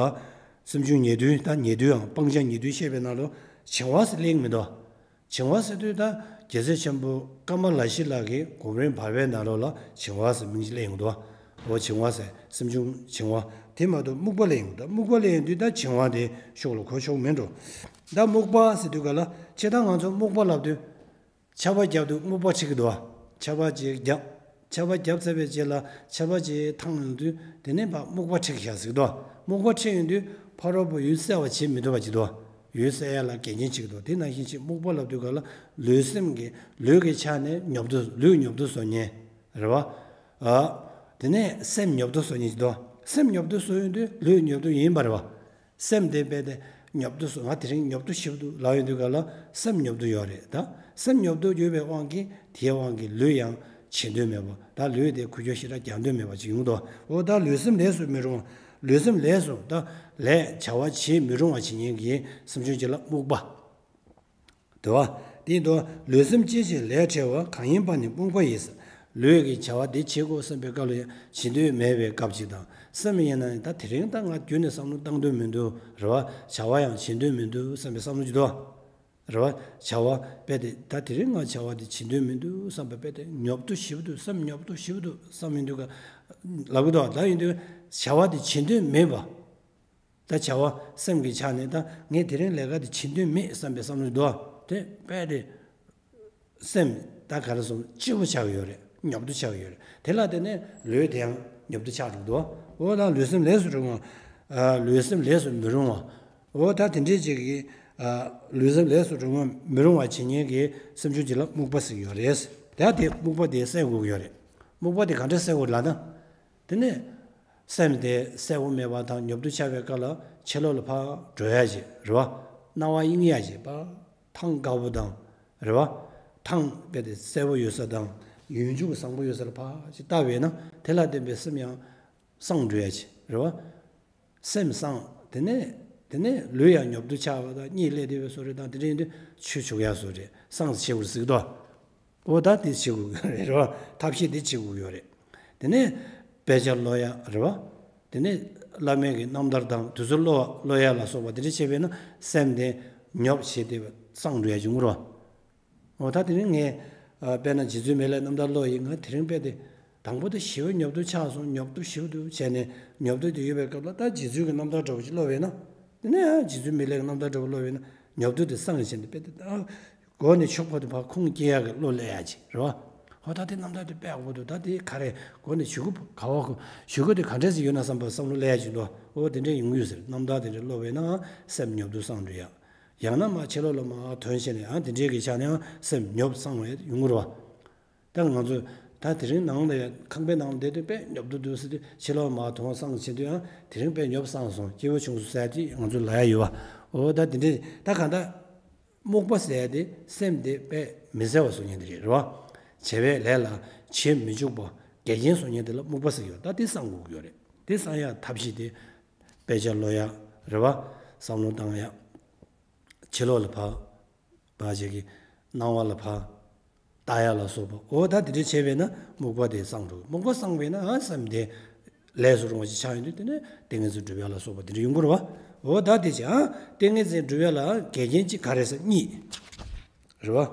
སེམས་བྱུང་ཉེ་དུ་ད་ཉེ་དུའམ་སྤང་བྱ་ཉེ་དུ་བཤད་པའི་ནང་ལོགས་བྱིང་བ་ཟེར་གླེང་མི་འདུག་བྱིང་བ་ཟེར་དུས་ད་རྒྱལ་སྲས་ཆེན་པོ་ཀ་མ་ལ་ཤཱི་ལ་གི་གོ་རིམ་བར་པའི་ནང་ལོགས་ལ་བྱིང་བ་ཟེར་མིང་ཞིག་གླེང་ཡོང་འདུག་འོ་བྱིང་བ་ཟེར་སེམས་བྱུང་བྱིང་བ་དེ་མ་གཏོགས་རྨུགས་པ་གླེང་ཡོང་འདུག་རྨུགས་པ་གླེང་ཡོང་དུས་ད་བྱིང་བ་དེ་ཕྱོགས་ལ་གོ་ཆོག་མི་འགྲོ། ད་རྨུགས་པ་ཟེར་དུས་ག་ལ་སྤྱིར་བཏང་ང་ཚོ་རྨུགས་པ་ལབ་དུས་ཆར་པ་བརྒྱབ་དུས་རྨུགས་པ་འཁྲིགས་ཀྱི་འདུག་ཆར་པ་ཅིག་བརྒྱབ། ཆར་པ་བརྒྱབ་ཚར་བའི་རྗེས་ལ་ཆར་པ་ཅིག་ཐང་ཡོང་དུས་དེ་ནས་ཕར་རྨུགས་པ་འཁྲིགས་བཞག་ཟིག་འདུག་རྨུགས་པ་འཁྲིགས་ཡོང་དུས་ཕ་རོལ་པོ་ཡུལ་གསལ་བ་བྱེད་མི་ཐུབ་པ་ཅིག་འདུག་ཡུལ་གསལ་ཡ་ལ་འགལ་རྐྱེན་ཅིག་འདུག་དེ་ནང་བཞིན་ཅིག་རྨུགས་པ་ལབ་དུས་ག་ལ་ལུས་སེམས་ཀྱི་ལུས་ཀྱི་ཆ་ནས་ཉོབ་ཏུ་ལུས་ཉོབ་ཏུ་བཟོ་མཁན་རེད་བ། ཨ། དེ་ནས་སེམས་ཉོབ་ཏུ་བཟོ་མཁན་ཅིག་འདུག་སེམས་ཉོབ་ཏུ་བཟོ་ཡོང་དུས་ལུས་ཉོབ་ཏུ་ཡིན་པ་རེད་བ། སེམས་དེ་རྦད་དེ་ཉོབ་ཏུ་སོང་། ང་དེ་རིང་ཉོབ་ཏུ་ཞེ་པོ་འདུག་ལབ་ཡོང་དུས་ག་ལ་སེམས་ཉོབ་ཏུ་ཡོད་རེད་ད། སེམས་ཉོབ་ཏུ་ཡོད་པའི་དབང་གིས་དེའི་དབང་གིས་ལུས་ཡང་བྱེད་འདོད་མེད་པ། ད་ལུས་དེ་ཁུ་ཁྱོག་ཞེ་དྲག་རྒྱག་འདོད་མེད་པ་ཅིག་ཡོང་འདུག་འོ་ད་ལུས་སེམས་ལས་སུ་མི་རུང་བ། ལུས་སེམས་ལས་སུ་ད་ལས་བྱ་བ་བྱེད་མི་རུང་བ་བྱེད་མཁན་གྱི་སེམས་བྱུང་ཅིག་ལ་རྨུགས་པ། དུ་བ། དེ་དུ་ལུས་སེམས་སྐྱེ་ཞིང་ལས་བྲལ་བ། གང་ཡིན་པ་ནི་རྨུགས་པ་ཡིས། ལུས་ཀྱི་བྱ་བ་འདི་བྱེད་དགོས་བསམ་པའི་སྐབས་ལ་ཡང་བྱེད་འདོད་མེད་པའི་སྐབས་ཅིག་དང་། སེམས་ཡིན་ན་ཡང་ད་དེ་རིང་ད་ང་རྒྱུན་ནས་བསམ་བློ་བཏང་འདོད་མི་འདུག་རེད་བ། བྱ་བ་ཡང་བྱེད་འདོད་མི་འདུག་བསམ་པའི་བསམ་བློ་ཅིག་འདུག་རེད་བ། བྱ་བ་རྦད་དེ་ད་དེ་རིང་ང་བྱ་བ་འདི་བྱེད་འདོད་མི་འདུག་བསམ་པ་རྦད་དེ་ཉོབ་ཏུ་ཞེ་པོ་འདུག་སེམས་ཉོབ་ཏུ་ཞེ་པོ་འདུག་བསམ་ཡོང་དུས་ག་ལབ་གི་འདུག་ད་ཡིན་དུས་བྱ་བ་འདི་བྱེད་འདོད་མེད་པ། ད་བྱ་བ་སེམས་ཀྱི་ཆ་ནས་ད་ངས་དེ་རིང་ལས་ཀ་དེ་བྱེད་འདོད་མེད་བསམ་པའི་བསམ་བློ་འདུག་དེ་རྦད་དེ་སེམས་ད་ག་རེ་ཟེར་སྐྱིད་པོ་ཆགས་ཡོད་རེད། ཉོབ་ཏུ་ཆགས་ཡོད་རེད། དེ་ལ་བརྟེན་ནས་ལུས་དེ་ཡང་ཉོབ་ཏུ་ཆགས་འགྲོ་གི་འདུག་འོ་ད་ལུས་སེམས་ལས་སུ་རུང་བ། ལུས་སེམས་ལས་སུ་མི་རུང་བ། འོ་ད་དེ་འདྲའི་ཅིག་གི་ལུས་སེམས་ལས་སུ་རུང་བ་མི་རུང་བ་བྱེད་མཁན་གྱི་སེམས་བྱུང་ཅིག་ལ་རྨུགས་པ་ཟེར་གྱི་ཡོད་རེད། ད་དེ་རྨུགས་པ་དེ་སེལ་དགོས་ཀྱི་ཡོད་རེད། རྨུགས་པ་དེ་ག་འདྲ་སེལ་དགོས་ལབ་ན། དེ་ནས་སེམས་དེ་གསལ་པོ་མེད་པ་དང་ཉོབ་ཏུ་ཆགས་པའི་སྐབས་ལ་ཕྱི་ལོགས་ལ་ཕར་འགྲོ་ཡ་ཅིག་རེད་བ། སྣང་བ་གཡེང་ཡ་ཅིག་པ། ཐང་དཀར་པོ་དང་རེད་བ། ཐང་རྦད་དེ་གསལ་པོ་ཡོད་ས་དང་ཡུལ་འཇུག་བཟང་པོ་ཡོད་ས་ལ་ཕར་ཅིག་ལྟ་བས་ན་དེ་ལ་བརྟེན་པའི་སེམས་ཡང་སངས་འགྲོ་ཡ་ཅིག་རེད་བ། སེམས་སངས་དེ་ནས་དེ་ནས་ལུས་ཡང་ཉོབ་ཏུ་ཆགས་པ་དང་གཉིད་སླེབས་བསྡད་པའི་བཟོ་འདྲ་དང་དེ་འདྲ་ཡིན་དུས་ཆོས་བྱུག་ཡ་བཟོ་འདྲ་སངས་སུ་བྱེད་དགོས་ཟེར་གི་འདུག་འོ་ད་དེ་བྱེད་དགོས་ཀྱི་རེད་རོ། ཐབས་ཤེས་དེ་བྱེད་དགོས་ཀྱི་ཡོད་རེད། དེ་ནས་དཔེ་ཆ་ཀློག་ཡ་རེད་བ། དེ་ནས་བླ་མའི་གི་རྣམ་ཐར་དང་དེ་ཚོ་ཀློག་ཀློག་ཡ་ལ་སོགས་པ་དེ་འདྲ་བྱས་པས་ན་སེམས་དེ་ཉོབ་བྱས་ཏེ་སངས་འགྲོ་ཡ་བྱུང་རོ། འོ་ད་དེ་རིང་ངས་ཨ་དཔེར་ན་རྗེ་བཙུན་མི་ལའི་རྣམ་ཐར་ཀློག་ཡིན། ང་དེ་རིང་དཔེ་དེ་དང་པོ་དེ་ཞེ་པོ་ཉོབ་ཏོ་ཆགས་སོང་། ཉོབ་ཏོ་ཞེ་པོ་འདུག་བྱས་ནས་ཉོབ་ཏོ་དེ་ཡོད་པའི་སྐབས་ལ་ད་རྗེ་བཙུན་གྱི་རྣམ་ཐར་འདྲ་བོ་ཅིག་ཀློག་པས་ན། དེ་ནས་ཨ་རྗེ་བཙུན་མི་ལའི་རྣམ་ཐར་འདྲ་བོ་ཀློག་པས་ན་ཉོབ་ཏོ་དེ་སངས་ཀྱི་ཕྱིར་དེ་དཔེ་དེ་ཨ། མགོ་ནས་མཆོག་བར་དུ་ཕར་ཁུངས་སྐྱེལ་ཡག་གི་བློ་སླེབས་ཡག་ཅིག་རེད་བ། ཧོ་ད་དེ་རྣམ་ཐར་དེ་དཔེ་ཡག་པོ་འདུག་ད་དེ་ག་རེ་མགོ་ནས་གཞུག་གུ་ག་བ་གོ་གཞུག་གུ་དེ་ག་འདྲས་ཟིག་ཡོད་ན་བསམ་པ་བསམ་བློ་སླེབས་ཡག་ཅིག་འདུག་འོ་དེ་འདྲས་ཡོང་གི་ཡོད་ཟེར། རྣམ་ཐར་དེ་འདྲས་ཀློག་པས་ན་སེམས་ཉོབ་ཏུ་སངས་འགྲོ་ཡག་ཡང་ན་མར་ཕྱི་ལོགས་ལ་མར་ཐོན་བྱས་ནས་ཨ་དེ་འདྲའི་གི་ཆ་ནས་ཨ་སེམས་ཉོབ་སངས་པ་ཡོང་གི་རེད་བ། ད་ང་ཚོ་ད་དེ་རིང་ནང་ལ་ཡ་ཁང་པའི་ནང་ལ་བསྡད་དུས་དཔེ་ཉོབ་ཏོ་འདུག་ཟེར་དུས་ཕྱི་ལོགས་མར་ཐོན་སངས་བྱེད་དུས་ཨ་དེ་རིང་དཔེ་ཉོབ་སངས་སོང་སྐྱིད་པོ་བྱུང་སོང་ཟེར་དུས་ང་ཚོ་ལབ་ཡ་ཡོད་བ། འོ་ད་དེ་འདྲའི་ད་གང་ལྟར། རྨུགས་པ་ཟེར་ཡ་དེ་སེམས་དེ་དཔེ་མི་གསལ་བ་བཟོ་མཁན་དེ་རེད་རེད་བ། བྱས་པའི་ལས་ལ་བྱེད་མི་འཇུག་པ་འགལ་རྐྱེན་བཟོ་མཁན་དེ་ལ་རྨུགས་པ་ཟེར་གྱི་ཡོད། ད་དེ་སངས་དགོས་ཀྱི་ཡོད་རེད། དེ་སངས་ཡ་ཐབས་ཤེས་དེ་དཔེ་ཆ་ཀློག་ཡ་རེད་བ། བསམ་བློ་བཏང་ཡ། ཕྱི་ལོགས་ལ་ཕར་ཕར་བྱེད་ཀྱི་སྣང་བ་ལ་ཕར་ལྟ་ཡ་ལ་སོགས་པ། འོ་ད་དེ་འདྲ་བྱས་པས་ན་རྨུགས་པ་དེ་སངས་འགྲོ། རྨུགས་པ་སངས་པས་ན་ཨ་སེམས་དེ་ལས་སུ་རུང་བ་ཞིག་ཆགས་ཡོང་དུས་དེ་ནས་ཏིང་ངེ་འཛིན་སྒྲུབ་ཡ་ལ་སོགས་པ་དེ་འདྲ་ཡོང་གི་རེད་བ། འོ་ད་དེ་བྱས་ཨ་ཏིང་ངེ་འཛིན་སྒྲུབ་ཡ་ལ་འགལ་རྐྱེན་གཅིག་ག་རེ་ཟེར་གཉིས་རེད་བ།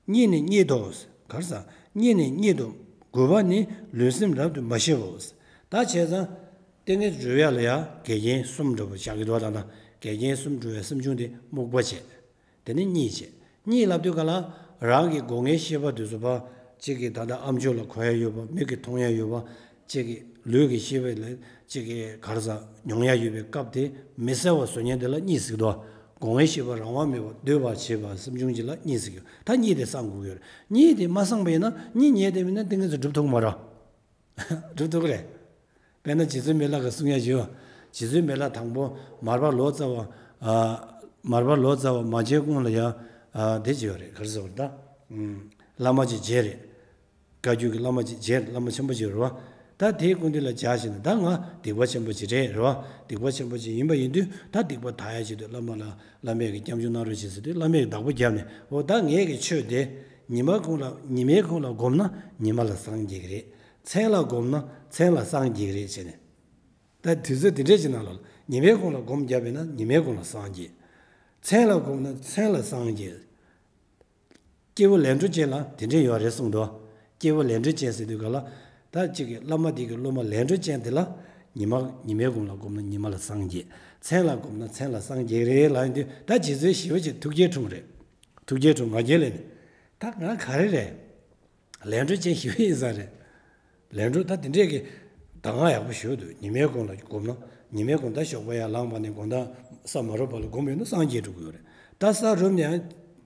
གཉིས་ནི་གཉིད་དོ། ག་རེ་ཟེར། གཉིས་ནི་གཉིད་དོ། དགུ་པ་ནི་ལུས་སེམས་རབ་ཏུ་མ་ཞི་བའོ། ད་བྱས་ཙང་ཏིང་ངེ་འཛིན་སྒྲུབ་ཡ་ལ་ཡ་འགལ་རྐྱེན་གསུམ་འདྲ་པོ་བཞག་གི་འདུག་ད་ལྟ་འགལ་རྐྱེན་གསུམ་འགྲོ་བའི་སེམས་བྱུང་དེ་རྨུགས་པ་བྱས། དེ་ནས་གཉིད་བྱས། གཉིད་ལབ་དུས་ག་ལ་རང་གི་སྒོ་ལྔའི་ཤེས་པ་དེ་ཚོ་ཕར་གཅིག་གིས་ད་ལྟ་ཨ་མཆོག་ལ་གོ་ཡ་ཡོད་པ། མིག་གིས་མཐོང་ཡ་ཡོད་པ། གཅིག་གིས་ལུས་ཀྱི་ཤེས་པ་ལ་གཅིག་གིས་ག་རེ་ཟེར་མྱོང་ཡ་ཡོད་པའི་སྐབས་དེ་མི་གསལ་བ་བཟོ་མཁན་དེ་ལ་གཉིད་ཟེར་གྱི་འདུག་སྒོ་ལྔའི་ཤེས་པ་རང་དབང་མེད་པར་སྡོད་པར་བྱེད་པ་སེམས་བྱུང་གཅིག་ལ་གཉིད་ཟེར་གྱི་ཡོད། ད་གཉིད་དེ་སངས་དགོས་ཀྱི་ཡོད་རེད། གཉིད་དེ་མ་སངས་པ་ཡིན་ན་གཉིད་ཉལ་བསྡད་པ་ཡིན་ན་ཏིང་ངེ་འཛིན་སྒྲུབ་ཐུབ་ཀྱི་མ་རེད། སྒྲུབ་ཐུབ་ཀྱི་རེད། དཔེར་ན་རྗེ་བཙུན་མི་ལ་གིས་གསུང་ཡ་ཞུ། རྗེ་བཙུན་མི་ལ་དང་པོ་མར་པ་ལོ་ཙཱ་བ། ཨ། མར་པ་ལོ་ཙཱ་བ་མ་མཇལ་གོང་ལ་ཡ། ཨ། དེ་བྱས་པ་རེད། ག་རེ་ཟེར་བ་རེད་ད། ཨུམ། བླ་མ་ཅིག་མཇལ་རེད། བཀའ་བརྒྱུད་ཀྱི་བླ་མ་ཅིག་མཇལ། བླ་མ་ཆེན་པོ་ཅིག་རེད་བ། ད་དེའི་སྐུ་མདུན་ལ་མཇལ་ཞིག་ནས་ད་ང་སྡིག་པ་ཆེན་པོ་ཅིག་རེད་རེད་བ། སྡིག་པ་ཆེན་པོ་ཅིག་ཡིན་པ་ཡིན་དུས་ད་སྡིག་པ་དག་ཡ་ཆེད་དུ་བླ་མ་ལ་བླ་མས་ཀྱི་སྐྱབས་འཇུག་གནང་རོགས་བྱེད་ཟེར་དུས་བླ་མས་ཀྱི་བདག་པོ་བརྒྱབ་ནས་འོ་ད་ངས་ཀྱི་ཆོས་དེ་ཉི་མ་གུང་ལ་ཉི་མའི་གུང་ལ་བསྒོམས་ན་ཉི་མ་ལ་སངས་རྒྱས་ཀྱི་རེད། མཚན་ལ་བསྒོམས་ན་མཚན་ལ་སངས་རྒྱས་ཀྱི་རེད་བྱས་ནས། ད་དུས་ཚོད་དེ་འདྲས་ཀྱི་ནང་ལ་ཉི་མའི་གུང་ལ་སྒོམ་བརྒྱབ་པས་ན་ཉི་མའི་གུང་ལ་སངས་རྒྱས། མཚན་ལ་སྒོམ་ན་མཚན་ལ་སངས་རྒྱས། སྐྱེས་བུ་ལས་འབྲས་ཅན་ལ་དེ་འདྲས་ཡོད་རེད་གསུངས་འདུག་སྐྱེས་བུ་ལས་འབྲས་ཅན་ཟེར་དུས་ག་ལ། ད་གཅིག་གི་བླ་མ་དེ་གི་སློབ་མ་ལས་འབྲས་ཅན་དེ་ལ་ཉི་མ་ཉི་མའི་གུང་ལ་སྒོམ་ན་ཉི་མ་ལ་སངས་རྒྱས། མཚན་ལ་སྒོམ་ན་མཚན་ལ་སངས་རྒྱས་རེད་ལབ་ཡོང་དུས་ད་རྗེ་བཙུན་ཞི་བ་ཆེན་ཐུགས་དགྱེས་འཁྲུངས་རེད། ཐུགས་དགྱེས་འཁྲུངས་ང་རྒྱལ་ལས་ནས། ད་ང་ག་རེ་རེད། ལས་འབྲས་ཅན་ཞི་བ་ཡིན་ས་རེད། ལས་འབྲས་ད་དེ་འདྲས་ཀྱི་གདམས་ངག་ཡག་པོ་ཞུ་འདུག་ཉི་མའི་གུང་ལ་སྒོམ་ན་ཉི་མའི་གུང་ད་ཞོགས་པ་ཡར་ལངས་པ་ནས་དགོང་དག་ས་མ་རུབ་བར་ལ་སྒོམ་ཡོད་ན་སངས་རྒྱས་འགྲོ་གི་ཡོད་རེད། ད་ས་རུབ་ནས་ཡང་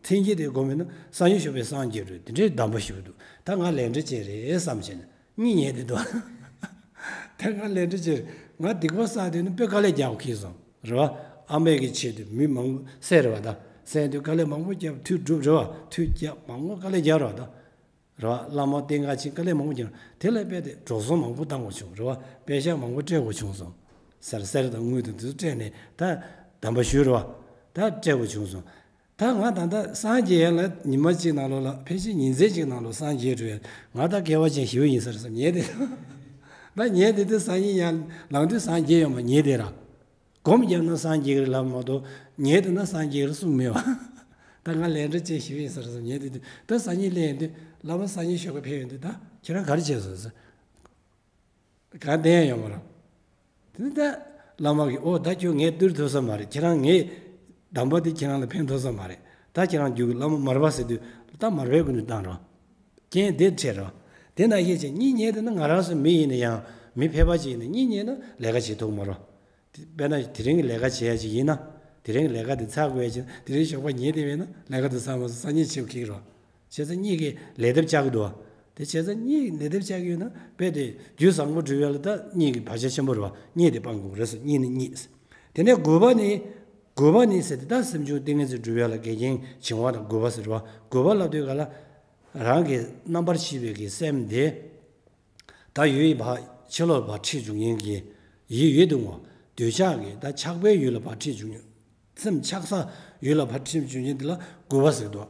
མཚན་དཀྱིལ་དེ་སྒོམ་ཡོད་ན་སང་ཉིན་ཞོགས་པའི་སངས་རྒྱས་འགྲོ་དེ་འདྲའི་གདམས་པ་ཞུ་འདུག་ད་ང་ལས་འབྲས་ཅན་རེད་བསམ་བྱས་ནས་གཉིད་ཉལ་དེ་འདུག་ད་ང་ལས་འབྲས་ཅན་རེད། ང་སྡིག་པ་བསགས་དུས་ནི་དཔེ་དཀའ་ལས་རྒྱག་གི་སོང་རེད་བ། ཨ་མའི་གི་ཆེད་དུ་མི་མང་པོ་བསད་རེད་བ། ད་བསད་དུས་དཀའ་ལས་མང་པོ་རྒྱབ་མཐུ་སྒྲུབ་རེད་བ། མཐུ་རྒྱབ་མང་པོ་དཀའ་ལས་རྒྱག་རེད་བ་ད། རེད་བ། བླ་མ་བསྟེན་ག་ཕྱིན་དཀའ་ལས་མང་པོ་རྒྱབ་དེ་ལ་དཔེ་དེ་འགྲོ་སོང་མང་པོ་བཏང་དགོས་བྱུང་རེད་བ། པེ་ཤག་མང་པོ་སྤྲད་དགོས་བྱུང་སོང་། ཟེར་གསེར་དང་དངུལ་དང་དེ་ཚོ་སྤྲད་ནས་ད་གདམས་པ་ཞུས་རེད་བ། ད་སྤྲད་དགོས་བྱུང་སོང་། ད་ང་ད་ལྟ་སངས་རྒྱས་ཡ་ལ་ཉི་མ་གཅིག་ནང་ལོགས་ལ་ཕལ་ཆེར་ཉིན་མཚན་གཅིག་ནང་ལོགས་སངས་རྒྱས་འགྲོ་ཡ་ང་ད་སྐལ་བ་ཅན་ཞི་བ་ཡིན་ས་རེད་བསམ་ཉལ་དེ། ད་ཉལ་དེ་དུས་སང་ཉིན་ཡར་ལངས་དུས་སངས་རྒྱས་ཡོང་བ་ཉལ་དེ་ར། སྒོམ་བརྒྱབ་ན་སངས་རྒྱས་ཀྱི་རེད་ལབ་མ་གཏོགས་ཉལ་དེ་ན་སངས་རྒྱས་ཀྱི་རེད་གསུངས་མེད་བ། ད་ང་ལས་འབྲས་ཅན་ཞི་བ་ཡིན་ས་རེད་བསམ་ཉལ་དེ་དུས་ད་སང་ཉིན་སླེབས་ཡོང་དུས་བླ་མ་སང་ཉིན་ཞོགས་པ་ཕེབས་ཡོང་དུས་ད་ཁྱེད་རང་ག་རེ་བྱས་སོང་ཟེར། གང་བསྟན་ཡ་ཡོད་མ་རེད། དེ་ནི་ད་བླ་མ་གིས་ཨོ་ད་ཁྱོད་ངས་བཏུལ་ཐུབ་ས་མ་རེད། ཁྱེད་རང་ངས་གདམས་པ་དེ་ཁྱེད་རང་ལ་ཕན་ཐོགས་ས་མ་རེད། ད་ཁྱེད་རང་རྒྱུད་ཀྱི་བླ་མ་མར་པ་ཟེར་དུས་ད་མར་པའི་སྐུ་མདུན་བཏང་རོགས། རྐྱེན་དེ་འཕྲད་རོགས། དེ་ན་ཤེས་བྱས་གཉིད་ཉལ་དེ་ན་ང་རང་ཚོ་མི་ཡིན་ན་ཡང་མི་ཕལ་པ་ཅིག་ཡིན་ན་གཉིད་ཉལ་ན་ལས་ཀ་བྱེད་ཐུབ་མ་རོགས། དཔེར་ན་དེ་རིང་གི་ལས་ཀ་བྱེད་ཡ་ཅིག་ཡིན་ན། དེ་རིང་གི་ལས་ཀ་དེ་ཚར་དགོས་ཡ་ཅིག་དེ་རིང་ཞོགས་པ་ཉལ་བསྡད་པས་ན་ལས་ཀ་དེ་ཚར་མ་སོང་སང་ཉིན་བྱེད་དགོས་ཀྱི་རེད། བྱས་ཙང་གཉིད་ཀྱི་ལས་དེབ་བཅག་གི་འདུག་བ། དེ་བྱས་ཙང་གཉིད་ཀྱི་ལས་དེབ་བཅག་གི་ཡོད་ན་དཔེ་དེ་རྒྱུད་བཟང་པོ་སྒྲུབ་ཡ་ལ་ད་གཉིད་ཀྱི་བག་ཆགས་ཆེན་པོ་རེད་བ། གཉིད་དེ་སྤང་དགོས་རེད་ཟེར། གཉིད་ནི་གཉིད། དེ་ནས་དགུ་པ་ནི། དགུ་པ་ནི་ཟེར་དེ་ད་སེམས་བྱུང་ཏིང་ངེ་འཛིན་སྒྲུབ་ཡ་ལ་འགལ་རྐྱེན་བྱིང་བ་དང་དགུ་པ་ཟེར་བ། དགུ་པ་ལབ་དུས་ག་ལ། རང་གི་རྣམ་པར་ཤེས་པའི་གི་སེམས་དེ། ད་ཡུལ་ཡིན་པ་ཕྱི་ལོགས་པ་ཁྲིད་འཇུག་མཁན་གྱི་ཡིད་ཡོད་དུ་ངོ་འདོད་ཆགས་ཀྱི་ད་ཆགས་པའི་ཡུལ་ལ་ཕར་ཁྲིད་འཇུག་མཁན། སེམས་ཆགས་ས་ཡུལ་ལ་ཕར་ཁྲིད་འཇུག་མཁན་དེ་ལ་དགུ་པ་ཟེར་འདུག་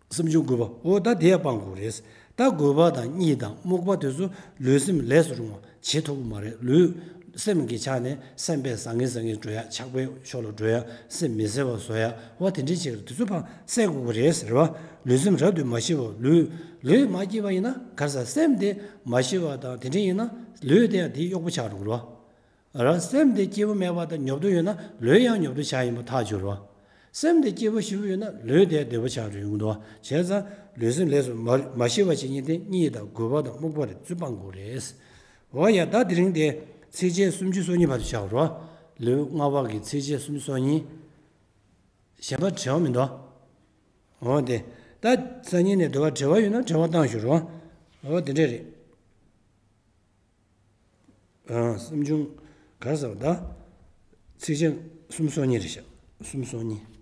སེམས་བྱུང་དགུ་པ། འོ་ད་དེ་ཡང་སྤང་དགོས་རེད། ད་དགུ་པ་དང་གཉིད་དང་རྨུགས་པ་དེ་ཚོ་ལུས་སེམས་ལས་སུ་རུང་བ་བྱེད་ཐུབ་ཀྱི་མ་རེད། ལུས་སེམས་ཀྱི་ཆ་ནས་སེམས་པས་ཟང་ངེ་ཟིང་ངེ་འགྲོ་ཡ། ཆགས་པའི་ཕྱོགས་ལ་འགྲོ་ཡ། སེམས་མི་གསལ་བ་བཟོ་ཡ། འོ་དེ་འདྲའི་ཆེད་དུ་དེ་ཚོ་ཕར་བསལ་དགོས་ཀྱི་རེད་ཟེར་བ། ལུས་སེམས་རབ་ཏུ་མ་ཞི་བ། ལུས་ལུས་མ་སྐྱིད་པ་ཡིན་ན་ག་རེ་ཟ། སེམས་དེ་མ་ཞི་བ་དང་དེ་འདྲ་ཡིན་ན་ལུས་དེ་ཡང་དེའི་གཡོག་པོ་ཆགས་འགྲོ་གི་རེད་བ། རང་སེམས་དེ་སྐྱིད་པོ་མེད་པ་དང་ཉོབ་ཏོ་ཡོད་ན་ལུས་ཡང་ཉོབ་ཏོ་ཆགས་ཡིན་པ་ཐག་ཆོད་རེད་བ། སེམས་དེ་སྐྱིད་པོ་ཞི་བོ་ཡོད་ན་ལུས་དེ་བདེ་པོ་ཆགས་འགྲོ་ཡོང་གི་འདུག་བ། བྱས་ཙང་ལུས་སེམས་ལས་སུ་མ་མ་ཞི་བ་བྱེད་མཁན་དེ་གཉིད་དང་རྒུད་པ་དང་རྨུགས་པ་རེད། ཚུར་སྤང་དགོས་རེད། འོ་ཡ། ད་དེ་རིང་དེ་ཚིགས་བཅད་སུམ་ཅུ་སོ་གཉིས་བར་དུ་བཞག་རོགས། ལེའུ་ལྔ་པ་གི་ཚིགས་བཅད་སུམ་ཅུ་སོ་གཉིས། གཞན་པ་དྲི་བ་མི་འདུག་འོ་དེ། ད་སང་ཉིན་ནས་འདུག་བ། དྲི་བ་ཡོད་ན་དྲི་བ་བཏང་ཞུ་རོགས། འོ་དེ་འདྲས་རེད། ཨང་། སེམས་བྱུང་ག་རེ་ཟེར་བ་ད། ཚིགས་བཅད་གསུམ་སོ་གཉིས་རེད་ཤག་གསུམ་སོ་གཉིས།